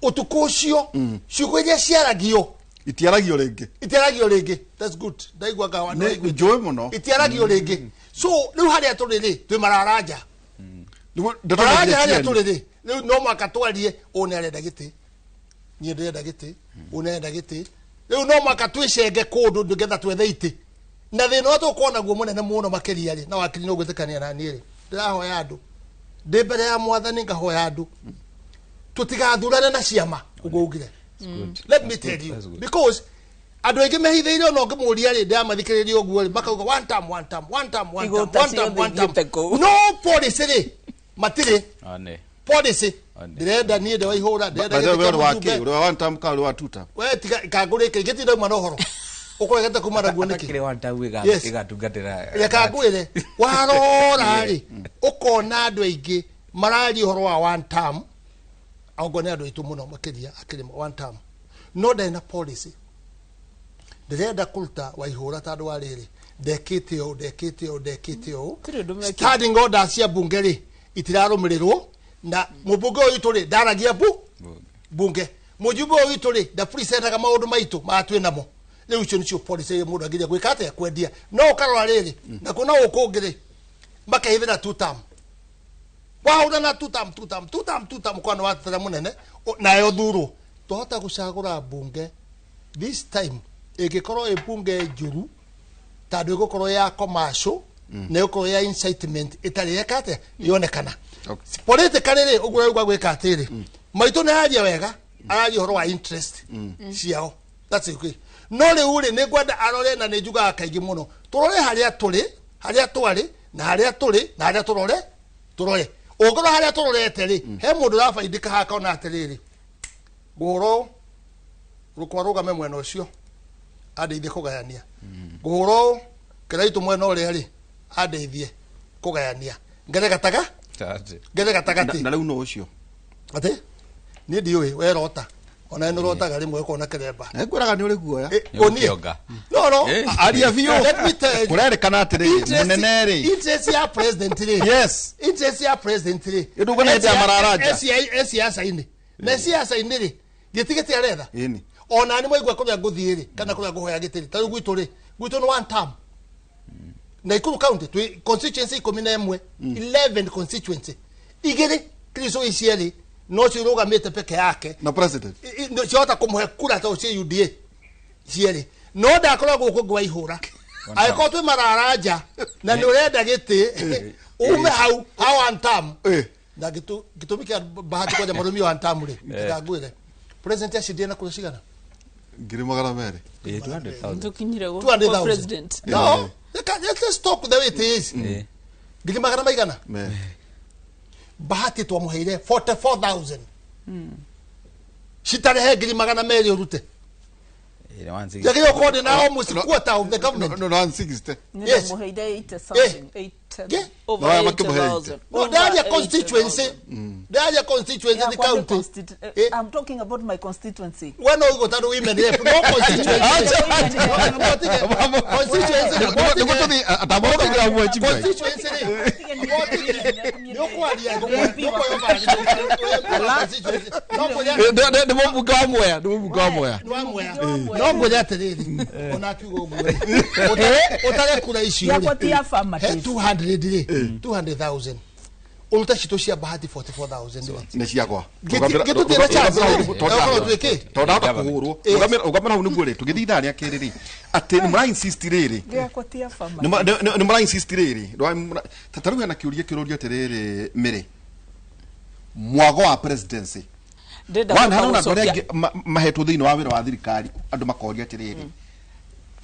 ũtukũ ũcio ciugo iria ciaragio Itiaragio rĩngĩ. Itiaragio rĩngĩ. That's good, ndaigua ngawa. Nĩ njũĩ mũno. Itiaragio rĩngĩ. So rĩu harĩa tũrĩ rĩ, twĩ mararanja. Nĩguo ndeto Mararanja nĩ harĩa ciario. tũrĩ rĩ, rĩu no mwaka twarie, ũũ nĩ arenda gĩtĩ, niĩ ndĩrenda gĩtĩ, ũũ nĩ arenda gĩtĩ. Rĩu no mwaka twĩcenge kũndũ nĩgetha twethe itĩ, na thĩna ũrĩa tũgũkorwo naguo mũnene mũno makĩria rĩ, na wakiri nĩ ũgwĩtĩkania na niĩ rĩ, ndĩrahoya andũ ndĩ mbere ya mwathani, ngahoya andũ Tutigathurane na ciama uguo ugire. Let me tell you because andu aingi mehithĩire ona ũngĩmũria rĩ ndĩramathikĩrĩria ũguo rĩ makauga one term one term one term one term one term one term. No policy rĩ matirĩ policy. Ndĩrenda niĩ ndĩwaihũra ndĩrenda gĩtĩ wa kĩ ũrĩa one term ka ũrĩa wa two term. We tiga kangũrĩke gĩtinda uma na ũhoro ũkũregete kuma naguo nĩkĩ? Akĩrĩ one term ĩgatungatĩra. Reka ngwĩre warora rĩ ũkona andũ aingĩ mararia ũhoro wa one term aongo nĩ andũ aitũ mũno makĩria akĩrĩ one term no ndarĩ na policy. Ndĩrenda kũruta Waihũra tondũ wa rĩrĩ ndekĩte ũũ ndekĩte ũũ ndekĩte ũũ. Standing orders cia bunge rĩ itirarũmĩrĩrwo na mũmbunge ũyũ witũ rĩ ndaragia bunge mũjumbe ũyũ witũ rĩ ndapresentaga maũndũ maitũ marĩa twĩ namo. Rĩu icio nĩcio policy iria mũndũ angĩgeria gwĩka atĩa kwendia no ũkarora rĩrĩ na kuona gũkũ ũngĩ rĩ makehithĩra two term wahũra na two term two term two term two term kwa nĩ watetera mũnene nayo thurwo twahota gũcagũra bunge this time ĩngĩkorwo ĩ bunge njũru tondũ ĩgũkorwo ya commercial na ĩgũkorwo ya incitement ĩtarĩ yeka atĩa yonekana. Politically rĩ ũguo ũrauga gwĩka atĩrĩ maitũ nĩ aria wega araria ũhoro wa interest ciao that's okay. No rĩu rĩ nĩ ngwenda arore na nĩ njugaga kaingĩ mũno tũrore harĩa tũrĩ harĩa twarĩ na harĩa tũrĩ na harĩa tũrore tũrore ũngĩrora harĩa tũrorete rĩ he mũndũ ũrabaindĩka haha akona atĩrĩrĩ ngũhũrwo rũkwa rũgame mwena ũcio andeithie kũgayania ngũhũrwo kĩraitũ mwena ũrĩa rĩ andeithie kũgayania ngere gataga ngere gatagatĩ na rĩu no ũcio atĩ niĩ ndiũĩ werota ona nĩ ũrotaga rĩmwe ũkona kĩremba ngwĩraga nĩ ũrĩ guoya ũniĩ no no aria biũ let me tell you kũrerĩkana atĩrĩ mũnene rĩ interest ya president rĩ yes interest ya president rĩ ĩndũgana hĩndĩ ya mararanja siasa-inĩ na siasa-inĩ rĩ gĩtigĩte aretha ona nĩ mwaigua kũrĩa ngũthiĩ rĩ kana kũrĩa ngũhoya gĩtĩ rĩ ta rĩu gwitũ rĩ gwitũ nĩ one term Nakuru County twi constituency 11 11 constituency igĩrĩ Kristo icieri no cirugamĩte peke yake na president no ciota kũmũhe kura ta cia UDA cierĩ no ndakorwo gũkũ ngwaihũra angĩkorwo twĩ mararanja na nĩ ũrenda gĩtĩ ume hau ha one term na gĩtũmi kĩa Bahati kwanja marũmie one term rĩ ndikangwĩre president acindire na kura cigana 200,000 200,000 200,000 president no let's talk the way it is ngiri magana maigana Bahati twamuheire 44,000 citarehe ngiri magana merĩ ũrute Jagio kodi na almost quarter of the government. No, 160. Yes. 80 something. 8 over 80,000. No, they are constituency. They are constituency the county. I'm talking about my constituency. When we go to the women rep, no constituency. Constituency. Constituency. No ngwĩre atĩrĩrĩ ona akiuga ũguo ũtare kura icio rĩ 200 rĩ 200,000 ũrute citũ cia Bahati 44,000 nĩ ciakwa gĩtũtĩra chance tondũ ndahota kũhũrwo ũgamĩra hau nĩguo rĩ tũgĩthiĩ ithaa rĩa kerĩ rĩ atĩ nĩ mũra insist rĩrĩ nĩ mũra insist rĩrĩ ta rĩu hena kĩũria kĩrorio atĩrĩrĩ Mĩrĩ mwago wa presidency wana hana andũ arĩa angĩ mahetwo thĩinĩ wa wĩra wa thirikari andũ makoria atĩrĩrĩ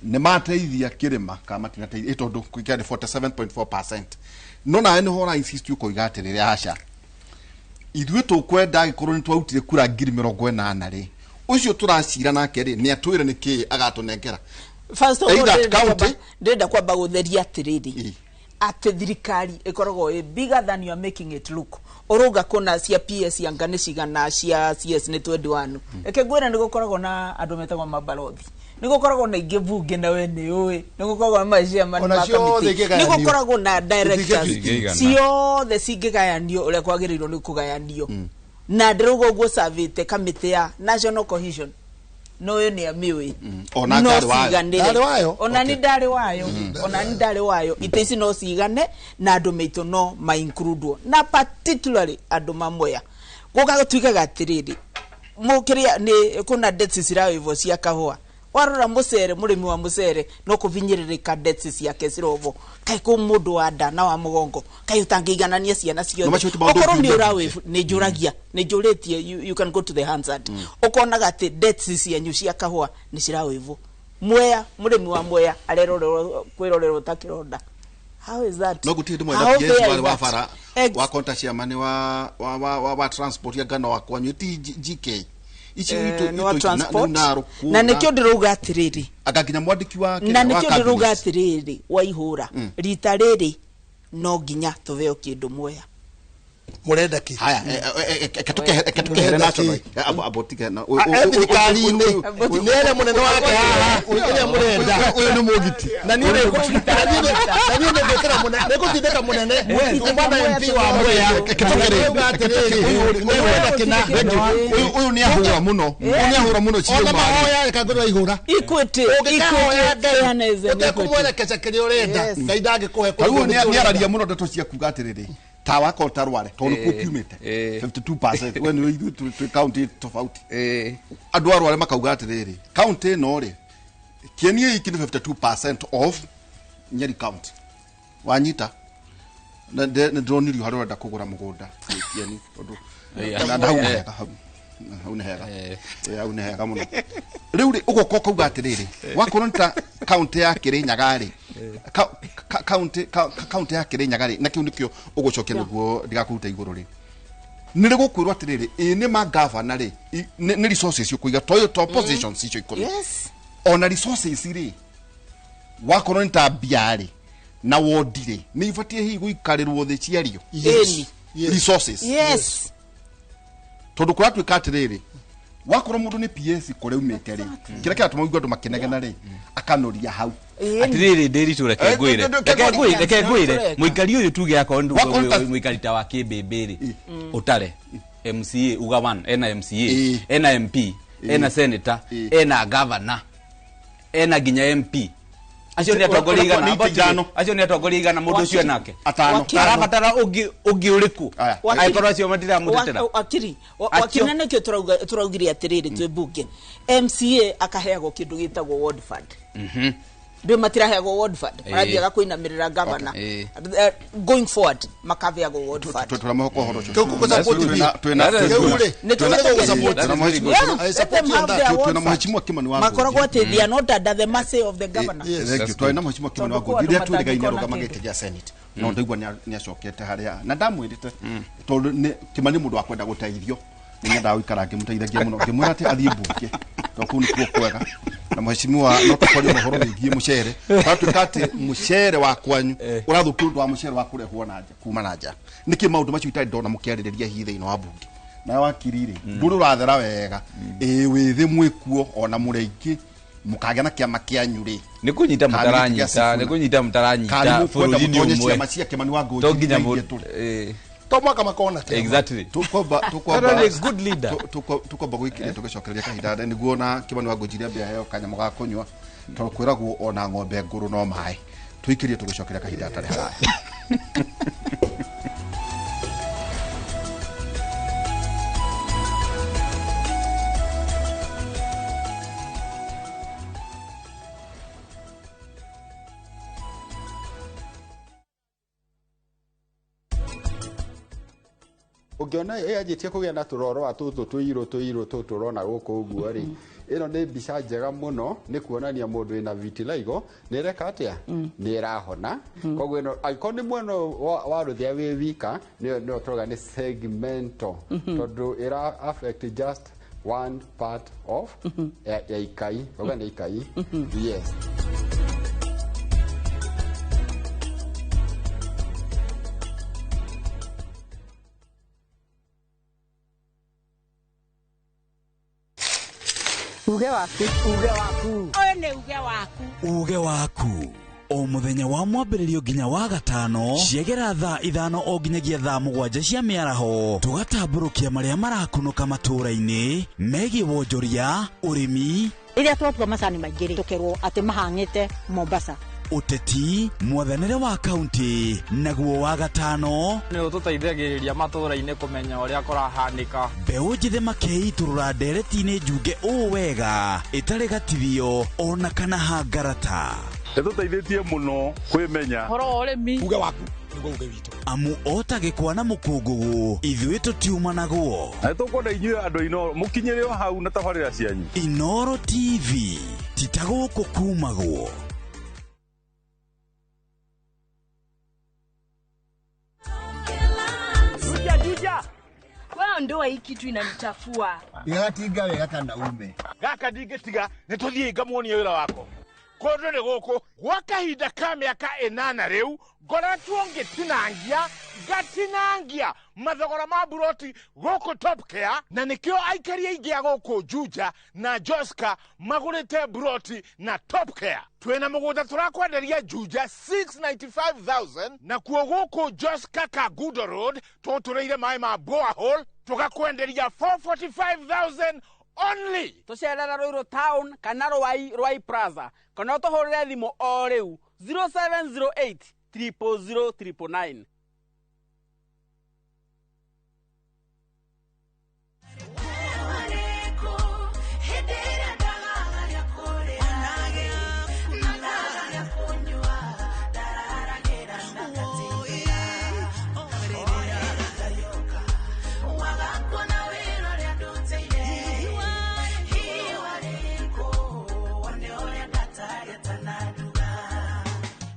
nĩ mateithia kĩrĩma kana matinateithia tondũ kĩarĩ 47.4% no nawe nĩho ũra insist ũkoiga atĩrĩrĩ aca ithuĩ tũkwenda angĩkorwo nĩ twarutire kura 80,000 rĩ ũcio tũracira nake rĩ nĩ atwĩre nĩkĩĩ agatũnengera. First of all ndĩrenda kwamba gũtheria atĩrĩrĩ atĩ thirikari ĩkoragwo ĩ bigger than you are making it look. Ũrauga kũna cia PS anga nĩ cigana cia CS nĩ 21 reke ngwĩre nĩ gũkoragwo na andũ metagwo mabalothi nĩ gũkoragwo na ingĩ bunge na we nĩ ũĩ nĩ gũkoragwo na maciama ma kamĩtĩ nĩ gũkoragwo na directors ciothe cingĩgayanio ũrĩa kwagĩrĩirwo nĩ kũgayanio na ndĩrauga ũguo savĩte kamĩtĩ ya National Cohesion no yo nĩ amĩũĩ no ciganĩre ona nĩ ndarĩ wayo ona nĩ ndarĩ wayo itĩ ici no cigane na andũ maitũ no ma-include na particularly andũ mamoya gũka gũtuĩkaga atĩrĩrĩ mũkĩrĩa nĩ kuna debts cirawĩvwo cia kahũa Warora mucere, murimi wa mucere no kuvinyĩrĩrĩka debts ciake cirovo. Kai kũ mũndũ wa nda na wa mũgongo kai ũtangĩiganania ciana ciothe. Okorwo nĩ ũrawe nĩ njũragia, nĩ njũrĩtie, you can go to the Hansard. Ũkonaga atĩ debts cianyu cia kahũa nĩ cirawĩvwo. Mwea, mũrĩmi wa Mwea arerorerwo kwĩrorerwo ta kĩronda. How is that? No gũtirĩ ndĩmwenda PS wa bara wa konta cia mani wa wa wa wa transport ya ngano wa kwanyu ti GK. Ici itu na nikio ndiruga atiriri anga nginya mwandiki wa na nikio ndiruga atiriri waihura rita riri no nginya tuveo kindu Mwea murenda ki haya eketukehere nacho abo tige na thirikari-inĩ nĩ ĩrĩa mũnene wake haha ĩrĩa mũrenda ũyũ nĩ mũgiti na niĩ nĩngwĩkĩra mũnene nĩngũtindĩka mũnene kuma na MP wa Mwea ũyũ kĩna ũyũ nĩ ahũra mũno ũyũ nĩ ahũra mũno ciĩ ona mahoya reka ngwĩre waihũra Equity, fairness and equity ũtekũmwerekeca kĩrĩa ũrenda Ngai ndangĩkũhe kũu nĩ araria mũno ndeto cia kuga atĩrĩrĩ tawa kota rware tondu kuo kiumite 52% we ni ithuĩ twĩ county tofauti andu a Rware makauga atiriri county ĩno rĩ Kieni iki ni 52% of Nyeri county wanyita na ndĩronirio harĩa ũrenda kũgũra mũgũnda Kieni tondu na hau hega hau nĩ hega hau nĩ hega mũno rĩu rĩ ũgoka ũkauga atĩrĩrĩ wakorwo nĩ ta county ya Kirinyaga rĩ county ya Kirinyaga rĩ na kĩu nĩkĩo ũgũcokia nĩguo ndigakũrute igũrũ rĩ nĩ rĩgũkwĩrwo atĩrĩrĩ ĩ nĩ ma governor rĩ nĩ resources ũkũiga to to positions icio ikũmi ona resources rĩ wakorwo nĩ ta mbia rĩ na wondi rĩ nĩ ibatiĩ hihi gũikarĩrwo thĩ ciario resources yes tondu kũratuĩka atĩrĩrĩ wakorwo mũndũ nĩ PS kũrĩa umĩte rĩ kĩrĩa kĩratũma ũigue andũ makĩnegena rĩ akanoria hau atirĩrĩ ndĩritũ reke ngwĩre reke ngwĩre mũikari ũyũ tuge akorwo nĩ mũikari ta wa kĩmbĩmbĩ rĩ ũtare MCA uga one ena MCA ena MP ena senator ena governor ena nginya MP acio nĩ atongoria igana acio nĩ atongoria igana mũndũ ũcio nake arabatara ũngĩ ũrĩkũ angĩkorwo acio matiramũtetera wakiri wakiri na nĩkĩo tũraugire atĩrĩrĩ twĩ mbunge MCA akaheagwo kĩndũ gĩtagwo ward fund ndũ matiraheagwo ward fund marathiaga kũinamĩrĩra governor going forward makaheagwo ward fund tũramũhoka ũhoro ũcio twĩna mheshimiwa Kimani wa makoragwo atĩ they are not under the mercy of the governor. Thank you. Twĩna mheshimiwa Kimani wa Ngũnji rĩrĩa twĩrĩgaine arũgama gĩtĩ gĩa Senate no ndaigua nĩ acokete harĩa na ndamwĩrĩte tondũ Kimani mũndũ wa kwenda gũteithio nĩ nyendaga gũikara ngĩmũteithagia mũno ngĩmwĩra atĩ athiĩ mbunge tondũ kũu nĩkuo kwega na mheshimiwa no tũkorie ũhoro wĩgiĩ mũcere twatuĩka atĩ mũcere wa kwanyu ũrathũkio ũndũ wa mũcere wa kũrehwo na nja kuma na nja nĩkĩ maũndũ macio itarĩ ndona mũkĩarĩrĩria hihi thĩinĩ wa mbunge nawe wakiri rĩ ndũrĩ ũrathera wega ĩĩ wĩthĩ mwĩkuo ona mũrĩ aingĩ mũkagĩa na kĩama kĩanyu rĩ nĩ kũnyita mũtaranyita nĩ kũnyita mũtaranyita bũrũri-inĩ ũmwe ciama cia Kimani wa Ngũnji to nginya mũndũ to mwaka makona kĩama exactly tukwamba good leader tukwamba gwĩkiria tũgĩcokereria kahinda nĩguo na Kimani wa Ngũnji rĩambe aheo kanyamũ ga kũnyua tondũ kwĩragwo ona ng'ombe ngũrũ no maĩ tũikĩrie tũgĩcokeria kahinda hatarĩ haraya. Ũngĩona ĩanjĩtie kũgĩa na tũroro tũtũ tũirũ tũirũ tũtũ ũrona gũkũ ũguo rĩ ĩno nĩ mbica njega mũno nĩ kuonania mũndũ wĩna vitiligo nĩ ĩreka atĩa nĩ ĩrahona koguo ĩno angĩkorwo nĩ mwena wa rũthĩa wĩ wika nĩyo tũrauga nĩ segmental tondũ ĩra affect just one part of ya ikai koguo nĩ ikai yes. Uge waku uge waku ũyũ nĩ uge waku uge waku o muthenya wa mwambĩrĩrio nginya wa gatano ciegera thaa 5 o nginyagia thaa 7 cia mĩaraho tũgatambũrũkia marĩa marakunũka matũũra-inĩ megiĩ wonjoria ũrĩmi rĩrĩa twatua macani maingĩ rĩ tũkerwo atĩ mahang'ĩte Mombasa Ũteti, mwathanĩre wa kaunti, naguo wa gatano nĩ ũtũteithagĩrĩria matũũra-inĩ kũmenya ũrĩa kũrahanĩka. Mbeũ njĩthĩ makeitũrũra ndereti-inĩ njunge ũũ wega ĩtarĩ gatithio ona kana hangarata. Ĩtũteithĩtie mũno kwĩmenya ũhoro wa ũrĩmi. Uge waku nĩguo uge witũ. Amu ota gĩkwa na mũkũngũgũ ithuĩ tũtiumanagwo. Na nĩtũkwenda inyuĩ andũ Inooro mũkinyĩre o hau na tabarĩra cianyu. Inooro TV ti ta gũkũ kumagwo. Juja. Wewe ndoa hii kitu inanichafua. Igatinga wega kana ume. Gaka ndingĩtiga nĩtũthiĩ ngamuonie wĩra wako. Kũndũ nĩ gũkũ gwa kahinda ka mĩaka 8 rĩu ngoretwo ngĩtinangia ngatinangia mathogora ma buroti gũkũ Top Care, na nĩkĩo aikari aingĩ a gũkũ Juja na Joska magũrĩte buroti na Top Care. Twĩna mũgũnda tũrakwenderia Juja 695,000 nakuo gũkũ Joska Kangundo Road tũtũrĩire maĩ ma borehole tũgakwenderia 445,000 only. Tũcerera Ruiru Town kana Ruai Plaza kana ũtũhũrĩre thimũ o rĩu 0708 000 999.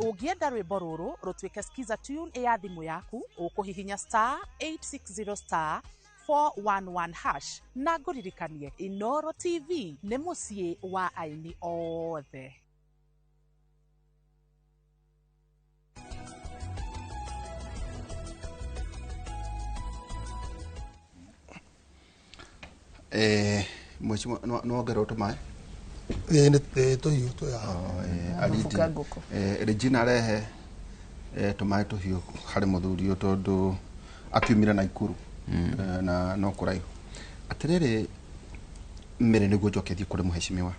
Ũngĩenda rwĩmbo rũrũ rũtuĩke skiza tune ya thimũ yaku ũkũhihinya star 860 star 411 hash na ngũririkanie Inooro TV nĩ mũciĩ wa aini othe. Mheshimiwa no ongererwo tũmaĩ? Ĩĩ tũhiũ tũya. Regina arehe tũmaĩ tũhiũ harĩ mũthuri ũyũ tondũ akiumire Naikuru na no kũraihu. Atĩrĩrĩ Mary nĩguo njoke thiĩ kũrĩ mũheshimiwa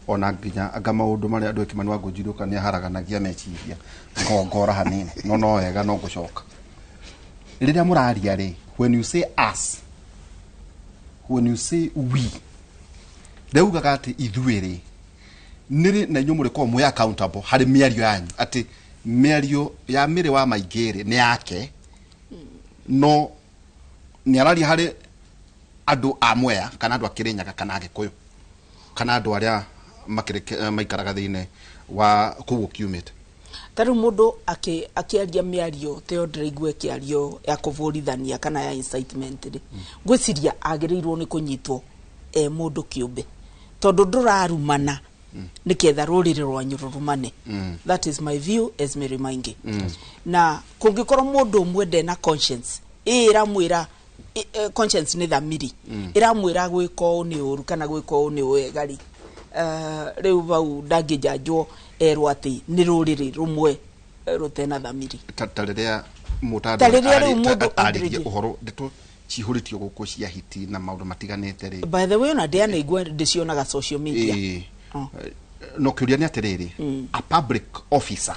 ona nginya anga maũndũ marĩa andũ Kimani wa Ngũnjiri nĩ aharaganagia meciria ngongora hanini no wega no ngũcoka. Rĩrĩa mũraria rĩ, when you say us, when you say we, ndaugaga atĩ ithuĩ rĩ nĩrĩ na inyuĩ mũrĩkorwo mwĩ accountable harĩ mĩario yanyu atĩ mĩario ya Mary wa Maingĩ rĩ nĩ yake no nĩ araria harĩ andũ a Mwea kana andũ a Kĩrĩnyaga kana Agĩkũyũ kana andũ arĩa maikaraga thĩinĩ wa kũu ũkiumĩte. Ta rĩu mũndũ akĩaria mĩario ta ĩyo ndĩraigua ĩkĩario ya kũbũrithania kana ya incitement rĩ, ngwĩciria agĩrĩirwo nĩ kũnyitwo e mũndũ kĩũmbe tondũ ndũrarumana nĩketha rũrĩrĩ rwanyu rũrumane. That is my view as Mary Maingi. Na kũngĩkorwo mũndũ ũmwe ndena conscience ĩramwĩra conscience nĩ thamiri ĩramwĩra gwĩka ũũ nĩ ũru kana gwĩka ũũ nĩ wega rĩ, rĩu bau ndangĩnjanjwo erwo atĩ nĩ rũrĩrĩ rũmwe rũtena thamiri. Ta rĩrĩa mũndũ arĩrie ũhoro ndeto cihũrĩtio gũkũ cia hiti na maũndũ matiganĩte rĩ. By the way ona ndĩanaigua ndĩcionaga social media. No kĩũria nĩ atĩrĩrĩ, a public officer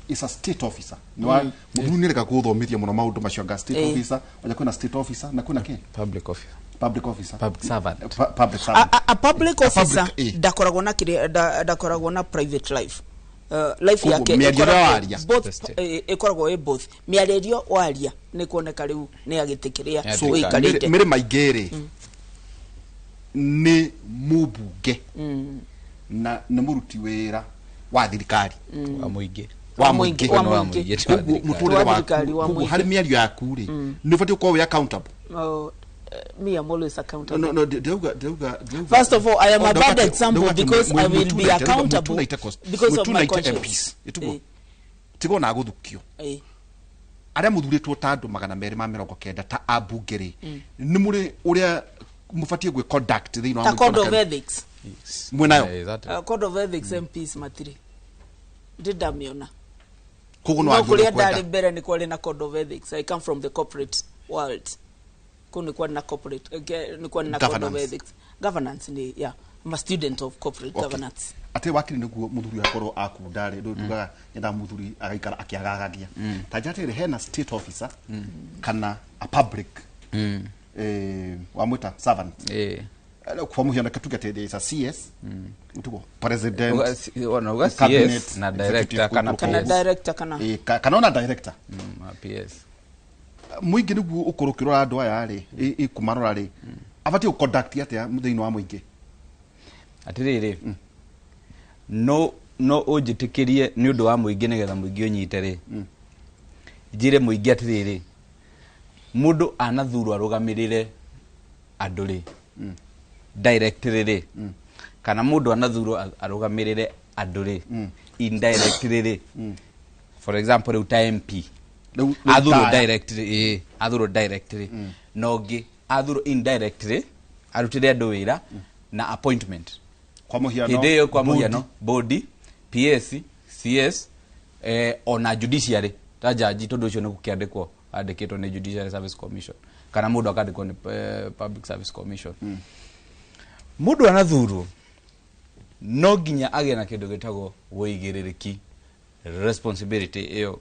is a state officer. Mũthuri nĩ rega gũthomithia mũno maũndũ macio anga state officer, waja kwĩna state officer na kwĩna kĩ? Public officer. Public officer. Public servant. Public servant. A public officer ndakoragwo na kĩrĩa ndakoragwo na private life. Life yake ĩkoragwo ĩ both. Mĩarĩrio waria nĩ kuoneka rĩu nĩ agĩtĩ kĩrĩa ũikarĩte. Mary Maingĩ rĩ nĩ mũmbunge na nĩ mũruti wĩra wa thirikari wa mũingĩ wa mũingĩ mũtũrĩre waku harĩ mĩario yaku rĩ nĩ ũbatiĩ gũkorwo wĩ accountable. Me, I'm always accountable. No, Ndauga. First of all, I am a bad example because I will be accountable because of my conscience. Tigo na gũthukio. Arĩa mũthurĩtwo ta andũ 290 ta ambunge rĩ nĩ mũrĩ ũrĩa mũbatiĩ gwĩ conduct thĩinĩ wa code of ethics. Mwĩnayo? Code of ethics MPs matirĩ. Ndĩ ndamĩona. Koguo no kũrĩa ndarĩ mbere nĩ kwarĩ na code of ethics. I come from the corporate world. Kũu nĩ kwarĩ na corporate nĩ kwarĩ na code of ethics. Governance ni, yeah. I'm a student of corporate governance. Atĩ wakiri nĩguo mũthuri akorwo akunda rĩ, ndugaga nyendaga mũthuri agaikara akĩagagagia. Ta njĩra atĩrĩrĩ, hena state officer kana a public wamwĩta servant. Kwa mũhiano tuge atĩ there is a CS, tugo president, Ona uga cabinet, CS na director executive kana Kana PS. director kana Kana ona director. PS. Mũingĩ nĩguo ũkorwo ũkĩrora andũ aya rĩ, ĩkũmarora rĩ, abatiĩ gũ-conduct atĩa thĩinĩ wa mũingĩ? Atĩrĩrĩ, no ũnjĩtĩkĩrie nĩ ũndũ wa mũingĩ nĩgetha mũingĩ ũnyite rĩ, njĩre mũingĩ atĩrĩrĩ, mũndũ anathurwo arũgamĩrĩre andũ rĩ, directly rĩ, kana mũndũ anathurwo arũgamĩrĩre andũ rĩ, indirectly rĩ, for example rĩu ta MP athurwo directly, athurwo directly, na ũngĩ athurwo indirectly arutĩre andũ wĩra na appointment. Kwa mũhiano, hĩndĩ ĩyo kwa mũhiano body, PS, CS, ona judiciary ta jaji, tondũ ũcio nĩ gũkĩandĩkwo andĩkĩtwo nĩ Judiciary Service Commission kana mũndũ akandĩkwo nĩ Public Service Commission. Mũndũ anathurwo no nginya agĩe na kĩndũ gĩtagwo wũigĩrĩrĩki, responsibility ĩyo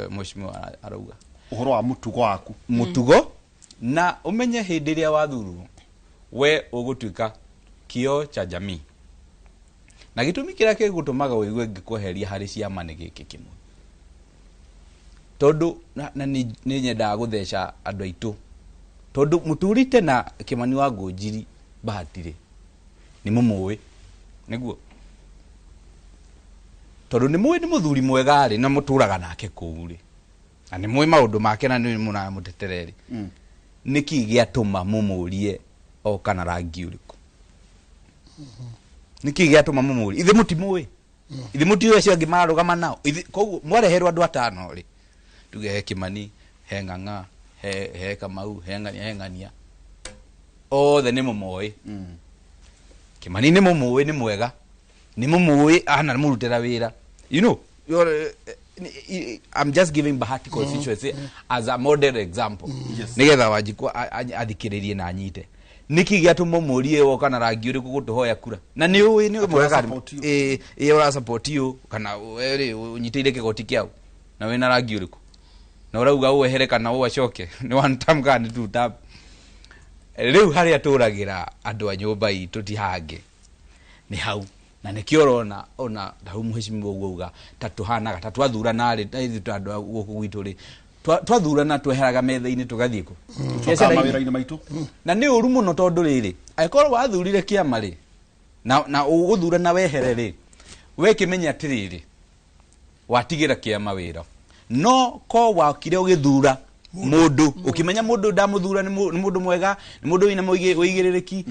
mheshimiwa arauga ũhoro wa mũtugo waku, mũtugo, na ũmenye hĩndĩ ĩrĩa wathurwo we ũgũtuĩka kioo cha jamii. Na gĩtũmi kĩrĩa gĩgũtũmaga ũigue ngĩkweheria harĩ ciama nĩ gĩkĩ kĩmwe, tondũ na nĩ nyendaga gũtheca andũ aitũ, tondũ mũtũrĩte na Kĩmani wa Ngũnjiri Bahati rĩ, nĩ mũmũĩ nĩguo, tondũ nĩ mũĩ nĩ mũthuri mwega rĩ, na mũtũraga nake kũu rĩ, na nĩ mũĩ maũndũ make na nĩ mũramũtetere rĩ, nĩkĩ gĩatũma mũmũrie o kana rangi ũrĩkũ? Nĩkĩ gĩatũma mũmũrie? Ithe mũtimũĩ, ithe mũtiũĩ acio angĩ mararũgama nao. Koguo mwareherwo andũ atano rĩ, tuge he Kĩmani, he Ng'ang'a, he Kamau, he Ng'ania, he Ng'ania, othe nĩ mũmoĩ. Kĩmani nĩ mũmũĩ, nĩ mwega, nĩ mũmũĩ, ana mũrutĩra wĩra. You know, I'm just giving Bahati constituency as a model example. Nĩgetha Wanjikũ athikĩrĩrie na anyite. Nĩkĩ gĩatũma mũrie woka na rangi ũrĩkũ gũtũhoya kura? Na nĩ ũĩ nĩ mwega ĩ ũra support you kana we rĩ ũnyitĩire kĩgoti kĩau na wĩna rangi ũrĩkũ? Na ũrauga ũwehere kana ũwacoke nĩ one term kana nĩ two term. Rĩu harĩa tũragĩra andũ a nyũmba itũ ti hangĩ, nĩ hau. Na nĩkĩo ũrona ona hau mheshimiwa ũguo auga ta tũhanaga ta twathurana rĩ, ta ithuĩ ta andũ a gũkũ gwitũ rĩ, twathurana tweheraga metha-inĩ tũgathiĩ kũ? Tũcokaga mawĩra-inĩ maitũ. Na nĩ ũru mũno tondũ rĩrĩ, angĩkorwo wathurire kĩama rĩ, na ũgũthurana wehere rĩ, we kĩmenya atĩrĩrĩ, watigĩra kĩama wĩra. No ko wakire ũgĩthura mũndũ, ũkĩmenya mũndũ ndamũthura nĩ mũndũ mwega, nĩ mũndũ wĩna ũigĩrĩrĩki,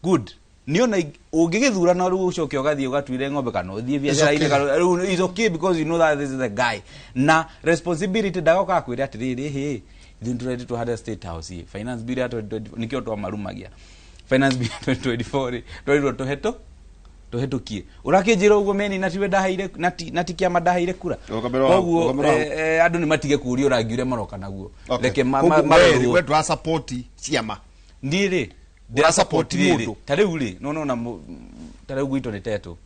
good. Niona ũngĩgĩthura na rĩu ũcoke ũgathiĩ ũgatuire ng'ombe kana ũthiĩ biacara-inĩ kana rĩu is okay because you know that this is the guy. Na responsibility ndagoka akwĩre atĩrĩrĩ, hĩ, ithuĩ nĩtũretĩtwo harĩa State House ĩ, finance bill ya 2024 nĩkĩo twamarumagia. Finance bill ya 2024 rĩ, twerirwo tũhetũkie. Ũrakĩnjĩra ũguo meni na tiwe ndaheire, na ti kĩama ndaheire kura. Koguo andũ nĩ matige kũũria ũrangi ũrĩa maroka naguo. Reke marorwo. We ndũra support ciama. Niĩ rĩ, ndĩra support mũndũ. Ta rĩu rĩ, no nona ta rĩu gwitũ nĩ Tetũ.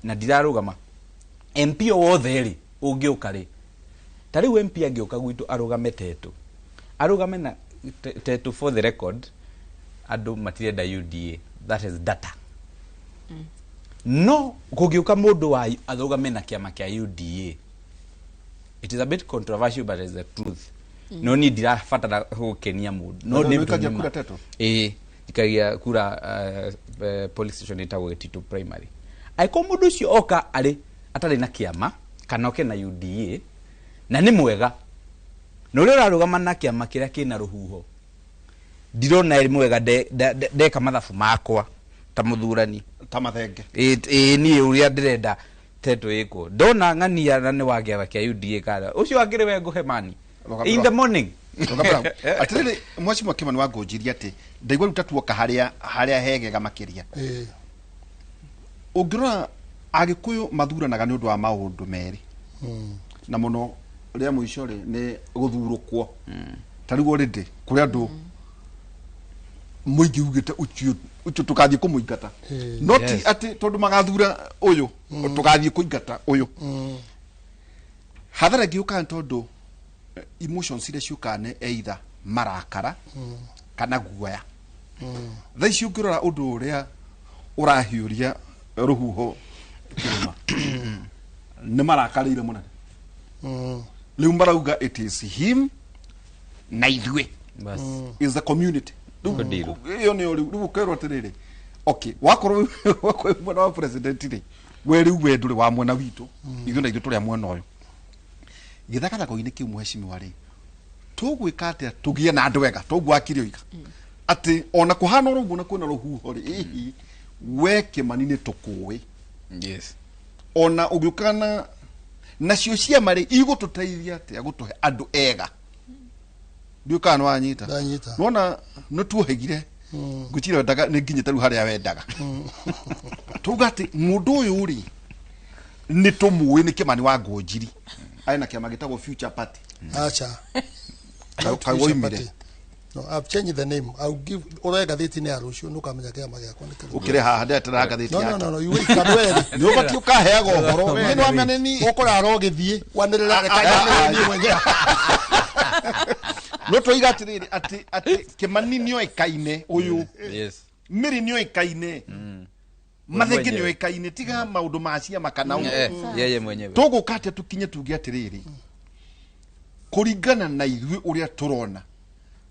Na ndirarũgama. MP o wothe rĩ, ũngĩũka rĩ. Ta rĩu MP angĩũka gwitũ arũgame Tetũ. Arũgame na Tetũ for the record, andũ matirenda UDA. That is data. No kũngĩũka mũndũ wa arũgame na kĩama kĩa UDA. It is a bit controversial but it's the truth. No niĩ ndirabatara gũkenia mũndũ. No nĩ ũikagia kura Tetũ? Ĩĩ, njikagia kura police station ĩtagwo Gĩtitũ Primary. Angĩkorwo mũndũ ũcio oka arĩ atarĩ na kĩama kana oke na UDA na nĩ mwega, na ũrĩa ũrarũgama na kĩama kĩrĩa kĩna rũhuho, ndirona ĩ mwega ndeka mathabu makwa ta mũthurani, ta mathenge. Ĩĩ, niĩ ũrĩa ndĩrenda Tetũ ĩkwo. Ndona ng'ania na nĩ wa kĩama kĩa UDA kana ũcio akĩrĩ we ngũhe mani in the morning. Atĩrĩrĩ, mheshimiwa Kĩmani wa Ngũnjiri atĩ ndaigua rĩu ta tuoka harĩa hegega makĩria. Ũngĩrora Agĩkũyũ mathuranaga nĩ ũndũ wa maũndũ merĩ. Na mũno rĩa mũico rĩ nĩ gũthurũkwo. Ta rĩu already kũrĩ andũ mũingĩ ugĩte ũcio Tugathiĩ kũmũingata. Not atĩ tondũ magathura ũyũ, tũgathiĩ kũingata ũyũ. Hathara ĩngĩ yũkaga nĩ tondũ emotions iria ciũkaga nĩ either marakara kana guoya. Thaa ici ũngĩrora ũndũ ũrĩa ũrahiũria rũhuho kĩrĩma, nĩ marakarĩire mũnene. Rĩu marauga it is him na ithuĩ is the community. Rĩu ĩyo nĩyo rĩu ũkerwo atĩrĩrĩ, okay, wakorwo wakorwo wĩ mwena wa president rĩ, we rĩu we ndũrĩ wa mwena witũ, ithuĩ na ithuĩ tũrĩ a mwena ũyũ. Gĩthagathako-inĩ kĩu, mheshimiwa rĩ, tũgwĩka atĩa tũgĩe na andũ ega toguo akiri oiga atĩ ona kũhana oro ũguo na kwĩna rũhuho rĩ, ĩhi we Kĩmani nĩ tũkũĩ? Ona ũgĩũkaga na nacio ciama rĩ, igũtũteithia atĩa gũtũhe andũ ega? Ndiũĩ kana nĩwanyita. Ndanyita. Nona nĩ tuohĩgire ngwĩciria wendaga nĩ nginyĩte rĩu harĩa wendaga tuga atĩ mũndũ ũyũ rĩ, nĩ tũmũĩ nĩ Kĩmani wa Ngũnjiri, arĩ na kĩama gĩtagwo Future Party. Acha. Kaĩ woimire? No, I've changed the name. I'll give ũroe ngathĩti-inĩ ya rũciũ nĩũkamenya kĩama gĩakwa nĩ kĩrĩkũ. Ũkĩrĩ haha ndetera ngathĩti No, no, yake. no, no, you wait, kamweri. Nĩ ũbatiĩ ũkaheaga ũhoro. We nĩ wamenya nĩ Ũkũrara ũgĩthiĩ, wanĩrĩra reke nyanĩrĩre niĩ mwenyewe. No twoiga atĩrĩrĩ atĩ Kĩmani nĩoĩkaine ũyũ, Mĩri nĩoĩkaine, Mathenge Mwenyewe. nĩoĩkaine, tiga maũndũ ma ciama kana ũũ. Yeye mwenyewe. Tũgũka atĩa tũkinye tuge atĩrĩrĩ, kũringana na ithuĩ ũrĩa tũrona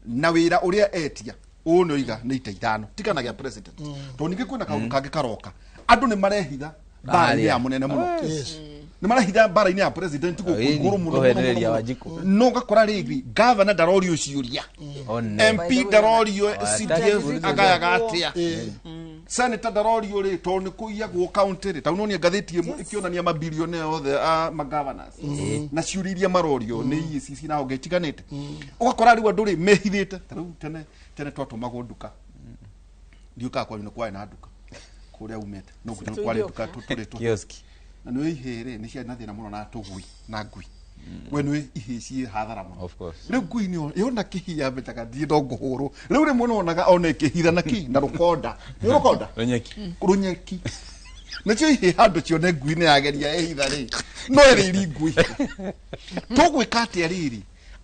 na wĩra ũrĩa etia ũũ nĩ oiga nĩ ita ithano tigana gĩa president, tondũ ningĩ kwĩna kaũndũ kangĩ karoka, andũ nĩ marehitha mbara-inĩ ya mũnene mũno, nĩ marehitha mbara-inĩ ya president gũkũ igũrũ mũno mũno Kũhenereria mũno. Wanjikũ. No ũgakora rĩngĩ gavana ndarorio ciũria, One. MP ndarorio, CDF Wa- agayaga atĩa, senator ndarorio rĩ, tondũ nĩ kũiyagwo county rĩ, tondũ nonie ngathĩti ĩmwe ĩkĩonania mabilionea othe a magovernors na ciũria iria marorio nĩ EACC na honge itiganĩte. Ũgakora rĩu andũ rĩ mehithĩte. Ta rĩu tene tene twatũmagwo nduka, ndiũkaga kwanyu nĩ kwarĩ na nduka kũrĩa umĩte no gwitũ nĩ kwarĩ nduka tũrĩtwo Kioski. Na nĩ ihĩ rĩ, nĩ ciarĩ na thĩna mũno na tũgui na ngui. We nĩ ihĩ ciĩ hathara mũno. Of course. Rĩu ngui nĩ yona kĩhi yambĩtaga thiĩ no ngũhũrwo. Rĩu rĩmwe nĩwonaga ona ĩkĩhitha na kĩ na rũkonda, nĩ rũkonda. Rũnyeki. Rũnyeki. Nacio ihĩ handũ cione ngui nĩ yageria ĩhitha rĩ, no ĩrĩiri ngui. Tũgwĩka atĩa rĩrĩ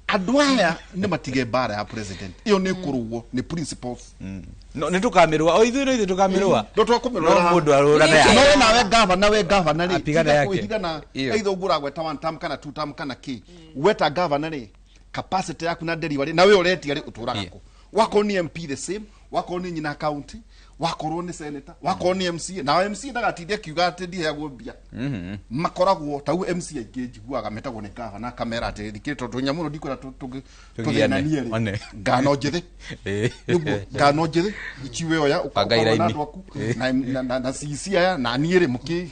andũ aya nĩ matige mbara ya president ĩyo nĩ kũrũo nĩ principles? No nĩ tũkamĩrũa o ithuĩ, no ithuĩ tũkamĩrũa. No twakũmĩrũa. No mũndũ arũrane yake. No nawe gavana, we gavana rĩ, Apigane tiga yake. kwĩhitha na Iyo. either ũguo ũragweta one term kana two term kana kĩ. Weta gavana rĩ, capacity yaku na delivery na we ũretia rĩ, ũtũraga kũ? Wakorwo nĩ MP the same, wakorwo nĩ nyina county, wakorwo nĩ senator, wakorwo nĩ MCA, na MCA ndagatinde akiuga atĩ ndiheagwo mbia. Makoragwo tau MC aingĩ njiguaga metagwo nĩ gavana akamera atĩ thikĩ tondũ nyamũ ĩno ndikwenda Tũgiane. tũthĩnanie rĩ, One. ngano njĩthĩ nĩguo ngano njĩthĩ ichiwe oya Banga ũkorwo na iraini. andũ aku na CC aya na niĩ rĩ, mũkĩ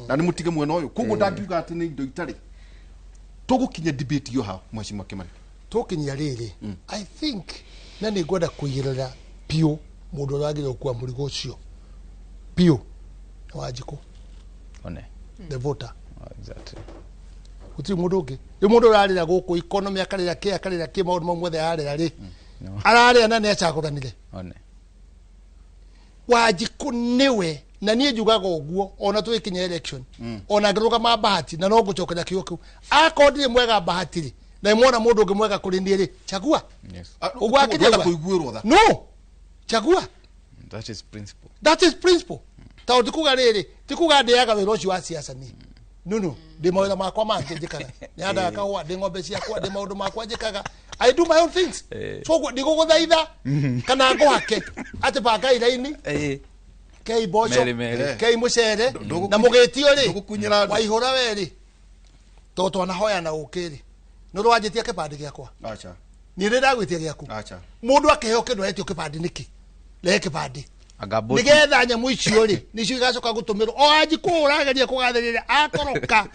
na nĩ mũtige mwena ũyũ. Koguo ndangiuga atĩ nĩ indo itarĩ tũgũkinya debate iyo ha, mheshimiwa Kimani. Tũkinyia rĩrĩ, I think na nĩ ngwenda kũigĩrĩra biũ mũndũ ũrĩa wagĩrĩirwo gũkua mũrigo ũcio biũ nĩ Wanjikũ. One. The voter. Exactly. Gũtirĩ mũndũ ũngĩ. Rĩu mũndũ ũrarĩra gũkũ economy, akarĩra kĩ, akarĩra kĩ, maũndũ mau mothe ararĩra rĩ, ararĩra na nĩ acagũranire. One. Wanjikũ nĩwe, na niĩ njugaga ũguo ona tũgĩkinya election, ona ngĩrũgama bahati na no ngũcokera kiugo kĩu, akorwo ndirĩ mwega bahati rĩ, na nĩmwona mũndũ ũngĩ mwega kũrĩ niĩ rĩ, chagua. Ũguo Ndwenda akĩnjagua kũiguĩrwo tha? No, chagua. That is principle. That is principle, tondũ tikuga rĩrĩ, tikuga ndĩaga wĩra ũcio wa siasa niĩ, no, ndĩ mawĩra makwa mangĩ njĩkaga, nĩ handaga kahũa, ndĩ ng'ombe ciakwa, ndĩ maũndũ makwa njĩkaga. I do my own things. So ũguo ndigũgũthaitha kana ngũhake atĩ bangai raini, kei mboco, Merĩ, merĩ. kei mũcere na mũgĩtio rĩ, Ndũgũkunyĩra andũ. Waihũra we rĩ, tondũ twanahoyana ũkĩ rĩ, nĩ ũrwanjĩtie kĩbandĩ gĩakwa. Acha. Niĩ nĩ ndagwĩtia gĩaku. Acha. Mũndũ akĩheo kĩndũ aretio kĩbandĩ nĩkĩ? Rehe kĩbandĩ. Anga boti. Nigetha nyamũ icio rĩ, nĩcio igacoka gũtũmĩrwo o Wanjikũ ũrageria kũgathĩrĩria akoroka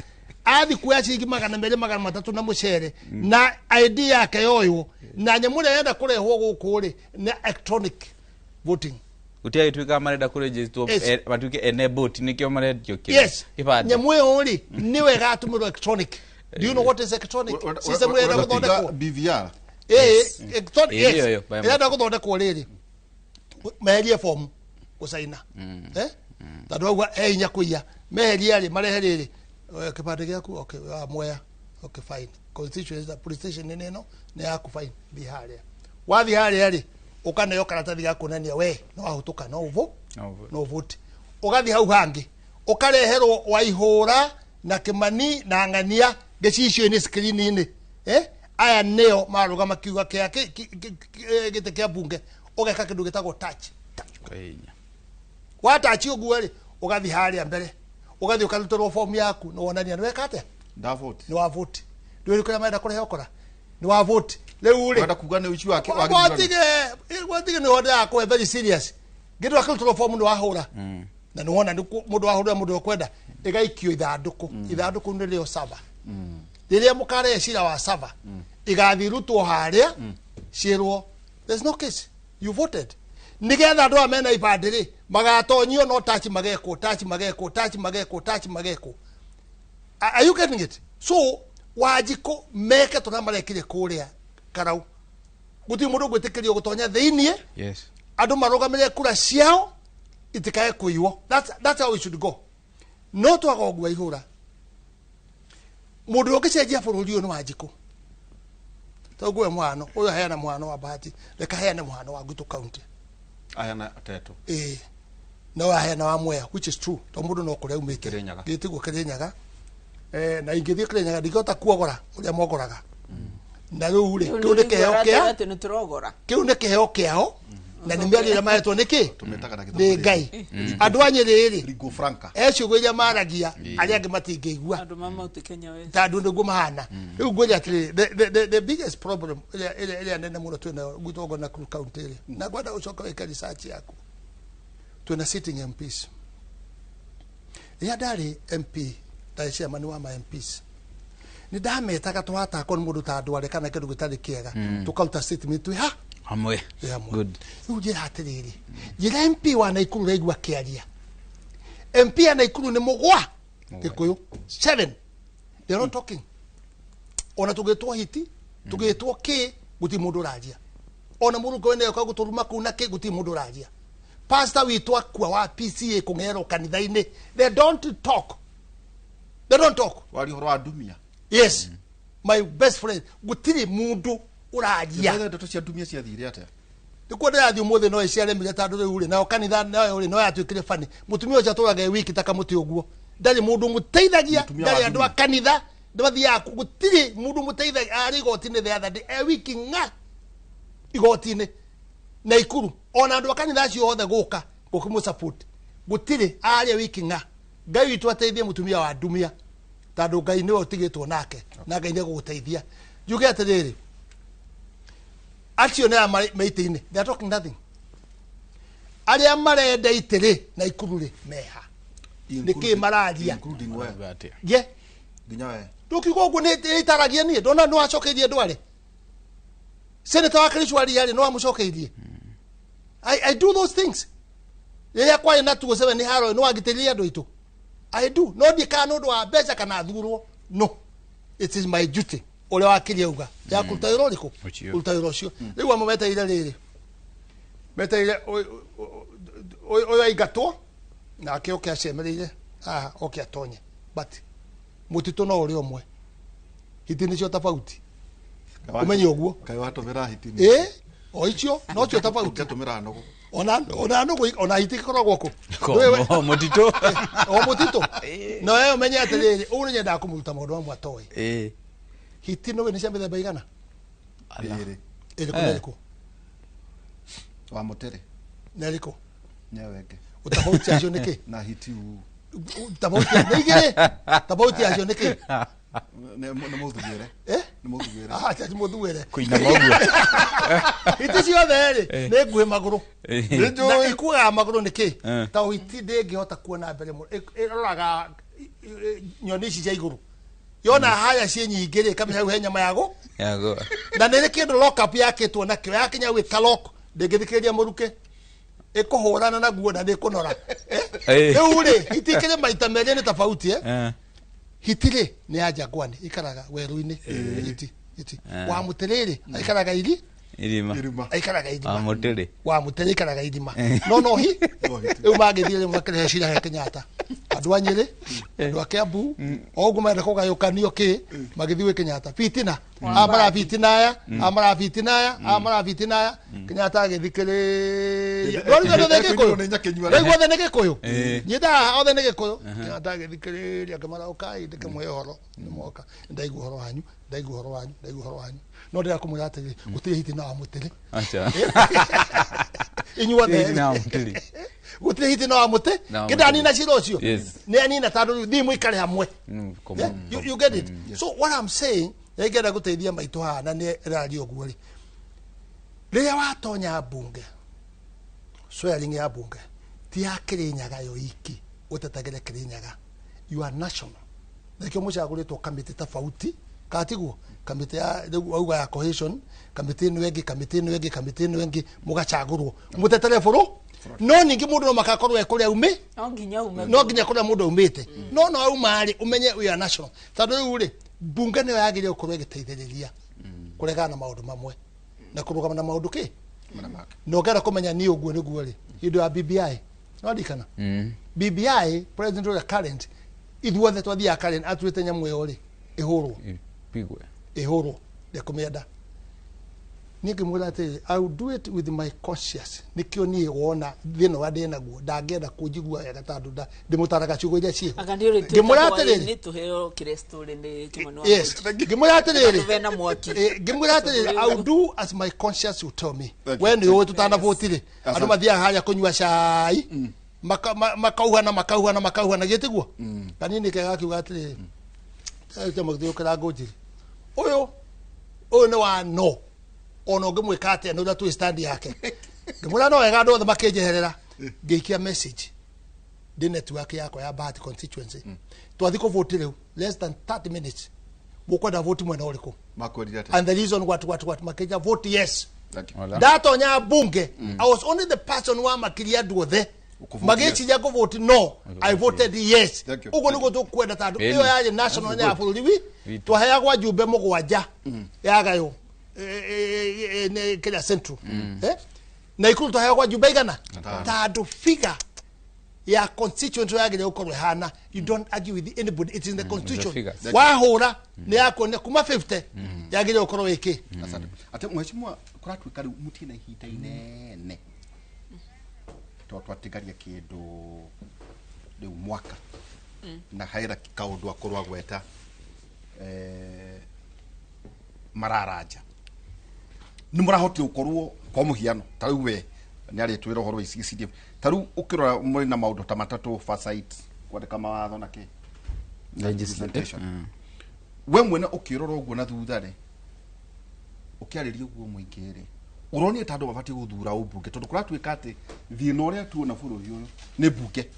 athi kuoya ciringi 200, 300 na mũcere na ID yake yoywo na nyamũ ĩrĩa yenda kũrehwo gũkũ rĩ, nĩ electronic voting. Gũtirĩ gĩtuĩkaga marenda kũregisterwo. Yes. Matuĩke ene boti nĩkĩo maretio Yes. kĩbandĩ. Nyamũ ĩyo rĩ, nĩwe ĩgatũmĩrwo electronic. Do you know what is electronic system ĩrĩa ĩrenda gũthondekwo? BVR. Ĩĩ, electronic. Ĩĩ, Yes. nĩyo ĩyo, biometric. Ĩrenda gũthondekwo rĩrĩ, meherie fomu. Gũcaina. Eh? Tondũ auga e hinya kũiya. Meheria rĩ, marehe rĩrĩ. Kĩbandĩ gĩaku, okay, wa Mwea. Okay, fine. Constituency, police station nĩ ĩno, nĩ yaku, fine. Thiĩ harĩa. Wathiĩ harĩa rĩ, ũkaneo karatathi ga kuonania we no wahũtũka, no ũvũ, no vote. Ũgathiĩ hau hangĩ, ũkareherwo Waihũra na Kĩmani na Ng'ania gĩcicio-inĩ screen-inĩ. Eh? Aya nĩo marũgama kiuga kĩa gĩtĩ kĩa bunge, ũgeka kĩndũ gĩtagwo touch. Wa touch ũguo rĩ, ũgathiĩ harĩa mbere, ũgathiĩ ũkarutĩrwo form yaku, nĩ wonania nĩ weka atĩa? Ndavote. Nĩ wa vote. Ndũĩ kũrĩa marenda kũrehe ũkora? Nĩ wa vote. Rĩu rĩ, Wenda kuga nĩ ũici wa gĩthurano? Gwatige nĩ wondaga kũhe very serious. Ngĩndũ akĩrutĩrwo form nĩ wahũra. Na nĩ wona nĩ mũndũ wahũra mũndũ ũkwenda, ĩgaikio ithandũkũ. Ithandũkũ nĩ rĩo server. Rĩrĩa mũkarehe cira wa server, igathiĩ irutwo harĩa, ciĩrwo, there's no case. You voted. Nĩgetha andũ aya mena ibandĩ rĩ, magatonyio no touch magekwo, touch magekwo, touch magekwo, touch magekwo. Are you getting it? So, Wanjikũ meke tũrĩa marekire kũrĩa Karau. Gũtirĩ mũndũ ũgwĩtĩkĩrio gũtonya thĩiniĩ. Yes. Andũ marũgamĩrĩre kura ciao itikae kũiywo. That's how we should go. No twaga ũguo ihũra. Mũndũ ũngĩcenjia bũrũri ũyũ nĩ Wanjikũ. Tondũ nguhe mũhano, ũyũ aheana mũhano wa Bahati, reke aheane mũhano wa Gutu County. Aheana Teto. Ĩĩ. No aheana wa Mwea, which is true. Tondũ mũndũ no kũrĩa aumĩte. Kĩrĩnyaga. Gĩtiguo Kĩrĩnyaga. Na ingĩthiĩ Kĩrĩnyaga ndingĩhota kuogora ũrĩa mogoraga. Na rĩu rĩ, kĩu nĩ kĩheo kĩa atĩ nĩ tũrogora. Kĩu nĩ kĩheo kĩao, na nĩ mĩario ĩrĩa mahetwo nĩ kĩ? Tũmĩtaga na Nĩ gĩthũngũ Ngai. rĩrĩ. Andũ a Nyĩrĩ rĩ, Lingua franca. he ciugo iria maragia arĩa angĩ matingĩigua. Andũ ma Mount Kenya West. Tondũ nĩguo mahana. Rĩu ngwĩre atĩrĩrĩ, the biggest problem ĩrĩa nene mũno twĩnayo gwitũ okorwo Nakuru County rĩ, na ngwenda ũcoke wĩke research yaku. Twĩna sitting MPs. Rĩrĩa ndarĩ MP, ndarĩ chairman wa ma MPs. Nĩ ndametaga twatakwo nĩ mũndũ ta ndware kana kĩndũ gĩtarĩ kĩega. Tũkaruta statement twĩ ha? Hamwe. Twĩ hamwe. Good. Rĩu njĩra atĩrĩrĩ, njĩra MP wa Naikuru ũraigua akĩaria. MP ya Naikuru nĩ mũgwa Gĩkũyũ. 7. They are not talking. Ona tũgĩtwo hiti, tũgĩtwo kĩ, gũtirĩ mũndũ ũraria. Ona mũndũ ũngĩ wene oka gũtũruma kũu na kĩ, gũtirĩ mũndũ ũraria. Pastor witũ akua wa PCA kũng'erwo kanitha-inĩ. They don't talk. They don't talk. Waria ũhoro wa ndumia. Yes. My best friend. Gũtirĩ mũndũ ũraria. Nĩ ndeto cia ndumia ciathire atĩa? Nĩkuo ndĩrathiĩ ũmũthĩ no ĩciaremire tondũ rĩu rĩ, nayo kanitha nayo rĩ, no yatuĩkire funny. Mũtumia ũcio atũraga e wiki ta kamũtĩ ũguo. Ndarĩ mũndũ ũmũteithagia, Mũtumia wa ndarĩ andũ a ndumia. kanitha, nĩmathiaga gũtirĩ mũndũ ũmũteithagia, arĩ igoti-inĩ the other day, e wiki ng'a igoti-inĩ Naikuru. Ona andũ a kanitha acio othe gũka gũkĩmũ support. Gũtirĩ, arĩ wiki ng'a. Ngai witũ ateithie mũtumia wa ndumia, tondũ Ngai nĩwe ũtigĩtwo nake, na Ngai nĩegũgũteithia. Njuge atĩrĩrĩ, acio nĩ aya me itĩ-inĩ, they are talking nothing. Arĩa marenda itĩ rĩ, Naikuru rĩ, meha. Nĩ kĩ mararia? Including we. Ye. Nginya we. Ndũkiuga ũguo nĩ itaragia niĩ, ndona nĩ wacokeirie ndware. Senator wa Kericho aria rĩ, nĩ wamũcokeirie. I do those things. Rĩrĩa kwarĩ na 207 nĩ haro, nĩ wangitĩrĩria andũ aitũ. I do. No ndiĩkaga nĩ ũndũ wa mbeca kana thurwo. No. It is my duty. Ũrĩa wakĩria uga. Ya kũruta wĩra ũrĩkũ? Ũcio. Kũruta wĩra ũcio. Rĩu amwe metereire rĩrĩ. Metereire ũyũ aingatwo, nake oke acemereire haha oke atonye. But mũtitũ no ũrĩa ũmwe. Hiti nĩcio tofauti. Ũmenye ũguo. Kaĩ watũmĩra hiti nĩ. O icio, no cio tofauti. Ũngĩatũmĩra nũgũ. Ona, ona nũgũ, ona hiti ĩkoragwo kũ? Ko, Ndũĩ we- o mũtitũ. O mũtitũ. Na we ũmenye atĩrĩrĩ, ũguo nĩ nyendaga kũmũruta maũndũ mamwe atoĩ. Hiti nũĩ nĩ cia mĩthemba igana? Ĩrĩ. Ĩrĩkũ na ĩrĩkũ? Wa mũtĩrĩ. Na ĩrĩkũ? Nyawenge. Tofauti yacio nĩ kĩ? Na hiti uu. Tofauti nĩ igĩrĩ. Tofauti yacio nĩ kĩ? Nĩ mũthuguĩre. Nĩ mũthuguĩre. Aha, ti mũthuguĩre. Kũinama ũguo. Hiti ciothe rĩ, nĩ nguhĩ magũrũ. Nĩ njũĩ. Na ĩkuaga magũrũ nĩ kĩ? Ta hiti ndĩngĩhota kuona mbere mũno. Ĩroraga nyoni ici cia igũrũ. Yona haya ciĩ nyingĩ rĩ, ĩkamenya hau he nyama ya gũ. Ya gũ. Na nĩ kĩndũ lock up yakĩtwo nakĩo, yakinya hau ĩka lock, ndĩngĩthikĩrĩria mũrukĩ. Ĩkũhũrana naguo na nĩĩkũnora. Rĩu rĩ, hiti ikĩrĩ maita merĩ nĩ tofauti, Hiti rĩ, nĩ ya Jaguar, ikaraga werũ-inĩ. Hiti, hiti. Wa mũtĩrĩ rĩ, aikaraga Irima. Aikaraga irima. Wa Mũtĩrĩ. Wa Mũtĩrĩ aikaraga irima. No no hi rĩu mangĩthiĩ rĩu makĩrehe cira he Kenyatta, andũ a Nyĩrĩ, andũ a Kiambu, o ũguo marenda kũgayũkanio kĩ, magĩthiĩ gwĩ Kenyatta fitina, aya marabitina aya, aya marabitina aya, aya marabitina aya. Kenyatta agĩthikĩrĩria. Rĩu othe nĩ Gĩkũyũ, rĩu othe nĩ Gĩkũyũ, nyita haha, othe nĩ Gĩkũyũ. Kenyatta agĩthikĩrĩria, akĩmara ũkai ndĩkĩmũhe ũhoro, nĩmoka, ndaigua ũhoro wanyu, ndaigua ũhoro wanyu, ndaigua ũhoro wanyu, no ndĩrenda kũmwĩra atĩrĩrĩ, gũtirĩ hitina wa Mũtĩrĩ. Acha. Inyuothe. Hitina wa Mũtĩrĩ. Gũtirĩ hitina wa mũtĩ. Na wa kĩndanina Mũtĩrĩ. cira ũcio. Nĩ anina tondũ rĩu thiĩ mũikare hamwe. Yeah? You get it? So what I'm saying, nĩngenda gũteithia maitũ haha na nĩ ĩraria ũguo rĩ, rĩrĩa watonya mbunge, swearing ya mbunge ti ya Kĩrĩnyaga yo iki, ũtetagĩre Kĩrĩnyaga, you are national. Nĩkĩo mũcagũrĩtwo kamĩtĩ tofauti, katiguo kamĩtĩ ya rĩu wauga ya cohesion, kamĩtĩ ĩno ĩngĩ, kamĩtĩ ĩno ĩngĩ, kamĩtĩ ĩno ĩngĩ, mũgacagũrwo mũtetere bũrũ. No ningĩ mũndũ no makakorwo e kũrĩa aumĩ, no nginya ume, no nginya kũrĩa mũndũ aumĩte, no auma rĩ, ũmenye we are national, tondũ rĩu rĩ, mbunge nĩyo yagĩrĩire gũkorwo ĩgĩteithĩrĩria kũregana na maũndũ mamwe na kũrũgama na maũndũ kĩ, na ũngĩenda kũmenya niĩ ũguo nĩguo rĩ, hĩndĩ ya BBI nĩwarikana BBI, president ũrĩa current, ithuothe twathiaga current, atuĩte nyamũ ĩyo rĩ ĩhũrwo. Pigwe. Ĩhũrwo, ndekũmĩenda. Niĩ ngĩmwĩra atĩrĩ, I will do it with my conscience. Nĩkĩo niĩ wona thĩna ũrĩa ndĩ naguo, ndangĩenda kũnjigua wega tondũ ndĩmũtaraga ciugo iria ciĩho. Anga nĩ ũrĩ Ngĩmwĩra atĩrĩrĩ, nĩ tũheo kĩrĩa story nĩ Kĩmani wa yes, Mũnji. ngĩmwĩra atĩrĩrĩ, Tũbe na mwaki. Ngĩmwĩra atĩrĩrĩ, I will do as my conscience will tell me. We nĩ ũĩ tũtanavotire, andũ mathiaga harĩa kũnyua cai, makauhana makauhana makauhana, gĩtiguo kanini kega gakiuga atĩrĩrĩ, kĩama gĩthũkĩra ngũnjiri ũyũ, ũyũ nĩ wa no ona ũngĩmwĩka atĩa nĩ ũrĩa twĩ stand yake. Ngĩmwĩra no wega, andũ othe makĩnjeherera, ngĩikia message ndĩ network yakwa ya Bahati constituency, twathi kũvote rĩu less than 30 minutes, mũkwenda vote mwena ũrĩkũ? Makwĩrire atĩa? And the reason, what what what, makĩnja vote yes. Thank you. Ndatonya bunge, I was only the person wamakirie andũ othe Ũkũvote. magĩciria kũvote no, I voted yes. Thank you. Ũguo nĩguo tũkwenda tondũ Ĩni. ĩyo yarĩ national, ya bũrũri wi Witũ. twaheagwo njumbe mũgwanja yagaywo nĩ kĩrĩa central, Eh? Na ikuru twaheagwo njumbe igana tondũ figure ya constituent yagĩrĩire gũkorwo ĩhana, you don't argue with anybody, it is in the constitution. Figures. Wahũra nĩ yakuonia kuma 50 yagĩrĩire gũkorwo ĩkĩ. Asante. Ate mheshimiwa, kũratuĩka rĩu mũtirĩ na ihinda inene tondũ twatigaria kĩndũ rĩu mwaka na haira kaũndũ akorwo agweta, mararanja nĩ mũrahotire gũkorwo kwa mũhiano ta rĩu we nĩ arĩtwĩra ũhoro wa CDF, ta rĩu ũkĩrora mũrĩ na maũndũ ta matatũ, oversight, kwandĩka mawatho na kĩ Legislation. We mwene ũkĩrora ũguo na thutha rĩ, ũkĩarĩria ũguo mũingĩ rĩ, ũronire ta andũ mabatiĩ gũthura ũmbunge, tondũ kũratuĩka atĩ thĩna ũrĩa tuona bũrũri ũyũ nĩ mbunge,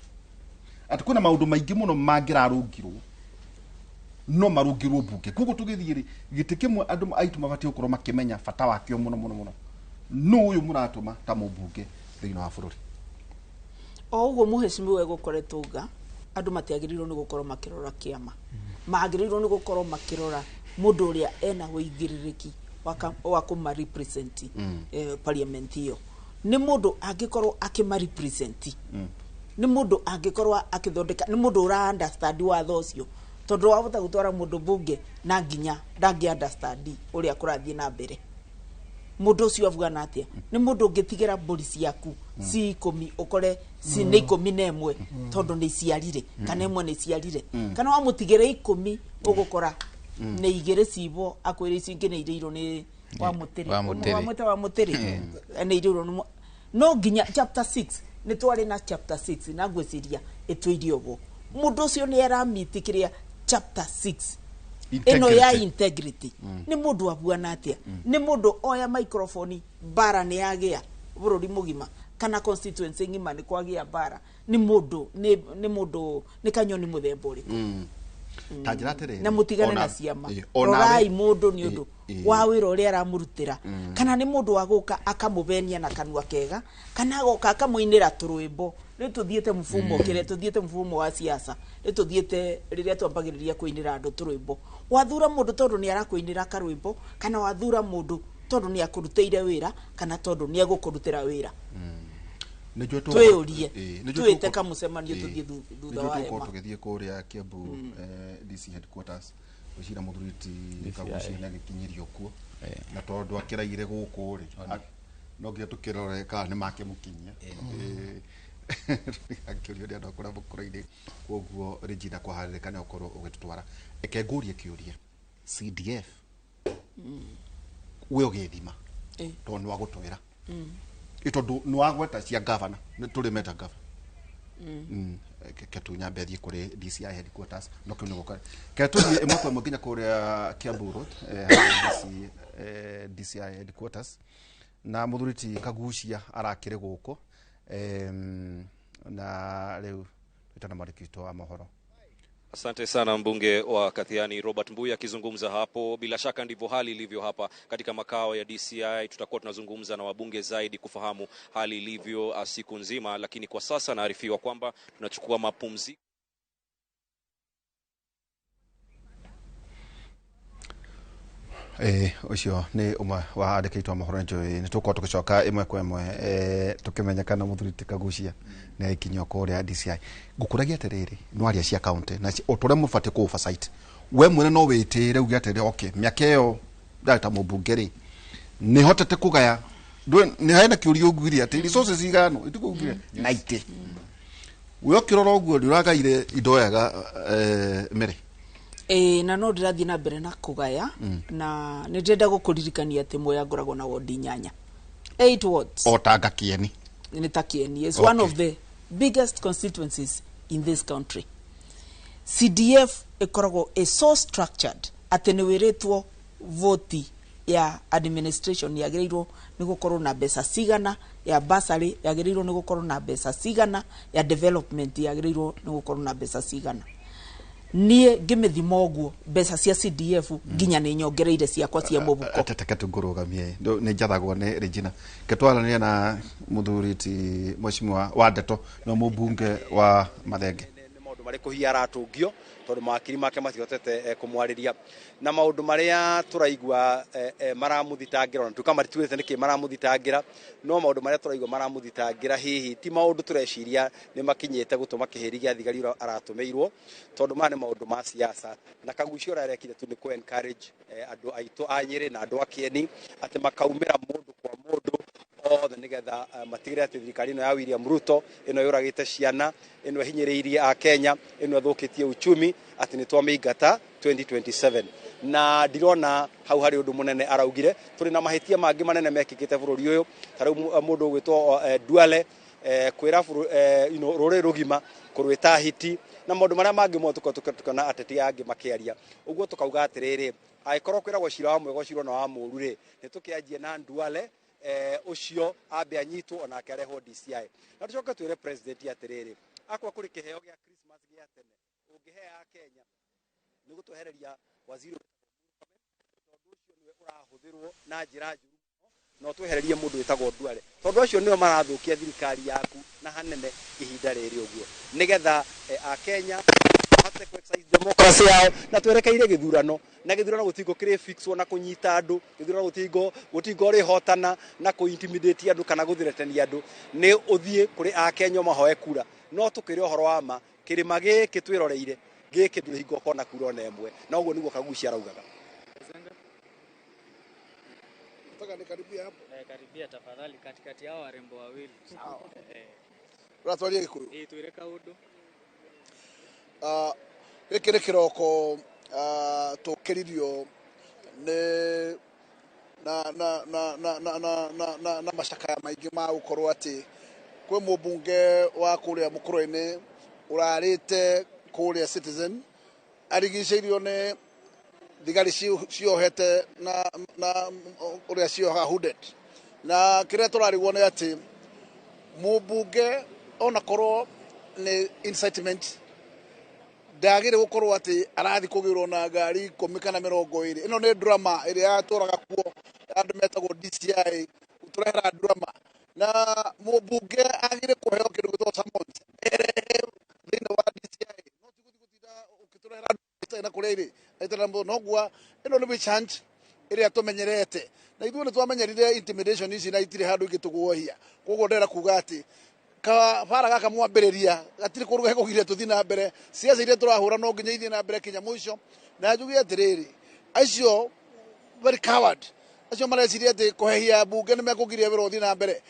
atĩ kwĩna maũndũ maingĩ mũno mangĩrarũngirwo no marũngirwo mbunge. Koguo tũgĩthiĩ rĩ, gĩtĩ kĩmwe andũ aitũ mabatiĩ gũkorwo makĩmenya bata wakĩo mũno mũno mũno, nũ ũyũ mũratũma ta mũmbunge thĩinĩ wa bũrũri? O ũguo mũhecimiwa egũkoretwo uga, andũ matiagĩrĩirwo nĩ gũkorwo makĩrora kĩama, magĩrĩirwo nĩ gũkorwo makĩrora mũndũ ũrĩa ena ũigĩrĩrĩki wa kũma represent parliament ĩyo. Nĩ mũndũ angĩkorwo akĩma represent, nĩ mũndũ angĩkorwo akĩthondeka, nĩ mũndũ ũra understand watho ũcio, tondũ wahota gũtwara mũndũ bunge na nginya ndangĩ understand ũrĩa kũrathiĩ na mbere. Mũndũ ũcio avuana atĩa? Nĩ mũndũ ũngĩtigĩra mbũri ciaku ci 10, ũkore ci nĩ 11 tondũ nĩ iciarire, kana ĩmwe nĩ iciarire, kana wamũtigĩra 10 ũgũkora nĩ 2 cibo, akwĩra ici ingĩ nĩ irĩirwo nĩ wa Mũtĩrĩ. Wa Mũtĩrĩ. Wa Mũtĩrĩ, wa Mũtĩrĩ. Nĩ irĩirwo nĩ no nginya chapter 6, nĩ twarĩ na chapter 6 na ngwĩciria ĩtũirie ũguo mũndũ ũcio nĩ aramiti kĩrĩa chapter 6 ĩno ya integrity. Nĩ mũndũ abuana atĩa? Nĩ mũndũ oya microphone, mbara nĩ yagĩa bũrũri mũgima kana constituency ng'ima nĩ kwagĩa mbara? Nĩ mũndũ nĩ mũndũ nĩ kanyoni mũthemba ũrĩkũ? Ta njĩra atĩrĩrĩ, Na mũtigane na ciama. Onawe- Rorai mũndũ nĩ ũndũ wa wĩra ũrĩa aramũrutĩra, kana nĩ mũndũ wa gũka akamũbenia na kanua kega, kana agoka akamũinĩra tũrwĩmbo. Rĩu tũthiĩte mfumo kĩrĩa tũthiĩte mfumo wa siasa, rĩu tũthiĩte rĩrĩa twambagĩrĩria kũinĩra andũ tũrwĩmbo. Wathura mũndũ tondũ nĩ arakũinĩra karwĩmbo, kana wathura mũndũ Tondu ni akurutire wira kana tondu ni egũkũrutĩra wĩra. Twĩũrie twĩte kamucemanio tũthiĩ thutha wa hema. Tũgĩthiĩ kũrĩa Kiambu DC headquarters gwĩciria mũthuri ti Kaguchia nĩ agĩkinyirio kuo na tondũ akĩraire gũkũ rĩ no nginya tũkĩrore kana nĩ makĩmũkinyia akĩũrio nĩ andũ a kũrĩa mũkũrũ-inĩ. Koguo Regina kwaharĩrĩka nĩ ũkorwo ũgĩtũtwara. Reke ngũrie kĩũria, CDF we ũgĩthima tondũ nĩ wagũtwĩra tondũ nĩ wagweta cia gavana nĩ tũrĩ meta gavana ketu nyambe thiĩ kũrĩ DCI headquarters no kĩu nĩ gũka ketu thiĩ ĩmwe kwa ĩmwe nginya kũrĩa Kiambu Road DCI headquarters na mũthuri ti Kaguchia arakĩrĩ gũkũ na rĩu twĩtana mwandĩki witũ wa mohoro. Asante sana mbunge wa Kathiani Robert Mbuya akizungumza hapo. Bila shaka ndivyo hali ilivyo hapa katika makao ya DCI. Tutakuwa tunazungumza na wabunge zaidi kufahamu hali ilivyo siku nzima, lakini kwa sasa naarifiwa kwamba tunachukua mapumziko. Ucio ni umwe wa andĩki aitũ a mohoro njũĩ nĩ tũgũkorwo tũgĩcoka ĩmwe kwa ĩmwe tũkĩmenya kana mũthuri ti Kaguchia nĩ agĩkinyio kũrĩa DCI. Ngũkũragia atĩrĩrĩ, no aria cia county na o ta ũrĩa mũbatiĩ kũ oversight we mwene no wĩtĩre uge atĩrĩrĩ, okay, mĩaka ĩyo ndarĩ ta mũmbunge rĩ nĩ hotete kũgaya nĩ hena kĩũria ũnguire atĩ resources igano itikũngire 90 we ũkĩrora ũguo nĩ ũragaire indo wega Mary. Na no ndĩrathiĩ na mbere na kũgaya na nĩ ndĩrenda gũkũririkania atĩ Mwea ngoragwo na wodi 8 8 wards o ta Ngakieni nĩ ta Kieni is one of the biggest constituencies in this country. CDF ĩkoragwo is so structured atĩ nĩ wĩrĩtwo voti ya administration yagĩrĩirwo nĩ gũkorwo na mbeca cigana, ya bursary yagĩrĩirwo nĩ gũkorwo na mbeca cigana, ya development yagĩrĩirwo nĩ gũkorwo na mbeca cigana. Niĩ ngĩmĩthima ũguo mbeca cia CDF nginya nĩ nyongereire ciakwa cia mũbuko. Tete tũngũrũgamie nĩ njathagwo nĩ Regina ketwaranĩria na mũthuri ti mheshimiwa wa Ndeto no mũmbunge wa Mathenge. Nĩ maũndũ marĩkũ hihi aratũngio tondũ mawakiri make matihotete kũmwarĩria na maũndũ marĩa tũraigua maramũthitangĩra ona tuka matituĩte nĩkĩ maramũthitangĩra no maũndũ marĩa tũraigua maramũthitangĩra hihi ti maũndũ tũreciria nĩ makinyĩte gũtũma kĩhĩri gĩa thigari aratũmĩirwo tondũ maya nĩ maũndũ ma siasa na Kaguchia ũrĩa arekire tu nĩ kũ encourage andũ aitũ a Nyĩrĩ na andũ a Kieni atĩ makaumĩra mũndũ kwa mũndũ othe nĩgetha matigĩrĩre atĩ thirikari ĩno ya William Ruto ĩno yũragĩte ciana ĩno ĩhinyĩrĩirie a Kenya ĩno ĩthũkĩtie uchumi atĩ nĩ twamĩingata 2027 na ndirona hau harĩ ũndũ mũnene araugire tũrĩ na mahĩtia mangĩ manene mekĩkĩte bũrũri ũyũ ta rĩu mũndũ ũgwĩtwo Duale kwĩra rũrĩrĩ rũgima kũrwĩta hiti na maũndũ marĩa mangĩ mothe tũkona ateti angĩ makĩaria ũguo tũkauga atĩrĩrĩ angĩkorwo kwĩragwo cira wa mwega ũcirwo na wa mũũru rĩ nĩ tũkĩanjie na Duale ũcio ambe anyitwo onake arehwo DCI na tũcoke twĩre president atĩrĩrĩ akwa kũrĩ kĩheo gĩa Christmas gĩa tene ũngĩhe a Kenya nĩ gũtwehereria waziri tondũ ũcio nĩwe ũrahũthĩrwo na njĩra njũru no twehererie mũndũ wĩtagwo Duale tondũ acio nĩo marathũkia thirikari yaku na hanene ihinda rĩrĩ ũguo nĩgetha a Kenya mahote ku exercise democracy yao na twerekeire gĩthurano na gĩthurano gũtingo kĩrĩ fixwo na kũnyita andũ gĩthurano gũtingo rĩhotana na kũ intimidate andũ kana gũthĩretania andũ nĩ ũthiĩ kũrĩ a Kenya mahoe kura no tũkĩre ũhoro wa ma kĩrĩma gĩkĩ twĩroreire gĩkĩ ndũrĩ hingo ũkona kura ona ĩmwe na ũguo nĩguo Kaguchia araugaga. Nataka nikaribia hapo. Karibia tafadhali katikati yao warembo wawili. Sawa. Uratwaria Gikuyu? Twire kaundu. Gĩkĩ nĩ kĩroko tũkĩririo nĩ na na na na na na na na na macakaya maingĩ ma gũkorwo atĩ kwĩ mũmbunge wa kũrĩa mũkũrũ-inĩ ũrarĩte kũrĩa Citizen arigicĩirio nĩ thigari ciohete na na ũrĩa ciohaga hooded na kĩrĩa tũrarigwo nĩ atĩ mũmbunge onakorwo nĩ incitement ndagĩrĩ gũkorwo atĩ arathi kũgĩrwo na ngari 10 kana 20. Ĩno nĩ drama ĩrĩa yatũraga kuo andũ metagwo DCI gũtũrehera drama na mũmbunge agĩrĩ kũheo kĩndũ gĩtagwo summons erehe thĩinĩ wa DCI no ti gũthiĩ gũtinda ũkĩtũrehera na kũrĩa irĩ aitana noguo ĩno nĩ witch hunt Ĩrĩa tũmenyerete na ithuĩ nĩ twamenyerire intimidation ici na itirĩ handũ ingĩtũguohia. Koguo ndĩrenda kuga atĩ kabara gaka mwambĩrĩria gatirĩ kũndũ gekũgiria tũthiĩ na mbere. Ciaca iria tũrahũra no nginya ithiĩ na mbere kinya mũico. Na njuge atĩrĩrĩ, acio very coward, acio mareciria atĩ kũhehia mbunge nĩ mekũgiria wĩra ũthiĩ na mbere.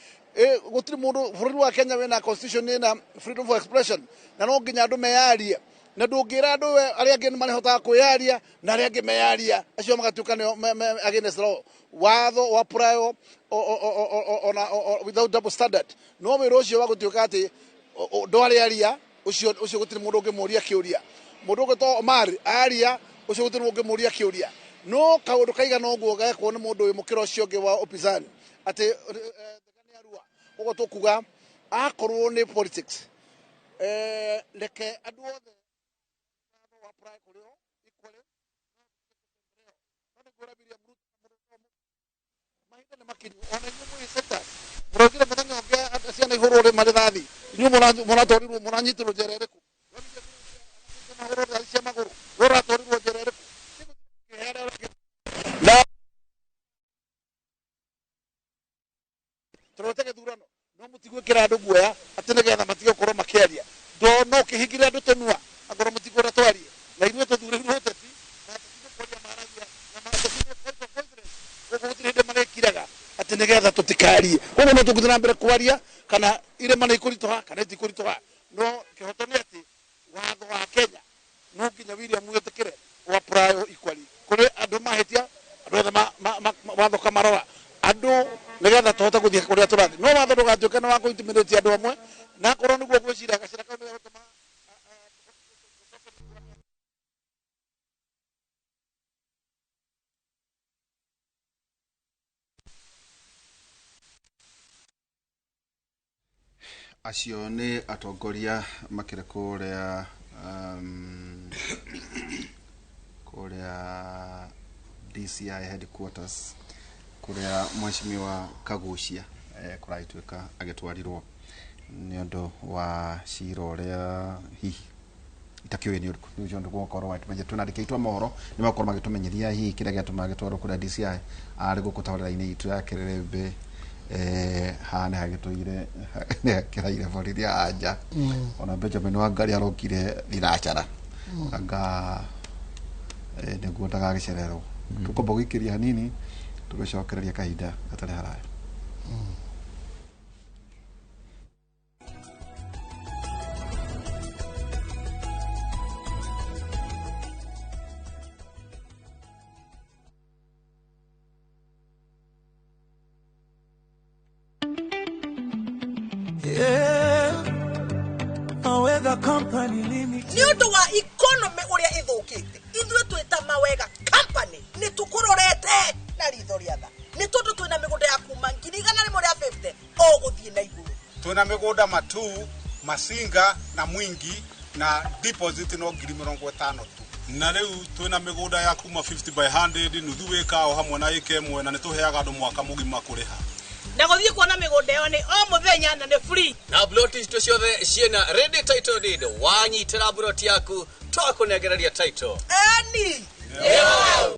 Gũtirĩ mũndũ bũrũri wa Kenya wĩna constitution ĩna freedom for expression, na no nginya andũ meyarie. Na ndũngĩra andũ arĩa angĩ nĩ mahotaga kwĩyaria na arĩa angĩ meyaria acio magatuĩka nĩo against law. Watho wa prior ona without double standard. No wĩra ũcio wa gũtuĩka atĩ ndwarĩaria ũcio gũtirĩ mũndũ ũngĩmũria kĩũria. Mũndũ ũngĩ to Omar aria ũcio gũtirĩ mũndũ ũngĩmũria kĩũria. No kaũndũ kaigana ũguo gekwo nĩ mũndũ wĩ mũkĩra ũcio ũngĩ wa upinzani atĩ nĩ arua. Koguo tũkuga akorwo nĩ politics, reke andũ othe mũrokire mũthenya ũngĩ ciana ihũrwo rĩ marĩthathi inyuĩ mũratwarirwo mũranyitirwo njera ĩrĩkũ mahũrwo rithathi cia magũrũ we ũratwarirwo njera ĩrĩkũ. Na tũrote gĩthurano no mũtigwĩkĩra andũ guoya atĩ nĩgetha matige gũkorwo makĩaria. No ũkĩhingĩre andũ tũnua akorwo mũtikwenda twarie na ithuĩ tũthurĩirwo ũteti na tũtigũkwaria maragia na koguo gũtirĩ hĩndĩ marĩkiraga atĩ nĩgetha tũtikarie. Koguo no tũgũthiĩ na mbere kwaria kana irĩma nĩ ikũritũha kana itikũritũha. No kĩhoto nĩ atĩ watho wa Kenya no nginya William wĩtĩkĩre wa prior equally kũrĩ andũ mahĩtia andũ othe watho kamarora andũ nĩgetha tũhote gũthiĩ kũrĩa tũrathiĩ. No watho ndũgatuĩke nĩ wa kũ-intimidate andũ amwe na akorwo nĩguo ngwĩciria gacĩra kau nĩgegũtũma. Acio nĩ atongoria makĩrĩ kũrĩa kũrĩa DCI headquarters kũrĩa mheshimiwa Kagucia kũragĩtuĩka agĩtwarirwo nĩ ũndũ wa cira ũrĩa hihi itakĩũĩ nĩ ũrĩkũ. Nĩ ũcio ũndũ gũkorwo agĩtũmenyithia twĩna andĩki aitũ a mohoro nĩ megũkorwo magĩtũmenyithia hihi kĩrĩa gĩatũma agĩtwarwo kũrĩa DCI arĩ gũkũ tabarĩra-inĩ itũ ya Kĩrĩrĩmbĩ. Haha nĩ hagĩtũire nĩ hakĩraire borithi a nja. Ona Benjamin Wangari arokire thinacara anga nĩguo ndagagĩcererwo. Tũkwamba gũikĩria hanini tũgĩcokereria kahinda gatarĩ haraya. Nĩ ũndũ wa economy ũrĩa ĩthũkĩte ithuĩ twĩta Mawega Company nĩ tũkũrorete na ritho rĩa tha nĩ tondũ twĩna mĩgũnda ya kuma 150 o gũthiĩ na igũrũ. Twĩna mĩgũnda Matuu, Masinga na Mwingi na deposit no 50,000 tu. Na rĩu twĩna mĩgũnda ya kuma 50 by 100 nuthu ĩka o hamwe na ĩka ĩmwe na nĩ tũheaga andũ mwaka mũgima kũrĩha. Na gũthiĩ kuona mĩgũnda ĩyo nĩ o mũthenya na nĩ free. Na bloti citũ ciothe ciĩna ready title deed. Wanyitĩra bloti yaku twakũnengereria title. Eni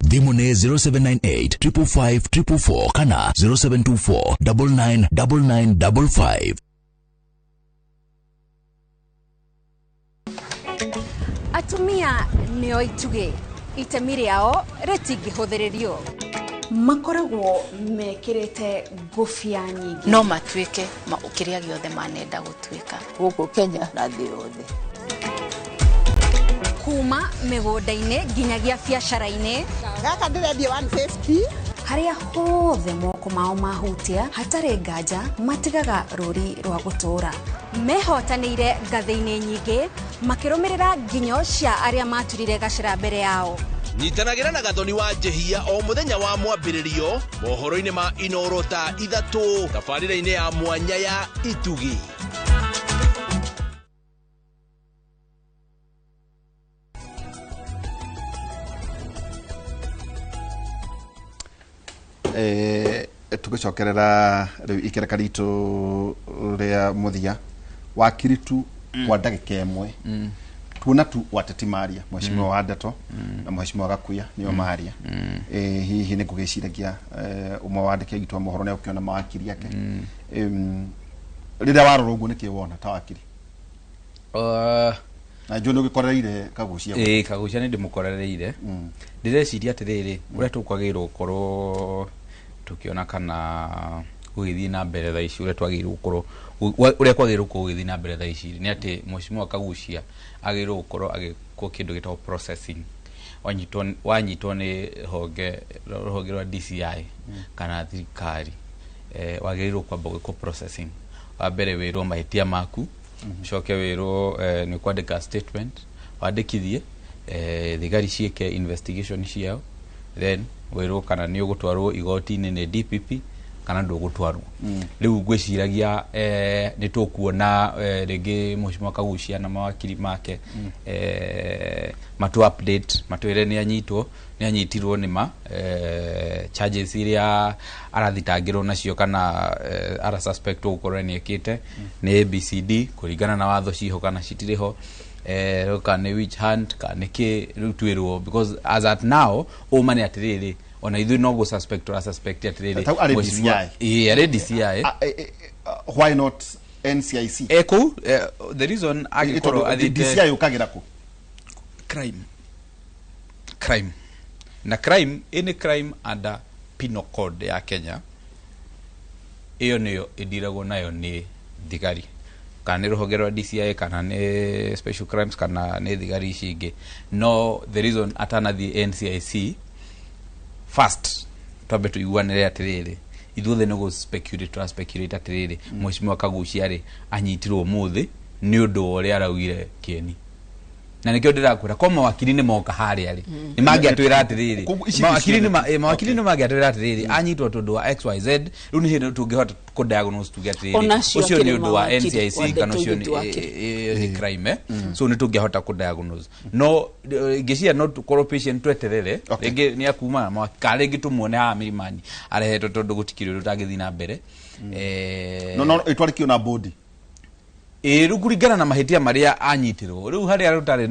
Thimũ nĩ 0798 555 444 kana 0724 999955. Atumia nĩo itugĩ, itemi rĩao rĩtingĩhũthĩrĩrio. Makoragwo mekĩrĩte ngũbia nyingĩ no matuĩke kĩrĩa gĩothe manenda gũtuĩka gũkũ Kenya na thĩ yothe. Kuma mĩgũnda-inĩ nginyagia biacara-inĩ gaka ndĩrendia 150 harĩa hothe moko mao mahutia hatarĩ nganja matigaga rũri rwa gũtũũra. Mehotanĩire ngathĩ-inĩ nyingĩ makĩrũmĩrĩra nginyo cia arĩa maturire gacĩra mbere yao. Nyitanagĩra na Gathoni wa Njehia o mũthenya wa mwambĩrĩrio mohoro-inĩ ma Inoro thaa 3 tabarĩra-inĩ ya mwanya ya Itugi. Tũgĩcokerera rĩu ikereka ritũ rĩa mũthia wa Kiritu kwa ndagĩka ĩmwe. Tuona tu wateti maria mheshimiwa wa Ndeto na mheshimiwa Gakuya nio maria. Hihi nĩ ngũgĩciragia ũmwe wa andĩki aitũ a mohoro nĩ ũkĩona mawakiri ake. Rĩrĩa warora ũguo nĩkĩ wona ta wakiri? Na njũĩ nĩ ũgĩkorereire Kagucia. Kagucia nĩ ndĩmũkorereire. Ndĩreciria atĩrĩrĩ, ũrĩa tũkwagĩrĩirwo gũkorwo tũkĩona kana gũgĩthiĩ na mbere thaa ici, ũrĩa twagĩrĩirwo gũkorwo ũrĩa kwagĩrĩirwo gũkorwo gũgĩthiĩ na mbere thaa ici nĩ atĩ mheshimiwa Kagucia agĩrĩirwo gũkorwo agĩkwo kĩndũ gĩtagwo processing. Wanyitwo nĩ rũhonge rwa DCI kana thirikari, wagĩrĩirwo kwamba gwĩkwo processing. Wa mbere wĩrwo mahĩtia maku, ũcoke wĩrwo nĩ ũkwandĩka statement, wandĩkithie, thigari ciĩke investigation ciao, then wĩrwo kana nĩ ũgũtwarwo igoti-inĩ nĩ DPP kana ndũgũtwarwo. Rĩu ngwĩciragia nĩ tũkuona rĩngĩ mheshimiwa Kagucia na mawakiri make matu update, matwĩre nĩ anyitwo, nĩ anyitirwo nĩ ma charges iria arathitangĩrwo nacio kana ara suspect gũkorwo nĩ ekĩte nĩ ABCD kũringana na watho ciho kana citirĩ ho, kana nĩ witch hunt kana nĩ kĩ, rĩu twĩrwo because as at now ũma nĩ atĩrĩrĩ, ona ithuĩ no gũ suspect tũra suspect atĩrĩrĩ Tau arĩ mheshimiwa- DCI. Ĩĩ, arĩ DCI. Why not NCIC? Kũu, the reason angĩkorwo Tondũ athiĩte DCI ũkagĩra kũ? Crime. Na crime, any crime under penal code ya Kenya, ĩyo nĩyo ĩndiragwo nayo nĩ thigari, kana nĩ rũhonge rwa DCI kana nĩ special crimes kana nĩ thigari ici ingĩ. No the reason atanathiĩ NCIC first, twambe tũiguanĩre atĩrĩrĩ, ithuothe nĩ gũ speculate tũra speculate atĩrĩrĩ, mheshimiwa Kagucia rĩ anyitirwo ũmũthĩ nĩ ũndũ wa ũrĩa araugire kĩeni. Na nĩkĩo ndĩrakwĩra ko mawakiri nĩ moka harĩa rĩ, nĩ mangĩatwĩra atĩrĩrĩ, Koguo ici mawakiri nĩ nĩ mawakiri nĩ mangĩatwĩra atĩrĩrĩ, anyitwo tondũ wa XYZ. Rĩu nĩ hĩndĩ tũngĩhota kũ diagnose tuge atĩrĩrĩ, Onacio ũcio akĩrĩ nĩ ũndũ wa mawakiri, NCIC wa kana ndeto ũcio ithuĩ wakiri. nĩ crime, So nĩ tũngĩhota kũ diagnose. No ngĩciria no tũkorwo patient tweterere, rĩngĩ nĩ akuma na kana rĩngĩ tũmuone haha Milimani arehetwo, tondũ gũtikĩrĩ ũndũ ũtangĩthiĩ na mbere. No ĩtwarĩkio na bodi. Ĩĩ, rĩu kũringana na mahĩtia marĩa anyitirwo rĩu harĩa rũtarĩ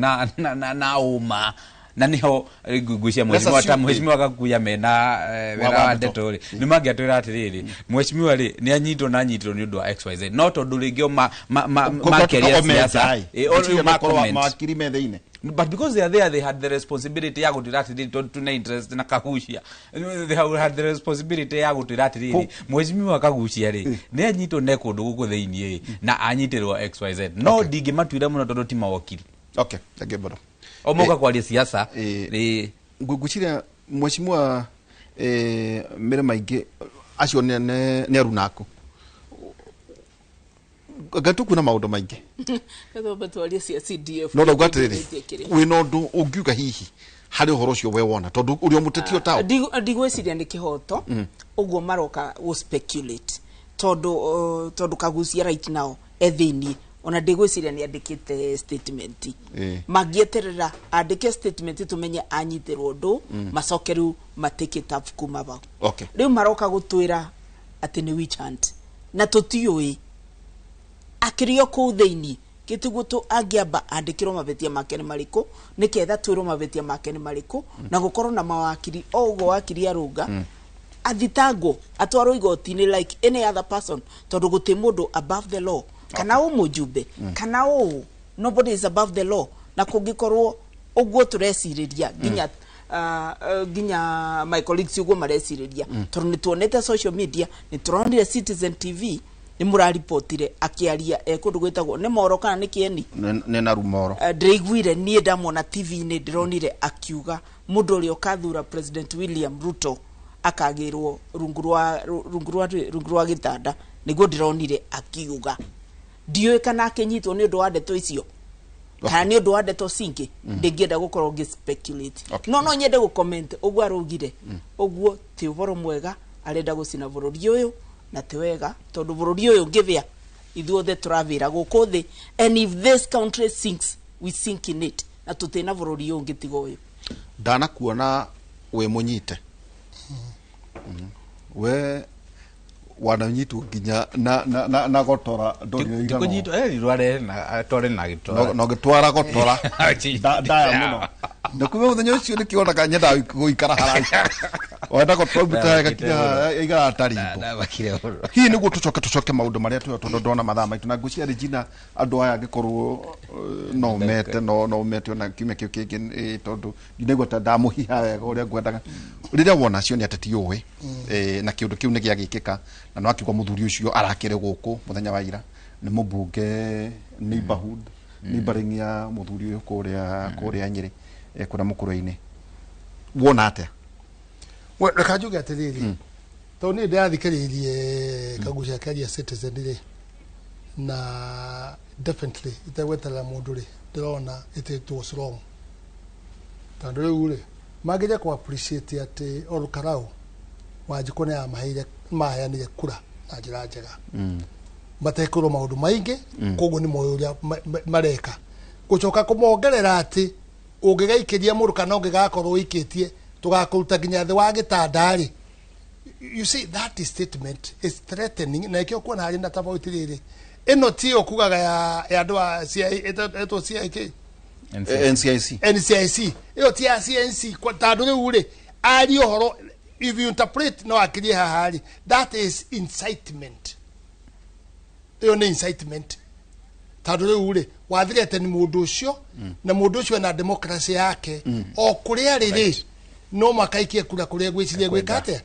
na ũma, na nĩho ngwĩciria Let's mheshimiwa ta assume- mheshimiwa Gakuya mena Wa wena wa wa ndeto rĩ, nĩ mangĩatwĩra atĩrĩrĩ, mheshimiwa rĩ nĩ anyitwo na anyitirwo nĩ ũndũ wa XYZ, no tondũ rĩngĩ o makĩaria siasa, o rĩu ma comment. Mawakiri me thĩinĩ. But because they are there, they had the responsibility ya gũtwĩra atĩrĩrĩ, tondũ tuna interest na Kagucia, they had the responsibility ya gũtwĩra atĩrĩrĩ, mheshimiwa Kagucia rĩ nĩ anyitwo ne kũndũ gũkũ thĩinĩ ĩ, na anyitĩrwo XYZ. No ndingĩmatuĩra mũno tondũ ti mawakiri. Okay, thank you bro. O moka kwaria siasa. Ngwĩciria mheshimiwa mĩrĩ maingĩ acio nĩ aruna aku ngatũkuona maũndũ maingĩ. Nĩtwambe twarie cia CDF. No ndauga atĩrĩrĩ, Kĩrĩa. wĩna ũndũ ũngiuga hihi harĩ ũhoro ũcio we wona tondũ ũrĩ o mũteti o tao? Ndigwĩciria nĩ kĩhoto ũguo maroka gũ speculate, tondũ Kagucia right now e thĩiniĩ, ona ndigwĩciria nĩ andĩkĩte statement. Mangĩeterera andĩke statement tũmenye anyitĩrwo ũndũ, macoke rĩu ma take it up kuma bau. Rĩu maroka gũtwĩra atĩ nĩ witch hunt na tũtiũĩ akĩrĩ o kũu thĩiniĩ, gĩtiguo tũ angĩamba andĩkĩrwo mavĩtia make nĩ marĩkũ, nĩketha twĩrwo mavĩtia make nĩ marĩkũ, na gũkorwo na mawakiri o ũguo wakiri arũnga athitangwo atwarwo igoti-inĩ like any other person, tondũ gũtĩ mũndũ above the law, kana ũ mũjumbe kana ũ, nobody is above the law. Na kũngĩkorwo ũguo tũrecirĩria nginya nginya my colleagues ũguo marecirĩria, tondũ nĩ tuonete social media, nĩ tũronire Citizen TV nĩ mũraripotire akĩaria e kũndũ gwĩtagwo nĩ Moro kana nĩ Kĩeni. Nĩ na rumoro. Ndĩraiguire niĩ ndamwona TV-inĩ, ndĩronire akiuga mũndũ ũrĩa ũkathura President William Ruto akagĩrwo rungu rwa gĩtanda, nĩguo ndĩronire akiuga. Ndiũĩ kana akĩnyitwo nĩ ũndũ wa ndeto icio kana nĩ ũndũ wa ndeto cingĩ. Ndingĩenda gũkorwo ngĩ speculate, no nyende gũ comment ũguo araugire ũguo ti ũhoro mwega, arenda gũcina bũrũri ũyũ na ti wega, tondũ bũrũri ũyũ ũngĩthĩa ithuothe tũravĩra gũkũ thĩ, and if this country sinks, we sink in it, na tũtĩna bũrũri ũyũ ũngĩ tiga ũyũ. Ndanakuona wĩ mũnyite. We Wananyitwo nginya na gotora ndorire igana. Kũnyitwo erirwo arehe na atware na gĩtwara. Na ũgĩtwara gotora. Ndaya mũno. Na kuma mũthenya ũcio nĩkĩonaga nyendaga gũikara haraihu. Wenda gotora umĩte gakinya igara tarimbo. Hihi nĩguo tũcoke maũndũ marĩa tũyo tondũ ndona mathaa maitũ na ngwĩciria Regina andũ aya angĩkorwo no mete no mete ona kiumia kĩu kĩngĩ tondũ ndinaigua ta ndamũhiha wega ũrĩa ngwendaga. Rĩrĩa wona acio nĩ ateti ũĩ na kĩũndũ kĩu nĩ gĩagĩkĩka na no akiuga mũthuri ũcio arakĩrĩ gũkũ mũthenya wa ira nĩ mũmbunge neighborhood neighboring ya mũthuri ũyũ kũrĩa Nyĩrĩ kũrĩa mũkũrwe-inĩ. Wona atĩa? We reka njuge atĩrĩrĩ, tondũ niĩ ndĩrathikĩrĩirie Kagucia akĩaria Citizen rĩ, na definitely itegweterera mũndũ rĩ, ndĩrona it was wrong. Tondũ rĩu rĩ, mangĩja kũ appreciate atĩ Ol Kalou Wanjikũ nĩ amaheire maheanire kura na njĩra njega matekũrwo maũndũ maingĩ, koguo nĩ moĩ ũrĩa mareka. Gũcoka kũmongerera atĩ ũngĩgaikĩria mũndũ kana ũngĩgakorwo ũikĩtie tũgakũruta nginya thĩ wa gĩtanda rĩ, you see that statement is threatening. Na ĩkĩo kuona harĩ na tofauti rĩrĩ, ĩno tiyo kugaga ya andũ a ĩtwo CIK NCIC NCIC ĩyo ti ya CNC, tondũ rĩu rĩ aria ũhoro if you interpret no akirie haha rĩ, that is incitement. Ĩyo nĩ incitement tondũ rĩu rĩ wathirete nĩ mũndũ ũcio na mũndũ ũcio ena democracy yake o kũrĩa rĩ rĩ no makaikie kura kũrĩa gwĩciria gwĩka atĩa,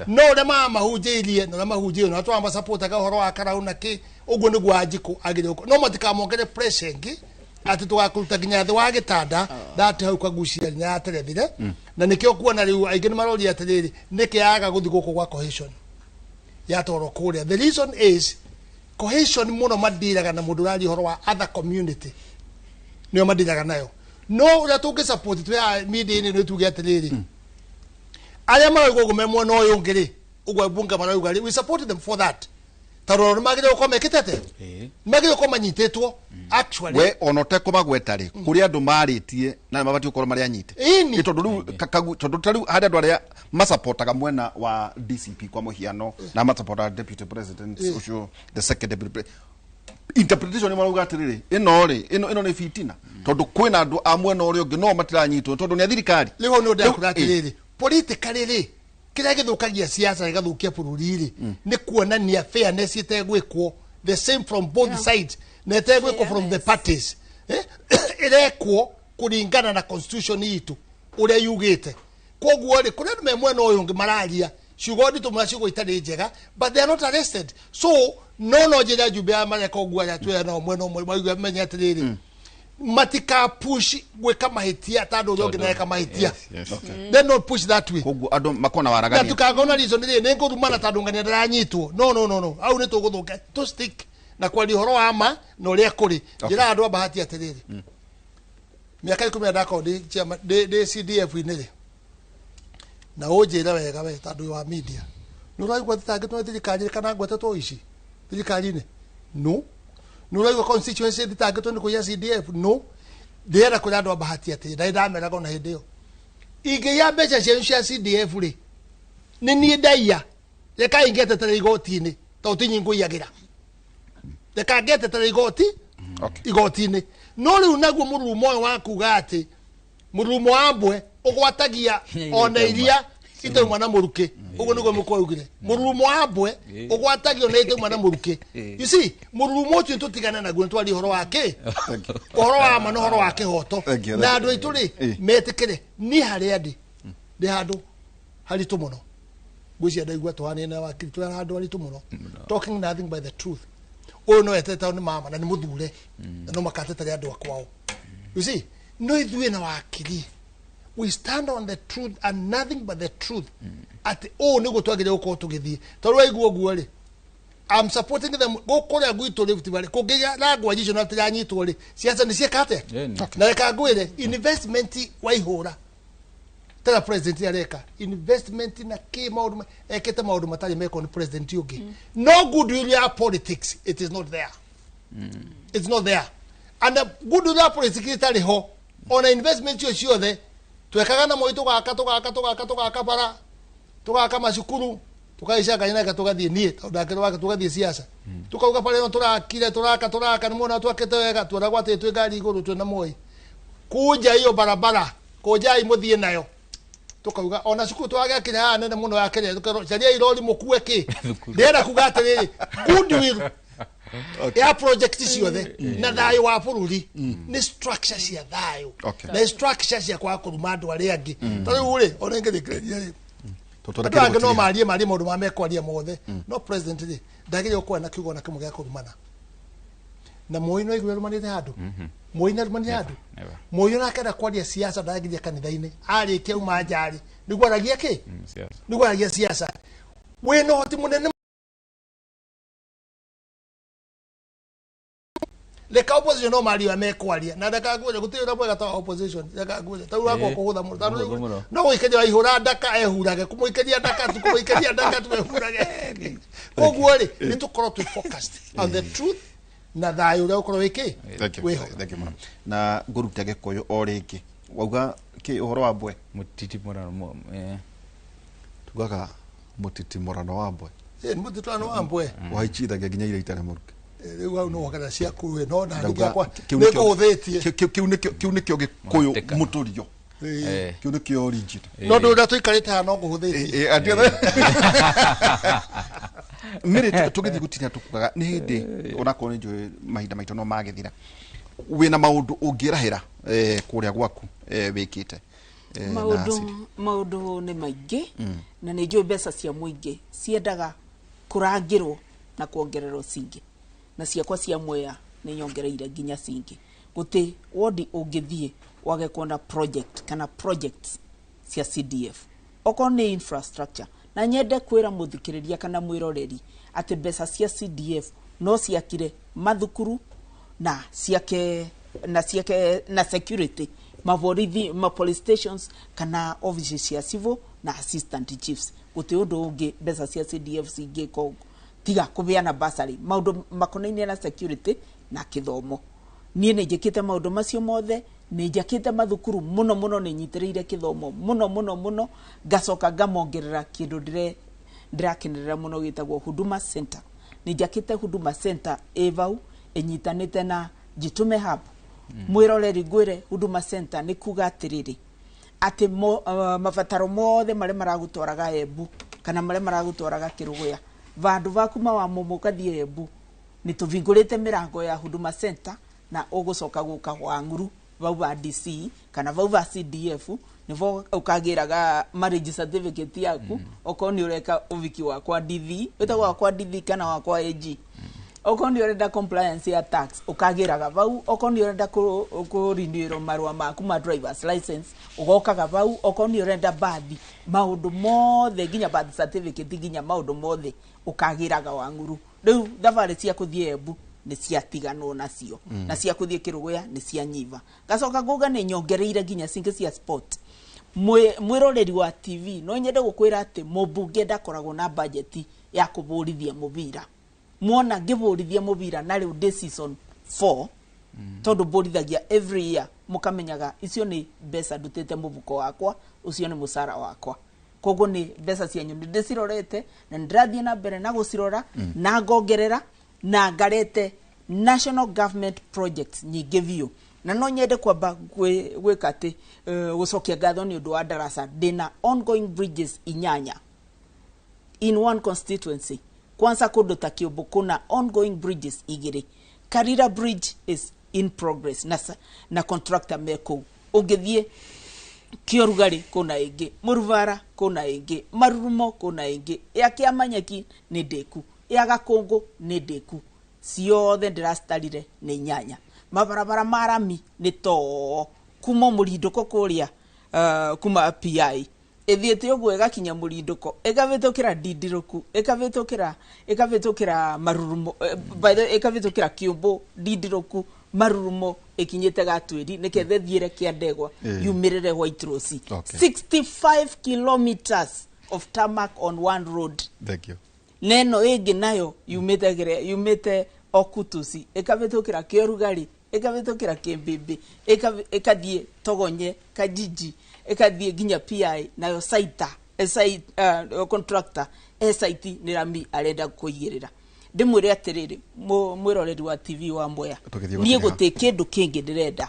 no ũrĩa mamahunjĩirie na ũrĩa mahunjĩirio na twamasapotaga ũhoro wa Karau na kĩ ũguo nĩguo Wanjikũ agĩrĩirwo, no matikamongere pressure ĩngĩ atĩ tũgakũruta nginya thĩ wa gĩtanda. That hau Kagucia nĩ yaterethire na nĩkĩo kuona rĩu aingĩ nĩ maroria atĩrĩrĩ, nĩkĩ yaga gũthiĩ gũkũ gwa cohesion yatwarwo kũrĩa. The reason is cohesion mũno mandiraga na mũndũ ũraria ũhoro wa other community nĩo mandiraga nayo, no ũrĩa tũngĩ support twĩ media-inĩ nĩ tuge atĩrĩrĩ, arĩa marauga ũguo me mwena ũyũ ũngĩ rĩ, ũguo mbunge marauga rĩ, we support them for that tondũ nĩ magĩrĩirwo gũkorwo mekĩte atĩa, nĩ magĩrĩirwo gũkorwo manyitĩtwo actually. We ona ũtekũmagweta rĩ, kũrĩ andũ marĩtie na mabatiĩ gũkorwo marĩ anyite. Ĩni. Tondũ rĩu tondũ ta rĩu harĩ andũ arĩa masapotaga mwena wa DCP kwa mũhiano na masapotaga deputy president ũcio the second deputy president, interpretation nĩ marauga atĩrĩrĩ, ĩno rĩ ĩno nĩ fitina tondũ kwĩna andũ a mwena ũrĩa ũngĩ no matiranyitwo tondũ nĩ a thirikari. Rĩu hau nĩ ndĩrakwĩra atĩrĩrĩ, politically rĩ, kĩrĩa gĩthũkagia siasa gĩgathũkia bũrũri rĩ, nĩ kuonania fairness ĩtegwĩkwo the same from both sides na ĩtegwĩkwo from the parties, ĩrekwo kũringana na constitution itũ ũrĩa yugĩte. Koguo rĩ, kũrĩ andũ me mwena ũyũ ũngĩ mararia ciugo nditũ mũno, ciugo itarĩ njega, but they are not arrested. So no njĩra njumbe ya mareka ũguo arĩa twĩra nao mwena ũmwe mauga menye atĩrĩrĩ, matika push gwĩka mahĩtia tondũ ũrĩa ũngĩ nareka mahĩtia. They not push that way. Koguo andũ makona na waragania tukangona reason rĩ nĩ ngũrumana tondũ ng'ania ndaranyitwo. No no no no, au nĩ tũgũthũka to stick na kwaria ũhoro wa ma na ũrĩa kũrĩ. Njĩra andũ a bahati atĩrĩrĩ, mĩaka 10 ndakorwo ndĩ chairman- ndĩ CDF-inĩ rĩ, na ũnjĩre wega we tondũ wa media nĩ ũraigua thitangĩtwo nĩ thirikari kana ngwetetwo ici thirikari-inĩ? No. Nĩ ũraigua constituency thitangĩtwo nĩ kũiya CDF? No. Ndĩrenda kwĩra andũ a bahati atĩrĩ, na nĩndameraga ona hĩndĩ ĩyo, ingĩiya mbeca cianyu cia CDF rĩ, nĩ niĩ ndaiya, reka ingetetere igoti-inĩ tondũ ti inyuĩ ngũiyagĩra, reka ngetetere igoti-inĩ. No rĩu naguo mũrurumo ũyũ wa kuga atĩ mũrurumo wa mbwe ũgwatagia ona iria itauma na mũrukĩ, ũguo nĩguo mũkwa augire, mũrurumo wa mbwe ũgwatagio na itauma na mũrukĩ. You see, mũrurumo ũcio tũtigane naguo, nĩtwaria ũhoro wa kĩ, ũhoro wa ma na ũhoro wa kĩhoto, Thank you, na thank andũ aitũ rĩ metĩkĩre niĩ harĩa ndĩ handũ haritũ mũno, ngwĩciria ndaigua tũhanĩe na wakiri twĩ handũ haritũ mũno, talking nothing by the truth. Ũyũ no etete nĩ mama na nĩ mũthure na no makatetere andũ a kwao. You see, no ithuĩ na wakiri we stand on the truth and nothing but the truth, atĩ ũũ nĩguo twagĩrĩire gũkorwo tũgĩthiĩ. Tondũ waigua ũguo rĩ, I'm supporting them kũrĩa gwitũ Rift Valley kũngĩgĩa na ngwanji icio na tiranyitwo rĩ, siasa nĩ ciĩka atĩa? Na reka ngwĩre, investment waihũra tena president areka investment na kĩ maũndũ ekĩte maũndũ matarĩ mekwo nĩ president ũngĩ. No goodwill ya politics, it is not there. It's not there, and the goodwill ya politics ĩtarĩ ho, ona investment icio ciothe twekaga na moi, tũgaka tũgaka tũgaka tũgaka bara, tũgaka macukuru. Tukaica ngari nake tugathiĩ niĩ tondũ ndakĩrĩ wake tugathiĩ siasa. Tukauga pale no turakire turaka nĩ muona twakĩte wega tuonagwo atĩ twĩ ngari igũrũ twĩna Moi. Kunja hiyo barabara, kunjai mũthiĩ nayo. Tukauga ona cukuru twagĩakinya haha nene mũno ya Kenya tukerwo caria irori mũkue kĩ. Ndĩrenda kuga atĩrĩrĩ, goodwill ya project ciothe na thayũ wa bũrũri nĩ structure cia thayũ na structure cia kwaga kũruma andũ arĩa angĩ. Ta rĩu rĩ, ona ingĩthikĩrĩria rĩ, andũ angĩ no marie maũndũ ma mekwaria mothe, no president rĩ ndagĩrĩirwo gũkorwo na kiugo na kĩmwe gĩa kũrumana. Na Moi no aiguire arumanĩte handũ, Moi nĩ arumanire handũ. Moi ona akenda kwaria siasa ndaragiria kanitha-inĩ, arĩkia uma nja rĩ nĩguo aragia kĩ, nĩguo aragia siasa. Wĩna ũhoti mũnene, reka opposition no mario mekwaria na reka ngwĩre gũtirĩ ũrĩa mwega ta opposition. Reka ngwĩre ta rĩu wakwa kũhũtha mũno, no gũikĩria waihũra ndaka ehurage, kũmũikĩria ndaka tu, kũmũikĩria ndaka tu ehurage. Koguo rĩ nĩ tũkorwo twĩ focused on the truth na thayũ ũrĩa ũkorwo wĩkĩ wĩho. Na ngũrute Gĩkũyũ o rĩngĩ wauga kĩ ũhoro wa mbwe mũtitimũrano, tugaga mũtitimũrano wa mbwe. Mũtitimũrano wa mbwe waichithagia nginya iria itarĩ mũruke. Rĩu hau no wongerera ciaku we no na gĩakwa nĩ kũhũthĩtie. Kĩu nĩkĩo Gĩkũyũ mũtũrio, kĩu nĩkĩo original. No ndũ ũrĩa tũikarĩte haha no ngũhũthĩtie. Mĩrĩ tũgĩthiĩ gũtinia tũkugaga nĩ hĩndĩ onakorwo nĩ njũĩ mahinda maitũ no magĩthira, wĩna maũndũ ũngĩrahĩra kũrĩa gwaku wĩkĩte? Maũndũ nĩ maingĩ na nĩ njũĩ mbeca cia mũingĩ ciendaga kũrangĩrwo na kuongererwo cingĩ, na ciakwa cia Mwea nĩ nyongereire nginya cingĩ. Gũtĩ wodi ũngĩthiĩ wage kuona project kana projects cia CDF okorwo nĩ infrastructure. Na nyende kwĩra mũthikĩrĩria kana mwĩroreri atĩ mbeca cia CDF no ciakire mathukuru na ciake na security, maborithi, ma police stations kana offices cia civil na assistant chiefs. Gũtĩ ũndũ ũngĩ mbeca cia CDF cingĩka tiga kũbeana basari maũndũ makonainie na security na kĩthomo. Niĩ nĩ njĩkĩte maũndũ macio mothe, nĩ njakĩte mathukuru mũno mũno, nĩ nyitĩrĩire kĩthomo mũno mũno mũno, ngacoka ngamongerera kĩndũ ndĩrakenerera mũno gĩtagwo Huduma Center. Nĩ njakĩte Huduma Center ĩ vau ĩnyitanĩte na Jitume Hub. Mwĩroreri ngwĩre Huduma Center nĩ kuga atĩrĩrĩ atĩ mabataro mothe marĩa maragũtwaraga Embu kana marĩa maragũtwaraga Kĩrũgũya, vandũ va kuma wa mũmũ ũgathiĩ Embu, nĩ tũvingũrĩte mĩrango ya Huduma Center na ũgũcoka gũka Wang'uru vau va DC kana vau va CDF nĩvo ũkagĩraga marriage certificate yaku, okorwo nĩ ũreka ũviki wakwa DV wĩtagwo wakwa DV kana wakwa AG, okorwo nĩ ũrenda compliance ya tax ũkagĩraga vau, okorwo nĩ ũrenda kũrinĩrwo marũa maku ma driver's license ũgokaga vau, okorwo nĩ ũrenda bathi, maũndũ mothe nginya birth certificate nginya maũndũ mothe ũkagĩraga Wang'uru. Rĩu thabarĩ cia kũthiĩ Embu nĩ ciatiganwo nacio, na cia kũthiĩ Kĩrũgũya nĩ cianyiva. Ngacoka ngauga nĩ nyongereire nginya cingĩ cia sport. Mwĩroreri wa TV no nyende gũkwĩra atĩ mũmbunge ndakoragwo na budget ya kũbũrithia mũbira. Mwona ngĩbũrithia mũbira na rĩu ndĩ season 4 tondũ mbũrithagia every year, mũkamenyaga icio nĩ mbeca ndutĩte mũbuko wakwa, ũcio nĩ mũcara wakwa. Koguo nĩ mbeca cianyu nĩ ndĩcirorete na nĩ ndĩrathiĩ na mbere na gũcirora na ngongerera na ngarete national government projects nyingĩ biũ. Na no nyende kwamba gwĩka atĩ gũcokia ngatho nĩ ũndũ wa darasa. Ndĩna ongoing bridges 8 in one constituency. Kwanza kũndũ ta Kĩũmbũ kuna ongoing bridges 2. Karira Bridge is in progress na contractor me kũu. Ũngĩthiĩ Kĩorugarĩ kũna ĩngĩ, Mũruvara kũna ĩngĩ, Marurumo kũna ĩngĩ, ya Kĩamanyeki nĩ ndĩku, ya Gakũngũ nĩ ndĩku, ciothe ndĩracitarire nĩ 8. Mabarabara ma rami nĩ too kuma mũrindũko kũrĩa kuma PI ĩthiĩte ũguo ĩgakinya mũrindũko, ĩkavĩtũkĩra Ndindirũku, ĩkavĩtũkĩra Marurumo, by the way ĩkavĩtũkĩra Kĩũmbũ, Ndindirũku, Marurumo, ĩkinyĩte Gatwĩri nĩketha ĩthiĩre Kĩandegwa yumĩrĩre White Rose. 65 kilometers of tarmac on one road. Thank you. Neno ĩngĩ nayo yumĩte Okutusi ĩkavĩtũkĩra Kĩorugarĩ, ĩkavĩtũkĩra Kĩmbĩmbĩ, ĩkathiĩ Togonye, Kajiji, ĩkathiĩ nginya PI, nayo Saita site contractor site nĩ rami arenda kũigĩrĩra. Ndĩmwĩre atĩrĩrĩ, mwĩroreri wa TV wa Mwea, niĩ gũtirĩ kĩndũ kĩngĩ ndĩrenda,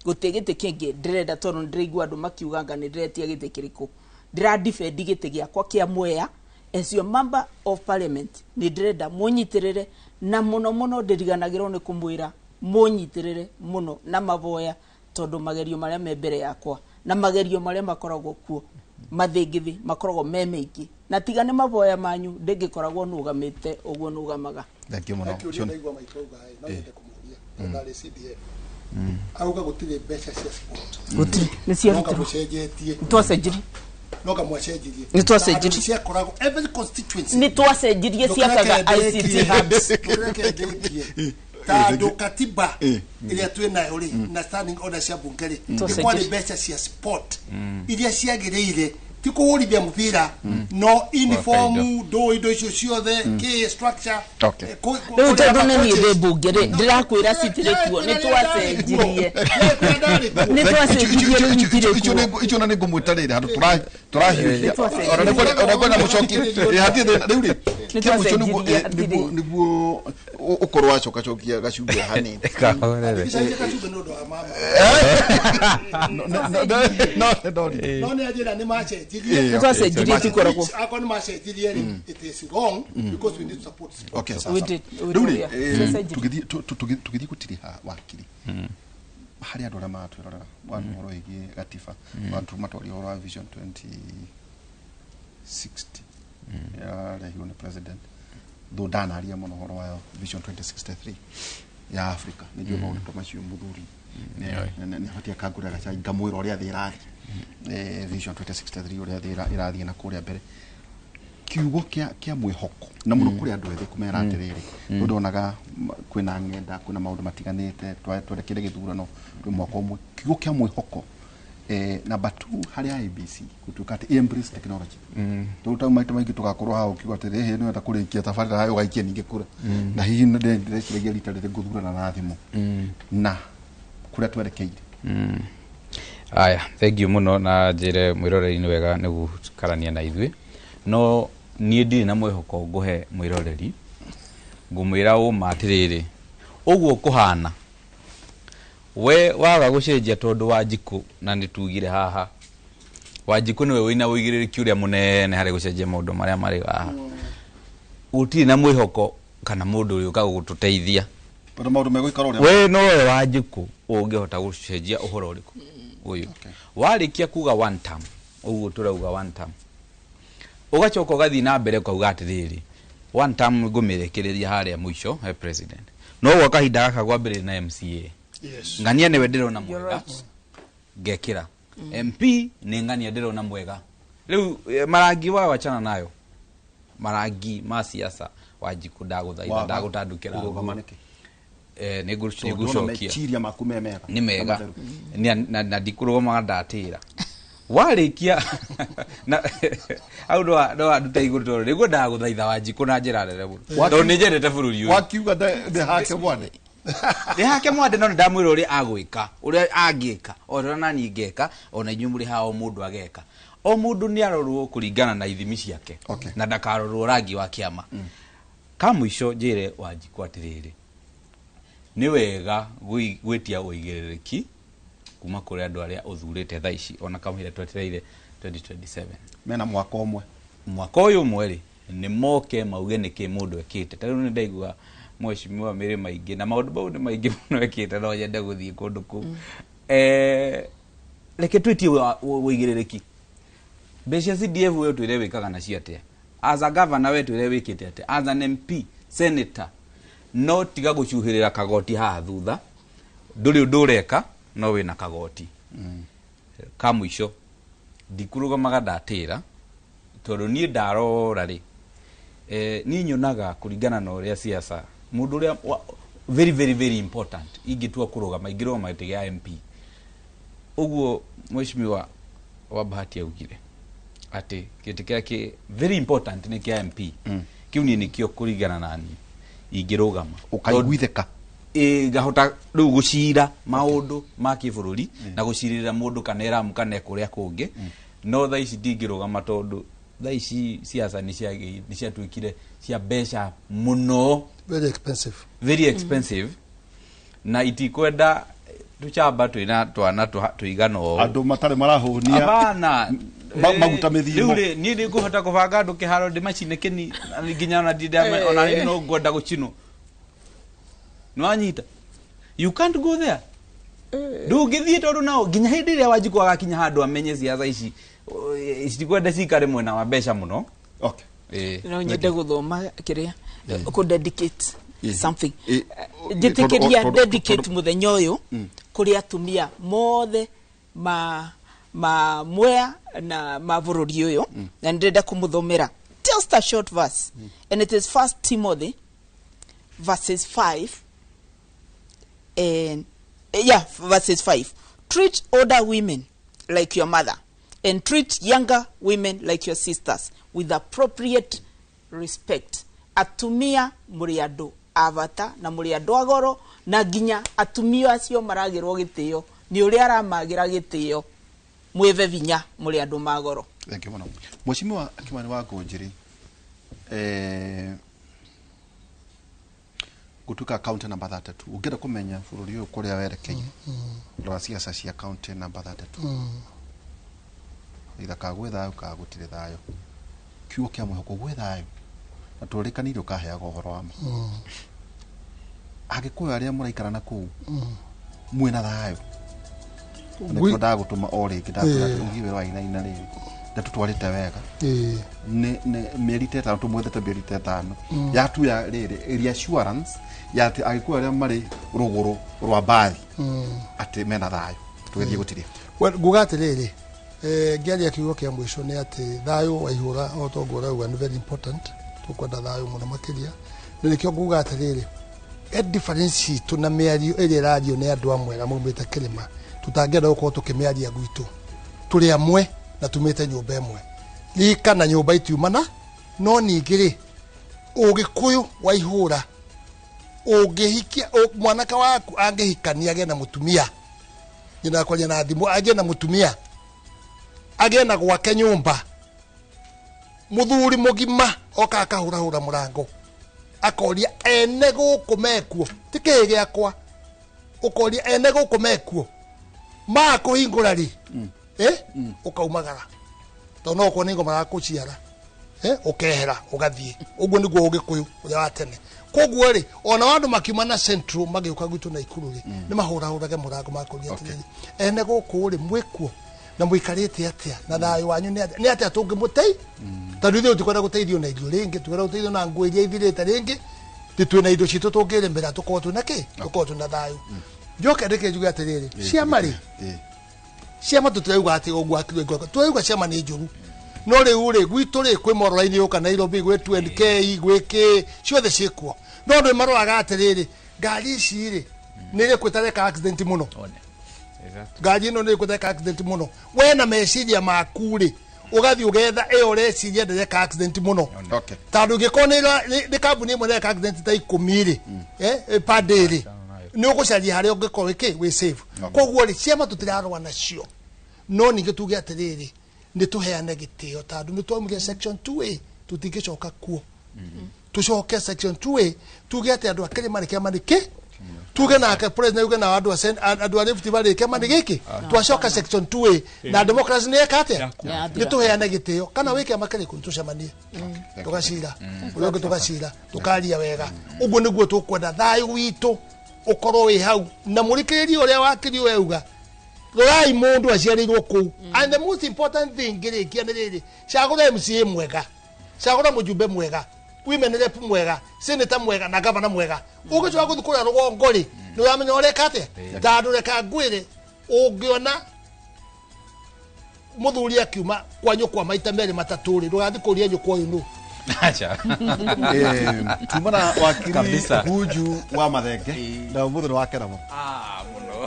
gũtirĩ gĩtĩ kĩngĩ ndĩrenda, tondũ nĩndĩraigua andũ makiuga anga nĩ ndĩretia gĩtĩ kĩrĩkũ. Ndĩra defend gĩtĩ gĩakwa kĩa Mwea as your member of parliament. Nĩ ndĩrenda mũnyitĩrĩre, na mũno mũno ndĩriganagĩrwo nĩ kũmwĩra mũnyitĩrĩre mũno na maboya, tondũ magerio marĩa me mbere yakwa na magerio marĩa makoragwo kuo mathĩngĩthĩ makoragwo me maingĩ, na tiga nĩ maboya manyu ndĩngĩkoragwo nũgamĩte ũguo nũgamaga. Thank you mũno. Kĩũria ndaigua maitũ auga ĩ, no nyende kũmũria tondũ ndarĩ CDF. Auga gũtirĩ mbeca cia sport. Gũtirĩ, nĩ ciarutirwo. Noka mũcenjetie. Nĩtwacenjirie. Noka mwacenjirie. Nĩ twacenjirie. Na andũ ciakoragwo every constituency. Nĩ twacenjirie ciakaga ICT hubs. Ndũkareke ndĩkie. Tondũ katiba ĩrĩa twĩ nayo rĩ, na standing order cia bunge rĩ, nĩ kwarĩ mbeca cia sport iria ciagĩrĩire, ti kũhũrithia mũbira, no uniform, ndũ indo icio ciothe, kĩ structure. Okay. Rĩu tondũ nĩ niĩ ndĩ mbunge rĩ, ndĩrakwĩra citirĩ kuo. Nĩ twacenjirie, nĩ twacenjirie, rĩu itirĩ kuo. Icio na nĩ ngũmwĩta rĩrĩ handũ tũrahiũhia ona kwenda mũcoki hatirĩ thĩna. Rĩu rĩ, kĩa mũico nĩguo Nĩtwacenjirie. Nĩguo ũkorwo wacokacokia gacumbĩ hanini. Kahorere. Gĩcenjia gacumbĩ nĩ ũndũ wa mama. No, no, no, no. No nĩ anjĩra nĩ macenjirie. Nĩ twacenjirie, itikoragwo. Akorwo nĩ macenjirie rĩ, it is wrong because we need to support sport. Okay, sawa, We sawa. did, we Rĩu rĩ, did, yeah. Twacenjirie. Tũgĩthiĩ gũtiriha wakiri harĩ andũ arĩa maratwĩrorera wa ũhoro wĩgiĩ gatiba, watu matwaria ũhoro wa Vision 2060 yarehirwo nĩ president, though ndanaria mũno ũhoro wa Vision 2063 ya Africa. Nĩ njũĩ maũndũ ta macio mũthuri nĩ abatie akangũrĩra gacai ngamwĩra ũrĩa thĩ ĩrathiĩ. Vision 2063, ũrĩa thĩ ĩrathiĩ na kũrĩa mbere, kiugo kĩa mwĩhoko na mũno kũrĩ andũ ethĩ kũmera atĩrĩrĩ, tondũ onaga kwĩna ng'enda, kwĩna maũndũ matiganĩte, twerekeire gĩthurano twĩ mwaka ũmwe, kiugo kĩa mwĩhoko. Number 2, harĩ IEBC gũtuĩka atĩ embrace technology, tondũ ta maita maingĩ tũgakorwo haha ũkiuga atĩrĩ, hĩ nĩwenda kũrĩkia tabarĩra hayo ũgaikia ningĩ kura, na hihi ndĩreciragia rita rĩrĩ ngũthurana na thimũ na kũrĩa twerekeire. Aya, thank you mũno, na njĩre mwĩroreri nĩ wega nĩ gũkarania na ithuĩ, no niĩ ndirĩ na mwĩhoko ngũhe mwĩroreri. Ngũmwĩra ũma atĩrĩrĩ, ũguo kũhana we waga gũcenjia, tondũ Wanjikũ, na nĩ tugire haha Wanjikũ nĩwe wĩna ũigĩrĩrĩki ũrĩa mũnene harĩ gũcenjia maũndũ marĩa marĩ haha, gũtirĩ na mwĩhoko kana mũndũ ũrĩa ũkaga gũtũteithia. Tondũ maũndũ megũikara ũrĩa We nowe Wanjikũ ũngĩhota gũcenjia ũhoro ũrĩkũ ũyũ. Warĩkia kuga one term, ũguo tũrauga one term, ũgacoka ũgathiĩ na mbere ũkauga atĩrĩrĩ, one term ngũmĩrekereria harĩa mũico he president, no gwa kahinda gaka gwambĩrĩria na MCA. Ng'ania nĩwe ndĩrona You're mwega right. ngekĩra MP, nĩ ng'ania ndĩrona mwega. Rĩu marangi wa wachana nayo, marangi ma siasa, Wanjikũ, ndagũthaitha, ndagũtandũkĩra Kũrũgama nguo. nĩkĩ? Nĩ Tondũ ndĩrona ngũcokia. Meciria maku me mega. Nĩ mega. Na matheru. Na ndikũrũgamaga ndatĩra warĩkia na hau no andute igũrũ, tondũ nĩguo ndagũthaitha Wanjikũ na njĩra nene mũno, tondũ nĩ nyendete bũrũri ũyũ. Wakiuga ndĩ hake mwane. Ndĩ hake mwande, no nĩ ndamwĩra ũrĩa agwĩka, ũrĩa angĩka, o ũrĩa nani ngeka, ona inyuĩ mũrĩ haha, o mũndũ ageka, o mũndũ nĩ arorwo kũringana na ithimi ciake na ndakarorwo rangi wa kĩama. Ka mũico njĩre Wanjikũ atĩrĩrĩ, nĩ wega gwĩtia ũigĩrĩrĩki kuma kũrĩ andũ arĩa ũthurĩte thaa ici, ona kamũira twetereire 2027. Mena mwaka ũmwe. Mwaka ũyũ ũmwe rĩ, nĩ moke mauge nĩkĩ mũndũ ekĩte. Ta rĩu nĩ ndaigua mheshimiwa mĩrĩ maingĩ na maũndũ mau nĩ maingĩ mũno ekĩte, no nyende gũthiĩ kũndũ kũu. Reke twĩtie ũigĩrĩrĩki. Mbeca CDF we twĩre wĩkaga nacio atĩa, as a governor we twĩre wĩkĩte atĩa, as an MP, senator, no tiga gũcuhĩrĩra kagoti haha thutha, ndũrĩ ũndũ ũreka, no wĩna kagoti. Ka mũico, ndikũrũgamaga ndatĩra, tondũ niĩ ndarora rĩ, niĩ nyonaga kũringana na ũrĩa siasa, mũndũ ũrĩa very very very important ingĩtua kũrũgama, ingĩrũgama gĩtĩ gĩa MP, ũguo mheshimiwa wa Bahati augire atĩ gĩtĩ kĩrĩa kĩ very important nĩ kĩa MP, kĩu niĩ nĩkĩo kũringana na niĩ ingĩrũgama. Ũkaiguithĩka. Ĩ, ngahota rĩu gũcira maũndũ ma kĩbũrũri na gũcirĩra mũndũ kana ĩramu kana kũrĩa kũngĩ, no thaa ici ndingĩrũgama tondũ Thaa ici siasa nĩ ciatuĩkire cia mbeca mũno. Very expensive. Very expensive. Na itikwenda tuchamba twina twana tuigana ũũ. Andũ matarĩ marahũnia. Abana. Maguta mĩthimo. Rĩu rĩ, niĩ nĩngũhota kũbanga andũ kĩharo ndĩmacine kĩni nginya ona ndinde ona niĩ no ngwenda gũcinwo. Nĩwanyita? You can't go there. Ndũngĩthiĩ tondũ nao nginya hĩndĩ ĩrĩa Wanjikũ agakinya handũ amenye siasa ici citikwenda cikare mwena wa mbeca mũno. Okay. No nyende gũthoma kĩrĩa kũ dedicate something. Njĩtĩkĩria dedicate mũthenya ũyũ kũrĩ atumia mothe ma Mwea na ma bũrũri ũyũ, na nĩndĩrenda kũmũthomera just a short verse, and it is 1 Timothy verses 5 and verses 5. Treat older women like your mother and treat younger women like your sisters with appropriate respect. Atumia mũrĩ andũ a bata na mũrĩ andũ a goro, na nginya atumia acio maragĩrwo gĩtĩo nĩ ũrĩa aramagĩra gĩtĩo, mwĩve vinya mũrĩ andũ ma goro. Thank you mũno. Mheshimiwa Kimani wa Ngũnjiri, gutuika county number 32 ũngĩenda kũmenya bũrũri ũyũ kũrĩa werekeire, rora ciaca cia county number 32. Either ka gwĩ thayũ ka gũtirĩ thayũ. Kiugo kĩa mwĩhoko gwĩ thayũ na tũrĩkanĩire ũkaheaga ũhoro wa ma. Agĩkũyũ arĩa mũraikara na kũu mwĩna thayũ, nĩkĩo ndagũtũma o rĩngĩ ndakwĩra ũthiĩ wĩra wa inaina rĩrĩ ndatũtwarĩte wega. Nĩ mĩeri ta ĩtano tũmwethete mĩeri ta ĩtano yatuya rĩrĩ reassurance ya atĩ agĩkũyũ arĩa marĩ rũgũrũ rwa mbathi atĩ mena thayũ tũgĩthiĩ gũtirĩ. Well, nguga atĩrĩrĩ, ngĩaria kiugo kĩa mũico nĩ atĩ thayũ wa ihũra o toguo ũrauga nĩ very important, tũkwenda thayũ mũno makĩria. Na nĩkĩo nguga atĩrĩrĩ, difference itũ na mĩario ĩrĩa ĩrario nĩ andũ amwe arĩa maumĩte kĩrĩma, tũtangĩenda gũkorwo tũkĩmĩaria gwitũ. Tũrĩ amwe na tumĩte nyũmba ĩmwe, rika na nyũmba itiumana. No ningĩ rĩ, ũgĩkũyũ wa ihũra ũngĩhikia mwanake waku angĩhikania agĩe na mũtumia, nyina kwaria na thimũ, agĩe na mũtumia, agĩe na gwake nyũmba, mũthuri mũgima oka akahũrahũra mũrango akoria ene gũkũ mekuo, ti kĩĩ gĩakwa, ũkoria ene gũkũ mekuo, makũhingũra rĩ, ũkaumagara tondũ no ũkorwo nĩ ngoma marakũciara, ũkehera ũgathiĩ. Ũguo nĩguo ũgĩkũyũ ũrĩa wa tene. Koguo rĩ, ona andũ makiuma na Central magĩũka gwitũ Naikuru rĩ, nĩ mahũrahũrage mũrango makũria atĩrĩrĩ, ene gũkũ rĩ mwĩkuo na mũikarĩte atĩa, na thayũ wanyu nĩ atĩa tũngĩmũtei, tondũ ithuĩ tũtikwenda gũteithio na irio rĩngĩ, tũkwenda gũteithio na nguo iria ithirĩte rĩngĩ, twĩna indo citũ tũngĩrĩmĩra tũkorwo twĩna kĩ, tũkorwo twĩna thayũ. Njoke ndĩke njuge atĩrĩrĩ, ciama rĩ, ciama tũtirauga atĩ ũguo akirwe, tũrauga ciama nĩ njũru. No rĩu rĩ, gwitũ rĩ kwĩ mororainĩ yũka Nairobi, gwĩ 2NK, gwĩ kĩ, ciothe ciĩkuo. No andũ maroraga atĩrĩrĩ, ngari ici rĩ nĩ ĩrĩkũ ĩtareka accident mũno, ngari ĩno nĩ ĩrĩkũ ĩtareka accident mũno. We na meciria maku rĩ, ũgathiĩ ũgetha ĩyo ũreciria ndĩreka accident mũno. Tondũ ũngĩkorwo nĩ kambuni ĩmwe ĩreka accident ta 10 rĩ, per day rĩ, nĩ ũgũcaria harĩa ũngĩkorwo kĩ wĩ safe. Koguo rĩ, ciama tũtirarũa nacio, no ningĩ tuge atĩrĩrĩ, nĩ tũheane gĩtĩo, tondũ nĩ twaumire section 2A, tũtingĩcoka kuo. Tũcoke section 2A, tuge atĩ andũ a kĩrĩma nĩ kĩama nĩ kĩ, tuge nake president uge na andũ a Rift Valley kĩama nĩ gĩkĩ, twacoka section 2A na democracy nĩ eka atĩa, nĩ tũheane gĩtĩo. Kana wĩ kĩama kĩrĩkũ, nĩ tũcemanie tũgacira, ũrĩa ũngĩ tũgacira, tũkaria wega. Ũguo nĩguo tũkwenda thayũ witũ ũkorwo wĩ hau. Na mũrikĩrĩrie ũrĩa wakiri weuga, rorai mũndũ aciarĩirwo kũu. And the most important thing ngĩrĩkia nĩ rĩrĩ, cagũra MCA mwega, cagũra mũjumbe mwega, women rep mwega, senator mwega na gavana mwega. Ũngĩcoka gũthiĩ kũrĩa rũgongo rĩ, nĩ ũramenya ũreka atĩa. Tondũ reka ngwĩre, ũngĩona mũthuri akiuma kwa nyũkwa maita merĩ matatũ rĩ, ndũgathiĩ kũria nyũkwa ũyũ nũ. Acha. Tumana wakiri Bunju wa Mathenge na ũmũthĩ nĩ wakena mũno.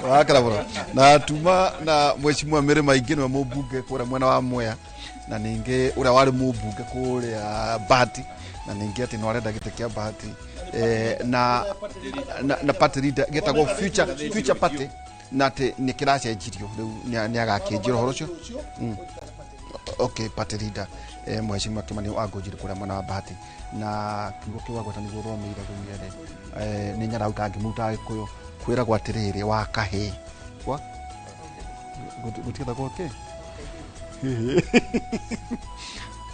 Wakena mũno. Na tuma na mheshimiwa Mary Maingi nĩwe mũmbunge kũrĩa mwena wa Mwea, na ningĩ ũrĩa warĩ mũmbunge kũrĩa Bahati, na ningĩ atĩ no arenda gĩtĩ kĩa Bahati, na party leader gĩtagwo Future Party, na atĩ nĩ kĩracenjirio rĩu nĩ agakĩnjĩra ũhoro ũcio. Okay, party leader, mheshimiwa Kimani Wangũnjiri kũrĩa mwena wa Bahati, na kiugo kĩu agweta nĩguo thomeire gũmiere, nĩ nyarau tangĩmuta Gĩkũyũ kwĩragwo atĩrĩrĩ wa kahĩĩ wa gũtiethagwo kĩ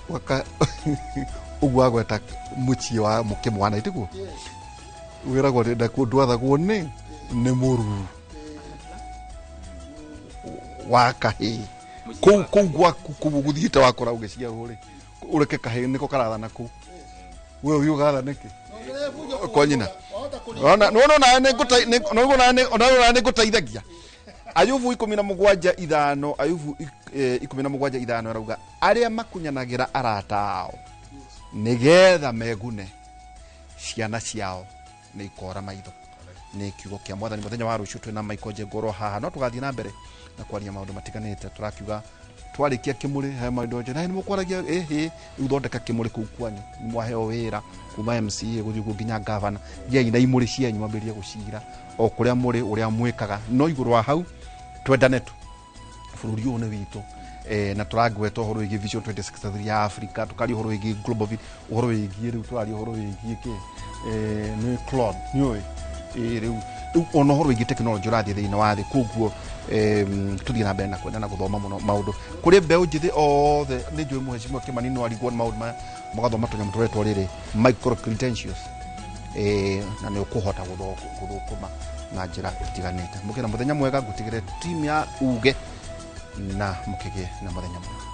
waka ũguo agweta mũciĩ wa mũkĩmwana itiguo wĩragwo atĩ ndwathagwo nĩ mũruru wa kahĩĩ kũu kũu gwaku kũu gũthiĩte wakũra ũgĩciarwo rĩ ũreke kahĩĩ nĩko karathana kũu we ũthiĩ ũgathane kĩ kwa nyina ona nĩwona onawe nĩ ngũteithagia. Ayubu 17:5, Ayubu 17:5 arauga arĩa makunyanagĩra arata ao nĩgetha megune ciana ciao nĩ ikora maitho. Nĩ kiugo kĩa Mwathani. Mũthenya wa rũciũ twĩna Michael Njengũrũ haha, no tũgathiĩ na mbere na kwaria maũndũ matiganĩte. Tũrakiuga twarĩkia kĩmũrĩ he maũndũ njĩra nĩ mũkwaragia ĩhĩ rĩu thondeka kĩmũrĩ kũu kwanyu, nĩ mwaheo wĩra kuma MCA gũthiĩ ũguo nginya gavana, gĩai na imũrĩ cianyu mwambĩrĩrie gũcira o kũrĩa mũrĩ ũrĩa mwĩkaga, no igũrũ wa hau twendane tu, bũrũri ũyũ nĩ witũ. Na tũrangweta ũhoro wĩgiĩ Vision 2063 ya Africa, tũkaria ũhoro wĩgiĩ global ũhoro wĩgiĩ rĩu tũraria ũhoro wĩgiĩ kĩ nĩ Claude nĩũĩ rĩu ona ũhoro wĩgiĩ technology ũrathiĩ thĩinĩ wa thĩ, koguo tũthiĩ na mbere na kwenda na gũthoma mũno maũndũ kũrĩ mbeũ njĩthĩ othe. Nĩ njũĩ mheshimiwa Kimani no arigwo nĩ maũndũ maya, mũgathoma tũnyamũ tũretwo rĩrĩ micro credentials, na nĩ ũkũhota gũthũkũma na njĩra itiganĩte. Mũkĩra mũthenya mwega, ngũtigĩre timu ya uge na mũkĩgĩe na mũthenya mwega.